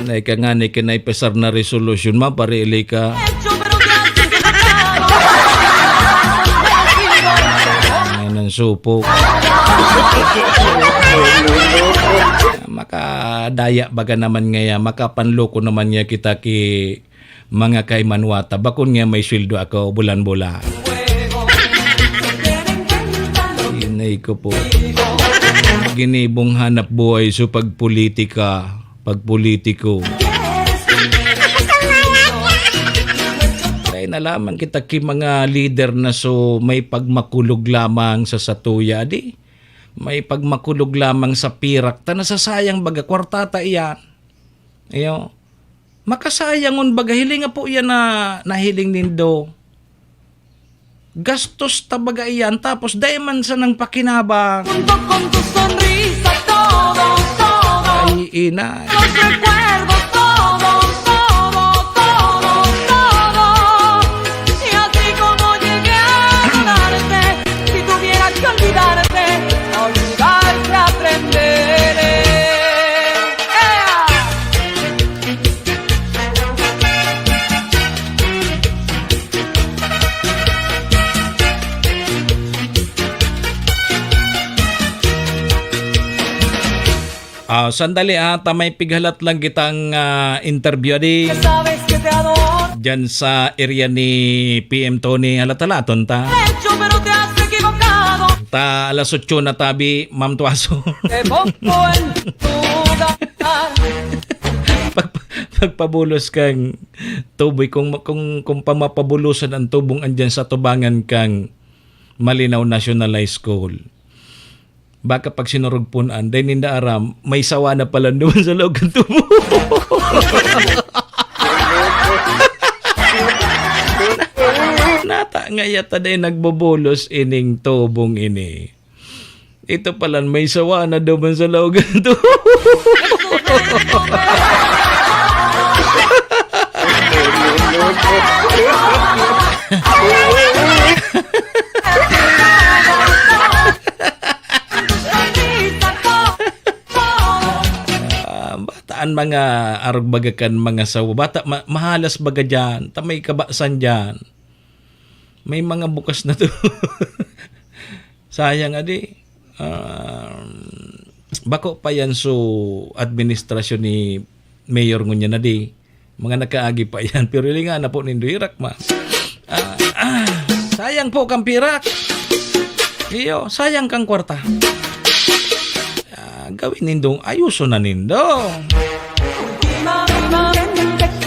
Nay ka nga ni kinay pesar na resolusyon, mapariili ka. Ay, nang supok. Makadaya baga naman ngaya, makapanloko naman ngaya kita ki mga kaimanwata, bakon nga may sweldo ako bulan-bulan. Inay ko po. Ginibong hanap buhay so pagpolitika, pagpolitiko. Kaya na lamang kita ki mga lider na so may pagmakulog lamang sa satuya, di? May pagmakulog lamang sa pirak, ta nasasayang baga kwartata iyan. Iyo. Makasayangon baga, hiling nga po yan na nahiling nindo. Gastos ta baga iyan, tapos dai man sanang pakinabang. Junto con tu sonrisa, todo, todo. Ay, inay. Los recuerdos, todo, todo, todo, todo. Y así como llegué a adorarte, si tuviera que olvidarte, a olvidarte aprenderé. ¡Ea! Ah, sandali, ah, ta may pighalat lang kitang, ah, interview, adi. Sabes que te adoro. Diyan sa area ni P M Tony, halat-halaton ta. Hecho, pero te has equivocado. Ta alas otso na tabi, Ma'am Tuaso. Te pongo en tu lugar. Pag-, pagpabulos kang tuboy, kung, kung, kung pamapabulosan ang tubong andyan sa tubangan kang Malinao National High School. Baka pag sinurog punan, dai ninda aram, may sawa na pala doon sa laog kan tubo. Nata nga yata dai nagbobolos ining tubong ini. Ito pala, may sawa na duman sa laog kan tubo. Ah, bata an mga arog baga kan mga sawa. Bata, ma-, mahalas baga diyan. Ta may kabasan diyan. May mga bukas na to. Sayang, adi. Ah, bako pa yan so administrasyon ni Mayor ngunyan na di. Mga nakaagi pa yan. Pero hilinga na po nindo, hirak ma. Ah, ah, sayang po kang pirak. Iyo, sayang kang kwarta. Ah, gawin nindong ayuso na nindo.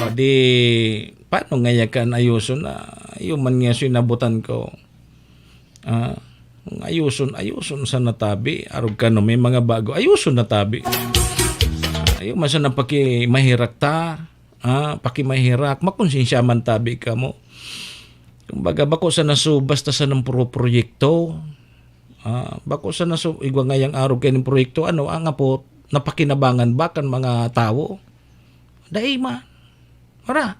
O di, paano ngaya kan ayuso na? Iyo man nga sinabutan ko. Ah, ayuson, ayuson sa natabi. Arog kano, may mga bago. Ayuson natabi. Ayaw man sana pakimahirak ta. Ah, pakimahirak. Makonsensya man tabi kamo. Kumbaga, bako sana so, basta sana puro proyekto. Ah, bako sana so, igwa ngayang arog kaning proyekto, ano, ang apot, napakinabangan ba kan mga tawo? Dai man. Wala.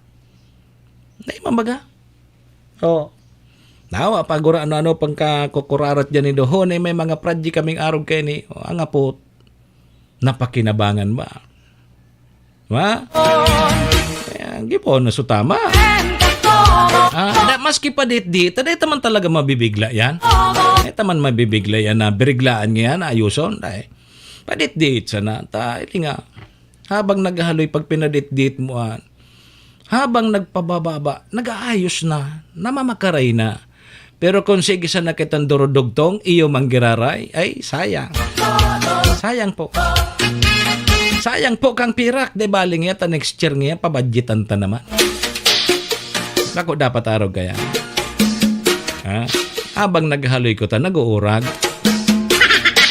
Dai man baga. Oh. Nawa, pag ura ano-ano pang kakukurarat dyan ni Dohon, eh, may mga project kaming arog kaini. Oh, ang apot. napakinabangan ba? Ha? Kaya, gibo na su tama. Ah, da, maski pa dit-dit, dai ta man talaga mabibigla yan. Dai ta man mabibigla yan na biriglaan nga yan, ayuson, dai. Padit-dit sana, ta, ili nga. Habang naghahaloy pag pinadit-dit mo, ah, habang nagpabababa, nag-aayos na, namamakaray na. Pero kung sige sana kitang durudugtong, iyo manggiraray, ay, sayang. Sayang po. Sayang po kang pirak, di bali nga ta next year nga, pabadyetan ta naman. Naku, dapat arog kaya. Ha? Habang naghahaloy ko ta, nag-uurag.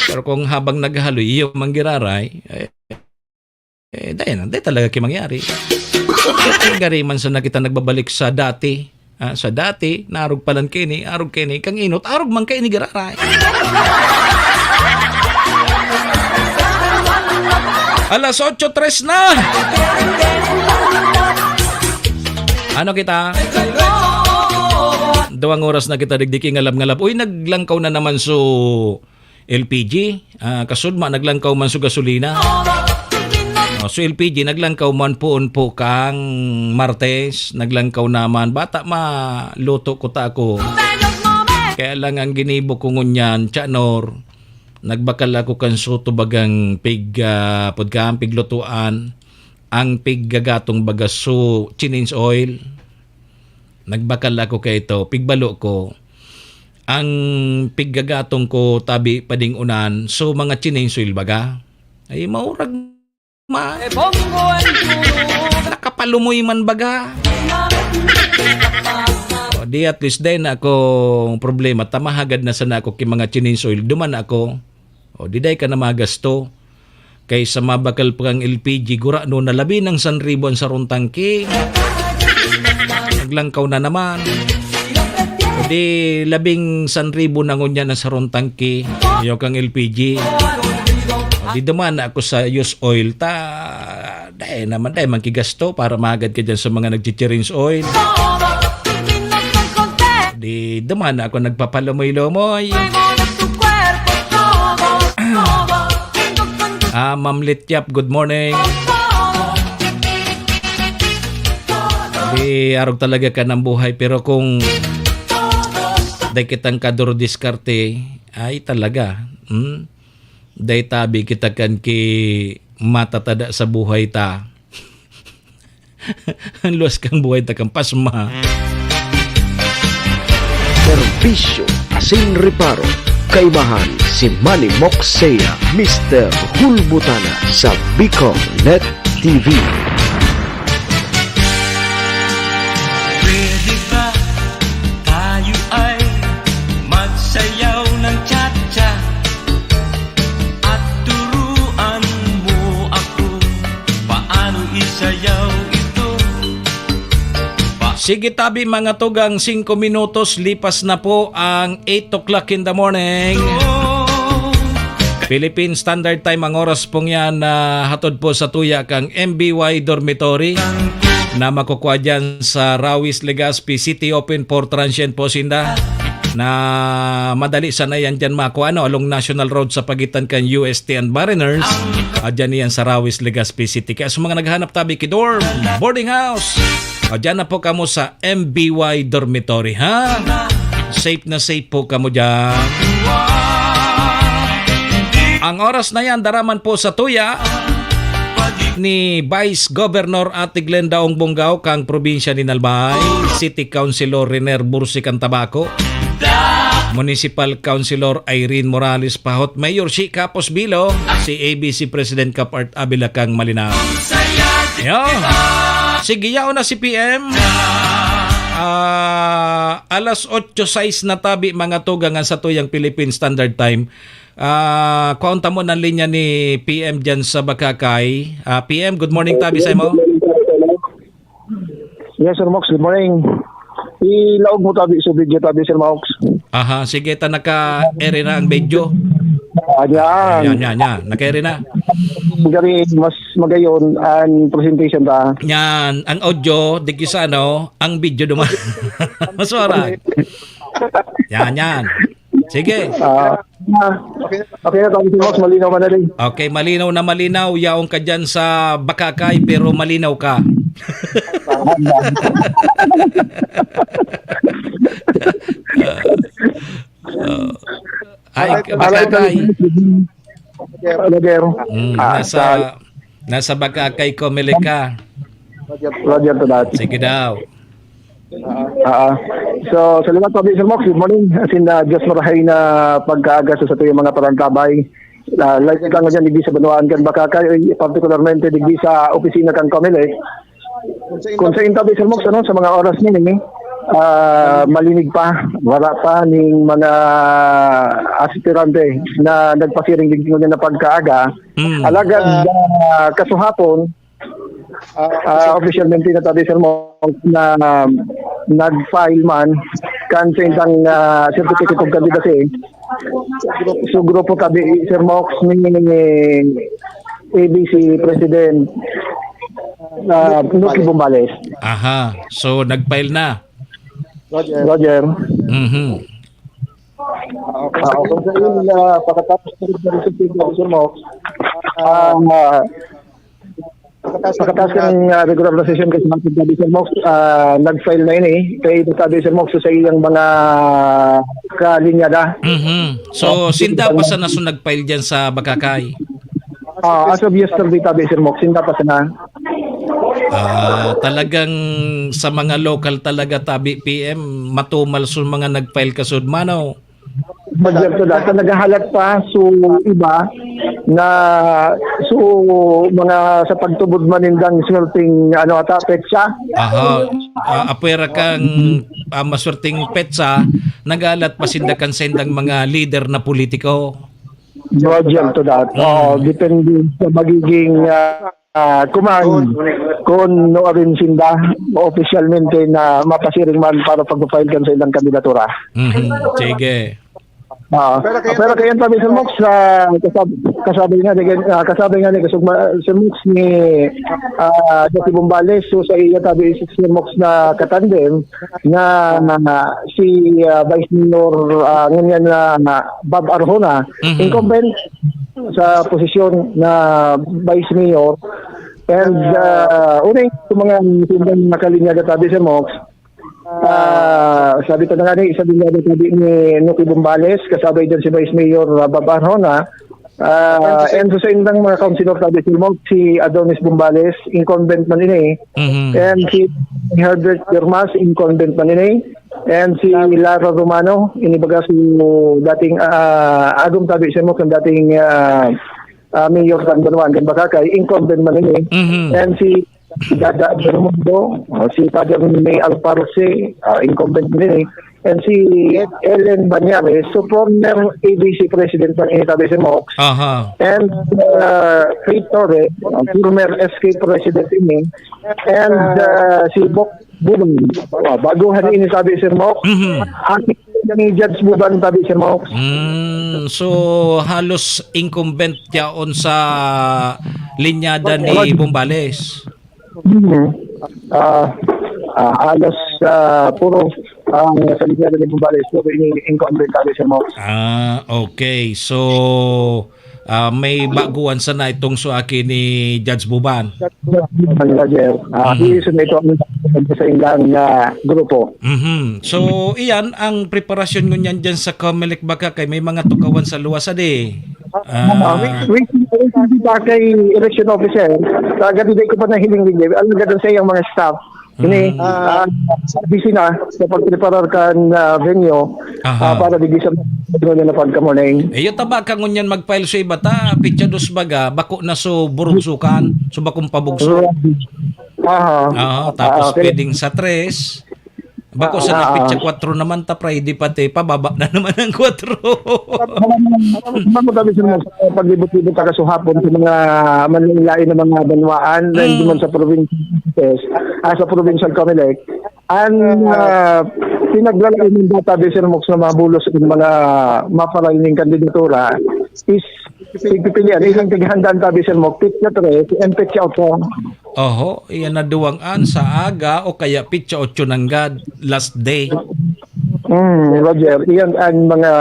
Pero kung habang naghahaloy, iyo manggiraray, eh, eh, dai na, dai talaga ki mangyari. Gari man sana kita nagbabalik sa dati. Ah, sa dati, naarog pa lang kaini, arog kaini, kang inot, arog man kaini giraray. Alas otso tres na! Ano kita? Duwang oras na kita digdi ki ngalab-ngalab. Uy, naglangkaw na naman su L P G, ah, kasudma, naglangkaw man su gasolina. Oh, su L P G, naglangkaw man poon po kang Martes, naglangkaw naman. Bata maluto ko ta ako. Kaya lang ang ginibo ko ngunyan, Chanor, nagbakal ako kan su tubagang pig, ah, pud ka, piglutuan, ang piggagatong baga su change oil. Nagbakal ako kaito, pigbalo ko. Ang piggagatong ko tabi pading-unan, so mga chinensuil baga. Ay, maurag ma-, nakapalumoy man baga. O, di at least dai na akong problema. Ta mahagad na sana ako ki mga chinensuil. Duman ako. O, di dai ka na magasto. Kaysa mabakal pa kang L P G, gurano na labi ng sanribo ang sarong tangke. Naglangkaw na naman. O di, labing sanribo na ngunyan ang sarong tangke. Ayaw kang L P G. O di, duman na ako sa used oil ta. Dai naman, dai man ki gasto para magad ka dyan sa mga nagchichirins oil. Di, duman na ako nagpapalumoy-lumoy. Ah, Ma'am Lityap, good morning. Di, arog talaga ka ng buhay, pero kung dai kitang kaduro diskarte, ay talaga, hmm? Dai tabi kita kan ki matatada sa buhay ta. Ang luwas kang buhay ta kang pasma. Serbisyo asin reparo. Kaibahan si Manny Moxea, Mister Hulbutana sa Bicol Net T V. Pwede ba tayo ay magsayaw ng cha-cha? At turuan mo ako paano isayaw ito. Pa- Sige tabi, mga tugang, singko minutos, lipas na po ang eight o'clock in the morning. Philippine Standard Time ang oras pong yan na hatod po sa tuya kang M B Y Dormitory na makukuha dyan sa Rawis, Legazpi. City open for transient po sinda na madali sana yan dyan makuha, ano, along National Road sa pagitan kan U S T and Mariners. At dyan yan sa Rawis, Legazpi City. Kaya sa mga naghahanap tabi ki dorm, boarding house, o, dyan na po kamo sa M B Y Dormitory, ha? Safe na safe po kamo dyan. Ang oras na yan, daraman po sa tuya ni Vice Governor Ate Glenda Ong Bongao kang probinsya ni Albay, City Councilor Riner Bursi kan Tabaco, Municipal Councilor Irene Morales Pahot, Mayor Shi Capos Bilo, si A B C President Cap Art Abila kang Malinao. Yo. Sige, yaon na si P M. Ah, alas otso sais na tabi, mga tugang, sa tuyang Philippine Standard Time. Ah, kwaon ta mo ng linya ni P M dyan sa Bakakay. Ah, P M, good morning tabi sa imo. Yes, Sir Mox, good morning. Ilaog mo tabi sa video tabi, Sir Mox. Aha, sige, ta naka-ere na ang video. Ayan. Ayan, yan, yan. Naka-ere na. Gari, mas magayon ang presentation ta. Yan, ang audio, di kisa, no? Ang video duman. Mas wala. Yan, yan. Sige. Ah, Ah, okay, okay na tayo, Sir Mox. Malinaw ka na rin. Okay, malinaw na malinaw. Yaon ka dyan sa Bakakay, pero malinaw ka. Ah, ah. Ay, Alright, Bakakay. Roger. Mm, Ah, nasa, sa nasa Bakakay, Comelec ka. Roger to that. Sige daw. Ah, so, salamat po, Sir Mox. Good morning. As in, uh, Diyos marahay na pagkaaga sa satuyang mga parantabay. Uh, lahat lang dyan, digdi sa banwaan kan Bakakay, particularmente digdi sa opisina kan Comelec. Kung sa intabi, Sir Mox, ano, sa mga oras niya, eh, ah, malinig pa, wala pa ning mga aspirante na nagpasiring digdi ngunyan na pagkaaga. Mm. Alagad, ah, kasuhapon, ah, opisyalmente na tabi, Sir Mox, na, um, nag-file man kan sa indang, ah, certificate of candidacy. So, grupo tabi, Sir Mox, ni A B C President, ah, Nuki Bombales. Aha. So, nag-file na. Roger. Roger. Mhm. Ah, okay. So, yun, ah, pagkatapos ng Sir Mox, ah, Pagkatapos ng, ah, regular na session kasi natin, sabi, Sir Mox, ah, nag-file na ini. Kaya ito, sabi, Sir Mox, sa iyang mga kalinyada. Mhm. So, sinda pa sana so nag-file dyan sa Bakakay? Ah, as of yesterday, sabi, Sir Mox, sinda pa sana. Ah, talagang sa mga local talaga, tabi, P M, matumal so mga nag-file kasud mano. Madyang to data, naghahalat pa. So, iba na, so, mga sa pagtubod man nindang swerteng, ano, ata, petsa. Aha. Ah, apwera kang, ah, maswerteng petsa, naghahalat pa sinda kan sendang mga lider na politiko. Madyang to data. Oo, depende sa magiging, ah, ah, command kung nuarin sinda opisyalmente na mapasiring man para pag-file kan sa ilang kandidatura. Mhm. Sige. Ah, pero kaya, pero kaya tabi, Sir Mox, ah, kasab-, kasabi nga ni, ah, kasabi nga ni Kasugma, Sir Mox, ni, ah, Jackie Bombales, so sa iya tabi, Sir Mox, na katandem na, na si, ah, Vice Mayor, ah, ngunyan na, na Bob Arjona, Mhm. incumbent sa posisyon na Vice Mayor. And, ah, uning sa mga sundang nakalinya tabi, Sir Mox, ah, sabi ta na nga ni, isa din nga tabi ni Nuki Bombales, kasabay dyan si Vice Mayor, ah, Bob Arjona. Ah, and sa indang mga councilor tabi, Sir Mox, si Adonis Bombales, incumbent man ini. Mhm. And si Herbert Dermas, incumbent man ini. And si Lara Romano, inibaga si dating, ah, agom tabi, Sir Mox, ang dating, ah, ah, mayor kan Banwaan kan Bakakay, incumbent man ini. Mhm. And si Dada Bermudo, o si Father May Alparse, ah, incumbent man ini. And si Ellen Banyales, so former A B C president man ini tabi, Sir Mox. Aha. And, ah, Faith Torres, ah, former S K president ini. And, ah, si Bok Buban. Ah, baguhan ini tabi, Sir Mox. Mhm. Ang ni Judge Buban tabi, Sir Mox. Mm, so, halos incumbent yaon sa linyada ni Bombales. Mhm. Ah, ah, halos, ah, puro ang sa linyada ni Bombales, puro ini incumbent tabi, Sir Mox. Ah, okay. So, ah, may baguhan sana itong suaki ni Judge Buban. Roger. Ah, Mhm. isunod ito ang sa ilang, ah, grupo. Mhm. So, iyan ang preparasyon ngunyan dyan sa Comelec, Bakakay, may mga tukawan sa luwas, adi. Ah, Ah, wait, wait, wait, wait, pa kay election officer. Sa gabi, di ko pa nahiling, di, ang ganda sa iyang mga staff. Ini, Mm. ah, busy na sa pagpreparar kan, ah, venue, Aha. ah, para digdi sa mga na pagkamorning. Eh, yung taba ka ngunyan mag-file sa iba ta, pitsa dos baga, bako na so burugsukan, so bakong pabugso. Aha. Oo, tapos Ah, okay. pwedeng sa tres. Bako Ah, sa ah, napitsa ah. kwatro naman ta, Friday pati, pababa na naman ang kwatro. Ano mo tabi sa mga paglibot-libot ka kasuhapon sa mga manlain-lain na mga banwaan, na hindi Mm. man sa province, ah, sa provincial Comelec. An, ah, pinaglalagay ng database, Sir Mox, na mabulos ang mga maparal ning kandidatura is pipilian. Ilang tighandaan tabi, Sir Mox, pitsa tres and pitsa otso. Oho, iyan na duwang an sa aga o kaya pitsa otso nanggad, last day. Hmm, Roger, iyan ang mga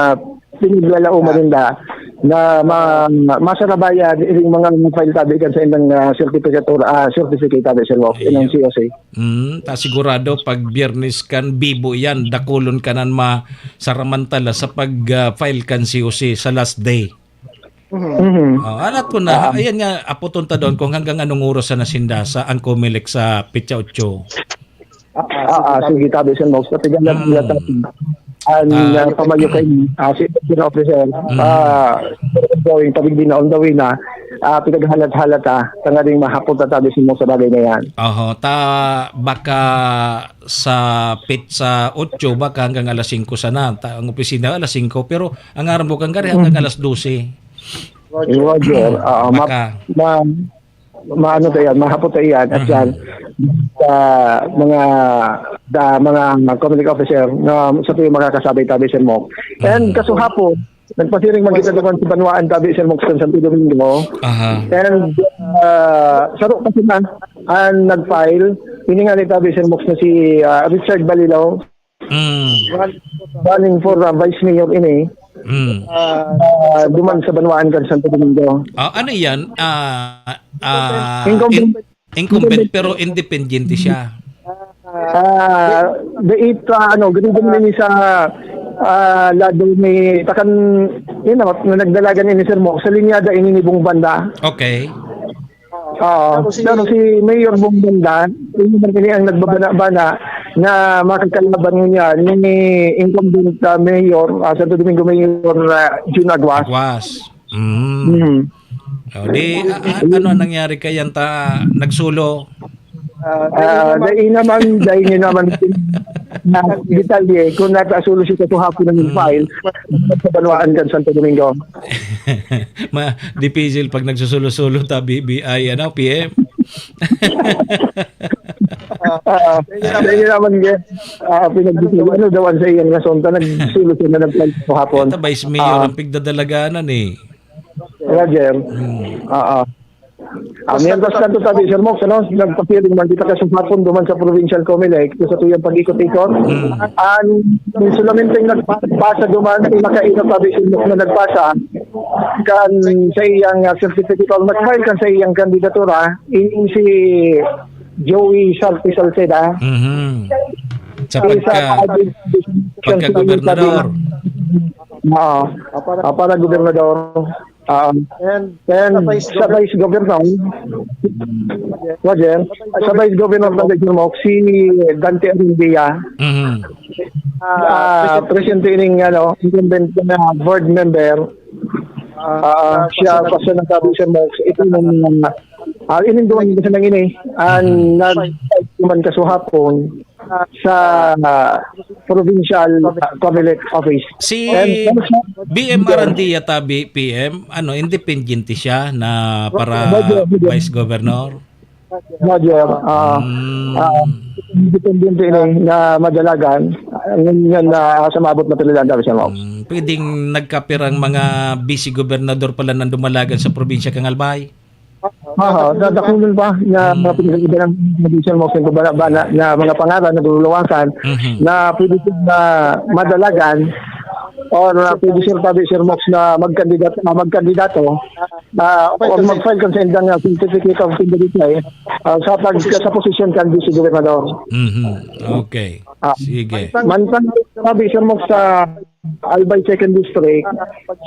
pinaglalauman ninda na ma-, masarabayan ining mga file tabi kan sa indang, ah, certificate or, ah, certificate tabi, Sir Mox, inang Iyo. C O C. Mm, ta sigurado pag Biyernes kan bibo yan, dakulon ka nan ma-, saramantala sa pag, ah, file kan C O C sa last day. Mhm. Mhm. Oh, alat ko na, Ah. ayan nga, aputon ta doon kung hanggang anong oras na nasindasa ang Comelec sa petsa otso. Ah, ah, sige, tabi, Sir Mox. Pati ganyan, Mm. wala tayo. Ang, Ah. ah, pamayo kay, ah, si Sir Officer, Mm. ah, going, tabig din na, on the way na, ah, pinaghalat-halat, ah, tanganing mahapon ta tabi, Sir Mox, sa bagay na yan. Oho, ta, baka sa petsa otso, baka hanggang alas singko sana. Ta, ang opisina alas singko, pero ang aram ko kan gari hanggang Mm. alas dose. Roger, ah, ma-, Baka. ma-, maano tayo yan, mahapot tayo yan, at Mhm. yan, sa mga, da, mga Comelec officer na sa tuwing makakasabay tabi, Sir Mox. And Mhm. kasuhapon, nagpasiring man kita doon sa banwaan tabi, Sir Mox, sa Santo Domingo. Aha. And, ah, saro pa sila ang nag-file. Ini nga ni tabi, Sir Mox, na si, ah, Richard Balilao. Mm. Running for, ah, Vice Mayor ini. Mm. Ah, duman sa banwaan kan Santo Domingo. Ah, ano yan? Ah, ah, Incumbent. in-, incumbent, pero independiente siya. Ah, dait, ah, ano, ganun din ini sa, ah, lado ni Takan, yun na, na nagdalagan ini, Sir Mox, sa linyada ini ni Bong Banda. Okay. Oo. Pero si Pero si Mayor Bong Banda, yun naman ini ang nagbabana-bana na makakalaban niya ni incumbent, ah, Mayor, ah, Santo Domingo Mayor, ah, Jun Aguas. Aguas. Mm. Mhm. Oh, di, a-, a-, ano ang nangyari kay yan ta nagsulo? Ah, dai naman, dai niya naman na detalye kung natasulo siya sa hapon ng Hmm. file sa banwaan kan Santo Domingo. Ma, dipisil pag nagsusulo-sulo ta, B B I, ano, P M? Ah, dai niya naman, ah, pinag-, ano daw ang sa iyang rason, ta nagsulo siya na nag-file sa hapon. Ito, Vice Mayor Ah. ang pigdadalaganan, eh. Roger. Hmm. Oo. Ah, mientras tanto, tabi, Sir Mox, ano, nagpapiling man kita kasong hapon duman sa Provincial Comelec, sa tuyang pag-ikot-ikot. Hmm. Ang solamente nagpasa duman, pinakainot, tabi, Sir Mox, na nagpasa kan sa iyang, ah, certificate or nag-file kan sa iyang kandidatura, in si Joey Sarte Salceda. Mhm. Sa Ay, sa pagka, pagka-gobernador. Oo. Ah, para gobernador. Ah, And and sa vice sa governor. vice governor, Roger, sa vice governor ng Region Moc, si Dante Arindia, Mhm. ah, ah, presidente ining, ano, incumbent na board member. Ah, Ah, siya, siya, pasal ng Kabisan Moc. Ito yung, ah, ining duwang kasi nang ini, ah, Mhm. nag-, naman kasuhapon sa, ah, provincial, ah, Comelec office. Si And, B M Arandia tabi, P M, ano, independiente siya na para Roger, Roger. Vice Governor? Roger, ah, Hmm. ah, independiente ini na madalagan. Ah, ngunyan na sa maabot na pila lang, sabi siya, Mox. Hmm, pwedeng nagkapirang mga vice gobernador pala nang dumalagan sa probinsya kan Albay? Aha, dadakulon pa na mga Hmm. pinag-iba ng provincial Mox, nagbabana-bana na mga pangalan, nagluluwasan, Mhm. na pwede po na madalagan or, ah, pwede, Sir Tabi, Sir Mox, na magkandidat-, ah, magkandidato, ah, or mag-file kan sa indang, ah, certificate of candidacy, ah, sa pag-, sa posisyon kan vice gobernador. Mhm. Okay. Ah, Sige. Mantang, Tabi, Sir Mox, sa Albay Second District,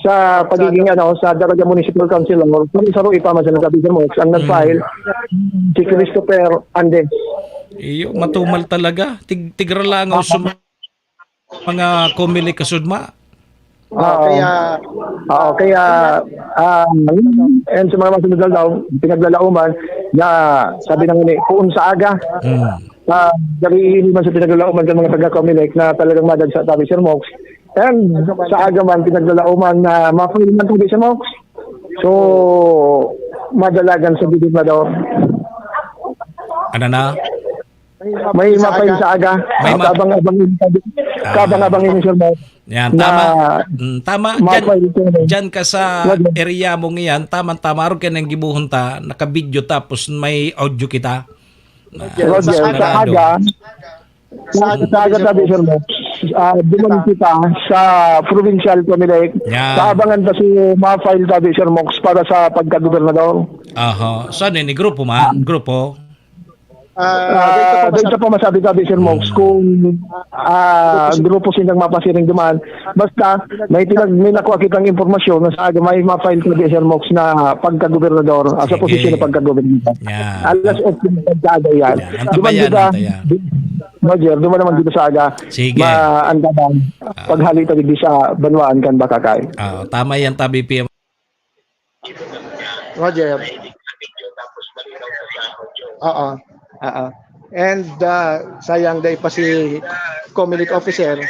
sa pagiging, ano, sa Daraga Municipal Councilor, saro-saro ipa man sa nagkabidang Mox ang nag-file, si Christopher Andes. Iyo, matumal talaga. Tig-, tigra lang ang sum-, mga Comelec kasudma. Oo. Kaya, Oo, kaya, ah, and sa mga masunod na daw, pinaglalauman na sabi ng ini, puon sa aga, Hmm. ah, nariili man sa pinaglalauman ng mga taga-Comelec na talagang madagsa tabi, Sir Mox. And sa aga man, pinaglalauman na ma-file man tabi, Sir Mox. So, madalagan sa gobernador. Ano na? May ma-file sa aga. May ma- Kabang-abang ini, Ah. kabang-abang ini, Sir Mox. Yan, Na tama. Mm, tama. Diyan, ma-file ko na. diyan ka sa Wag. area mong iyan, tama-tama, aron ka nang gibuhon ta, nakabidyo tapos may audio kita. Na, Roger, sa na sa rado. aga, sa aga, sa aga tabi, Sir Mox. ah, duman kita sa provincial, Comelec. Yan. Sa abangan ta si ma-file tabi, Sir Mox, para sa pagkagobernador. Aha. Saan ini? Grupo man? Grupo? Ah, Ah, dito pa dito masabi, pa masabi tabi, Sir Mox, Hmm. kung, ah, grupo sindang mapasiring duman. Basta, may pinag-, may nakuha kitang impormasyon na sa aga may ma-file tabi, Sir Mox, na pagkagobernador, ah, sa Sige. posisyon na pagkagobernador. Yan. Alas otso ng pagkaaga yan. Yan. Duman Antabayan, kita, antabayan. Roger, duman naman dito sa aga. Sige. Ma-, ang tabang Ah. paghali ta digdi sa banwaan kan Bacacay. Ah, tama yan, tabi, P M. Roger. Oo. Oo. And, ah, sayang dai pa si Comelec officer,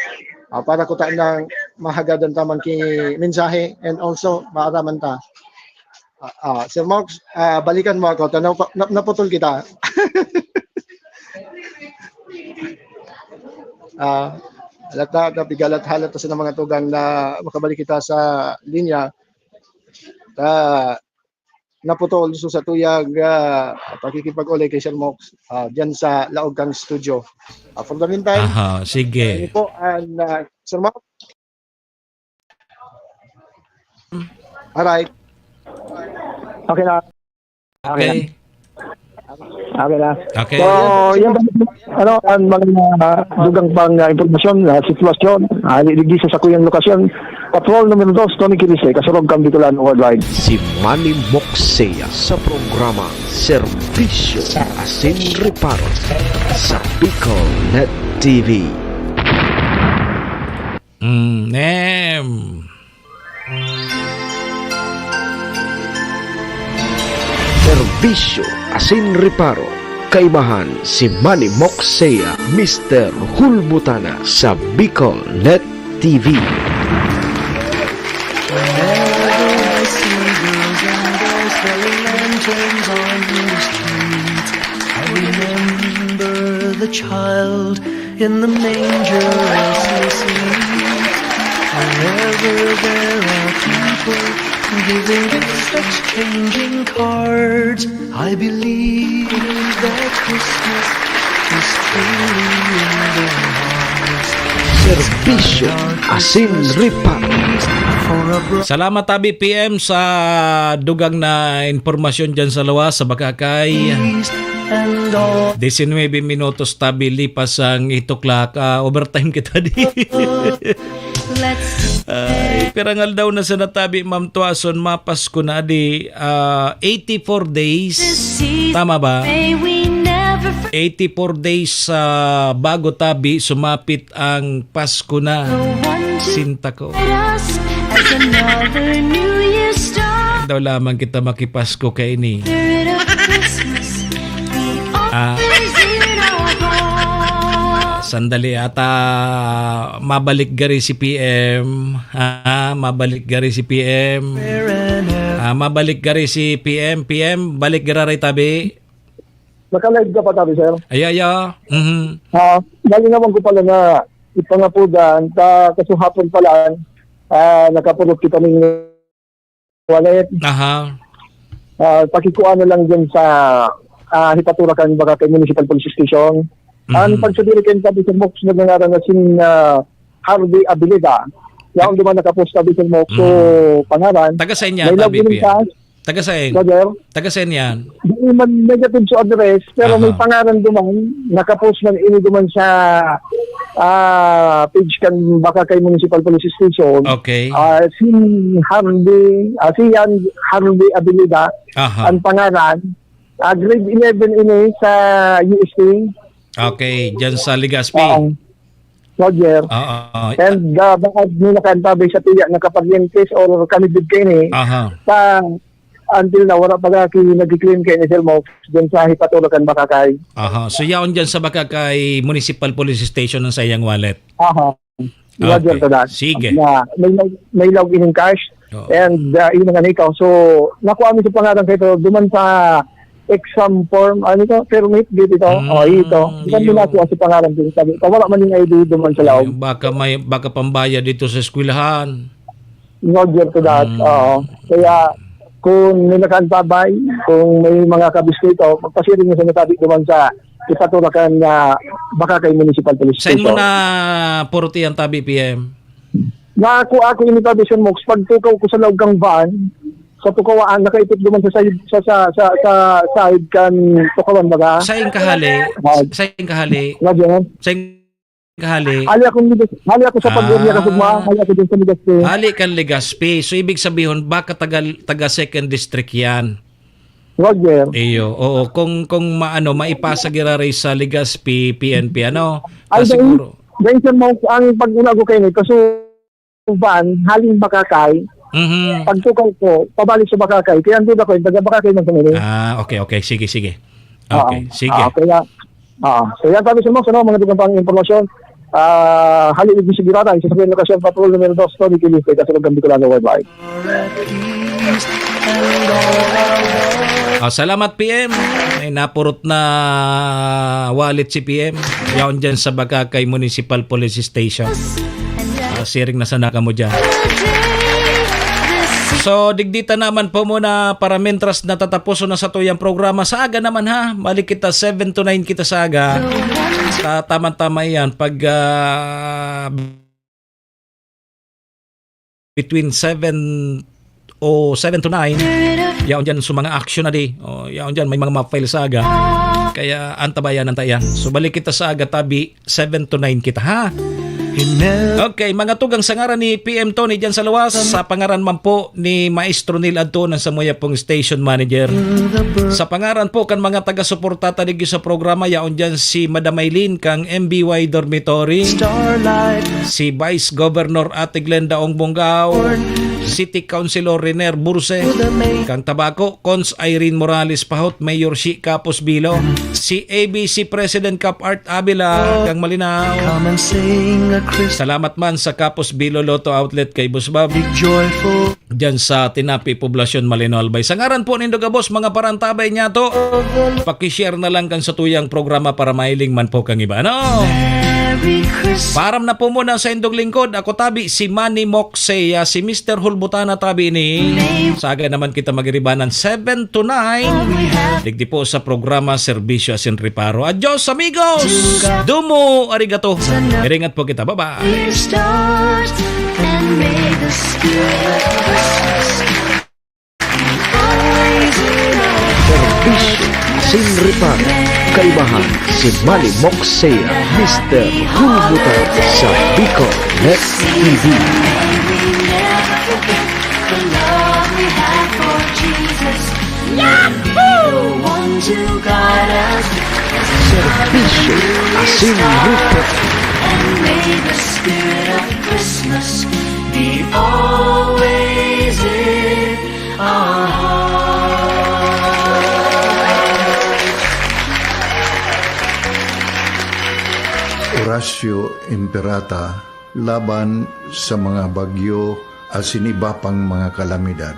ah, para kuta ng mahagadan tamang ki mensahe and also maaraman ta. Ah, ah, Sir Mox, ah, balikan mo ako. Tanaw pa, nap-, naputol kita. Ah, halata, napigalat-halat sa mga tugang na makabalik kita sa linya. Ta, naputol. So, sa tuyag, ah, pakikipag-uli kay Sir Mox, ah, dyan sa laog kang studio. Ah, for the meantime, Aha, sige. Ano po, and, ah, Sir Mox? Alright. Okay na. Okay na. Okay. Okay na. Okay. So, yan, ano, ang mga dugang pang, ah, impormasyon, ah, sitwasyon, ah, digdi sa sakuyang lokasyon. Patrol numero dos, Tony Kilise, Kasurog kan Bicolano Worldwide. Si Manny Moxea sa programa Serbisyo Asin Reparo sa Bicol Net T V. Mm, nem. Serbisyo asin reparo. Kaibahan si Manny Moxea, Mister Hulbutana sa Bicol Net T V. Whenever I see girls and boys throwing lanterns on the street, I remember the child in the manger as he sleeps. Wherever there are people giving gifts, exchanging cards, I believe that Christmas is truly in their hearts. Serbisyo asin reparo. For a bro- Salamat, Abi P M, sa dugang na impormasyon dyan sa luwas, sa Bacacay. And all Disinwebe minutos, tabi, lipas ang eight o'clock. Ah, overtime kita di. Let's Ay, pirang aldaw na sa natabi, Ma'am Tuason, mapasko na di, ah, eighty-four days. Tama ba? May we never forget Eighty-four days, ah, bago tabi, sumapit ang Pasko na. the one to Sinta ko. As another New Year star. Daw lamang kita makipasko kaini. Spirit of Christmas, we Ah. always in our hearts. Sandali ata, mabalik gari si P M. Ah, mabalik gari si P M. Ah, mabalik gari si P M. P M, balik gari tabi. Naka-live ka pa tabi, sir? Ay, ay, ah. Mhm. Ah, nalinawan ko pala na ipangapudan, ta kasuhapon pala, ah, nakapurot kita ning wallet. Aha. Ah, pakikuha na lang dyan sa, ah, Hipaturakan, baka kay Municipal Police Station. Ang Mhm. pagsabi rin kayo, sabi sa Mox, nagngangaran na sin, ah, Harvey Abilida. Yaon duman nakapost, sabi sa Mox, so, Mm. pangaran. Taga saan yan, May log Tabi, in Pia? Cash. Taga saan? Roger? Taga saan yan? Di man negative sa address, pero may Aha. pangaran duman, nakapost man ini duman sa, ah, page kan Bacacay Municipal Police Station. Okay. Ah, si Harvey, ah, si Yan Harvey Abilida, Aha. ang pangaran. Ah, grade eleven ini sa U S T. Okay, dyan sa Legazpi. Oo. Roger. Oo. And, ah, baka may nakaantabay sa tuya na kaparyentes or kanibid kayo ni. Aha. Sa, until now, wala pa ki-, nagki-claim kay ni Sir Mox dyan sa Hipaturakan, Bacacay. Aha. So, yaon dyan sa Bacacay Municipal Police Station ang saiyang wallet? Aha. Roger Okay. to that. Sige. Na may, may, may log in cash. Oo. And, ah, yun ang ano ikaw. So, nakuha mo sa pangalan kayo duman sa exam form, ano ito? Permit, dito ito. Mm, Oh, ito. Saan mo yun. nakuha sa pangalan dito? Sabi, wala man yung I D duman sa loob. Ayun, baka may, baka pambayad dito sa eskwelahan. Roger to that. Mm. Oo. Kaya, Kung may nakaantabay, kung may mga kabiskwito, magpasiring mo sa natabi duman sa ipaturakan na Bacacay Municipal Police Station. Saan mo na purot iyan tabi, P M? Na ako, ako ini tabi, Sir Mox, pagtukaw ko sa laog kang van, sa tukawaan, nakaipit duman sa side, sa, sa, sa, sa side kan tukawan, baga. Sain kahali? Ah. Sain kahali? Nga, Jen? Sain kahali? Hali akong Legas-, hali ako sa pag-area Ah. kasugma, hali ako dyan sa Legazpi. Hali kan Legazpi. So, ibig sabihon, baka taga, taga second district yan. Roger. Iyo, oo. Kung, kung maano, maipasa giraray sa Legazpi, P N P, ano? Ay, Ah, dahil, siguro. dahil sa mga, ang pag-una ko kayo, kaso van, haling Bacacay, Mhm. pagtukaw ko, pabalik sa Bacacay. Kaya ang duda ko, yung taga Bacacay man sa Manila. Ah, okay, okay. Sige, sige. Oo. Okay, sige. Ah, kaya, ah, kaya sabi sa mga, ano, mga dugang pang impormasyon, ah, hali ni Sigurata, isa sa lokasyon, Patrol numero dos, Tony Quiliste, Kasulog ng Bicolano Worldwide. Ah, salamat, P M. May napurot na wallet si P M. Yaon dyan sa Bacacay Municipal Police Station. Ah, siring na sana kamo dyan. So, digdita naman po muna para mentras natataposon na sa tuyang programa. Sa aga naman, ha, balik kita seven to nine kita sa aga. Sa tama-tama yan. Pag, ah, between seven o seven to nine, yaon dyan sa mga action na di. O, yaon dyan, may mga ma-file sa aga. Kaya antabayan ang tayan. So, balik kita sa aga, tabi, seven to nine kita, ha? Okay, mga tugang, sa ngaran ni P M Tony dyan sa luwas, sa pangaran man po ni Maestro Neil Adtuon, ang samuya pong station manager. Sa pangaran po kan mga taga-suporta ta digdi sa programa, yaon dyan si Madam Aileen kang M B Y Dormitory, si Vice Governor Ate Glenda Ong Bongao, City Councilor Renier Burse, kang Tabaco, Cons Irene Morales Pahot, Mayor Shi Capos Bilo, si A B C President Cap Art Avila, kang Malinao. Salamat man sa Capos Bilo Lotto Outlet kay Boss Bob. Diyan sa Tinapi, Poblacion, Malino, Albay. Sa ngaran po nindo gabos, mga parantabay niya to, paki-share na lang kan sa tuyang programa para mahiling man po kang iba, no? Param na po muna sa indong lingkod. Ako tabi, si Manny Moxey, ah, si Mister Hulbutana tabi ni. Saga naman kita magiribanan seven to nine. Digdi po sa programa Serbisyo Asin Reparo. Adios, amigos! Dumo, arigato! Iringat po kita. Bye-bye! Serbisyo asin reparo. Kaibahan si Manny Moxey, Mister Hulbutan sa Bicol Net T V. Serbisyo asin reparo. Horacio Imperata laban sa mga bagyo asin iba pang mga kalamidad.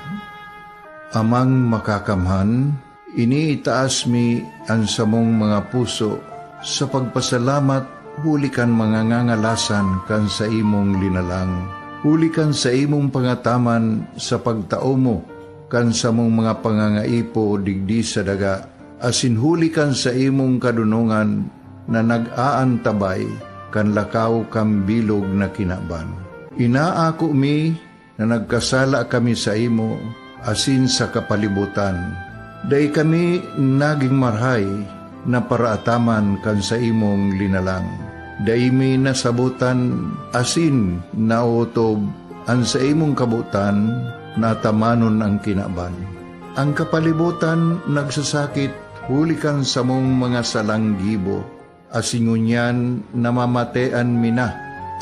Amang Makakamhan, iniitaas mi an samong mga puso sa pagpasalamat huli kan mga ngangalasan kan saimong linalang, huli kan saimong pangataman sa pagtao mo kan samong mga pangangaipo digdi sa daga, asin huli kan saimong kadonongan na nag-aantabay kan lakaw kan bilog na kinaban. Inaako mi na nagkasala kami saimo asin sa kapalibotan. Dai kami nagin marahay na paraataman kan saimong linalang. Dai mi nasabotan asin naotob an saimong kabotan na atamanon an kinaban. An kapalibotan nagsasakit huli kan samong mga salang gibo, asin ngunyan namamatean mi na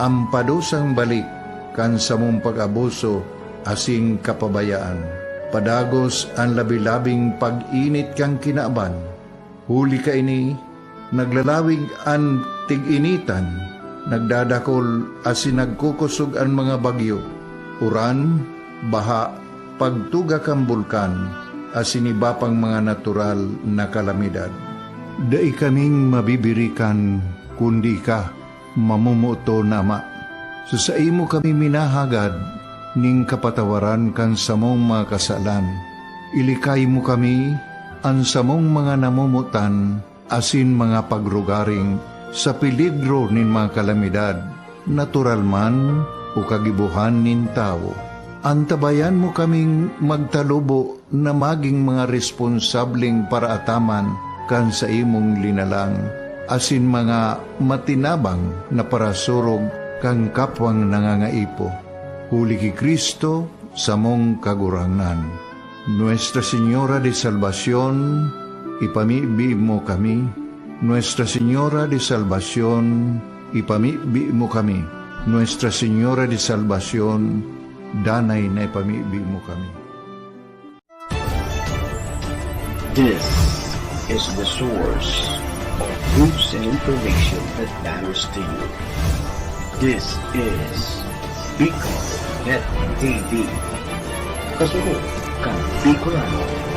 an padusang balik kan samong pag-abuso asin kapabayaan. Padagos an labi-labing pag-init kan kinaban. Huli kaini, naglalawig an tig-initan, nagdadakol asin nagkukosog an mga bagyo, uran, baha, pagtuga kan bulkan, asin iba pang mga natural na kalamidad. Dai kaming mabibirikan, kundi ika, mamomoton na Ama. Sa saimo kami minahagad nin kapatawaran kan samong mga kasalan, Ilikay mo kami, an samong mga namomotan, asin mga pagrugaring sa peligro nin mga kalamidad, natural man o kagibohan nin tawo. Antabayan mo kaming magtalubo na magin mga responsableng paraataman kan saimong linalang, asin mga matinabang na parasurog kan kapwang nangangaipo. Huli ki Cristo, samong Kagurangnan. Nuestra Señora de Salvacion, ipamibi mo kami. Nuestra Señora de Salvacion, ipamibi mo kami. Nuestra Señora de Salvacion, danay na ipamibi mo kami. This is the source of news and information that matters to you. This is Bicol Net T V. Kasunod kan Bicolano.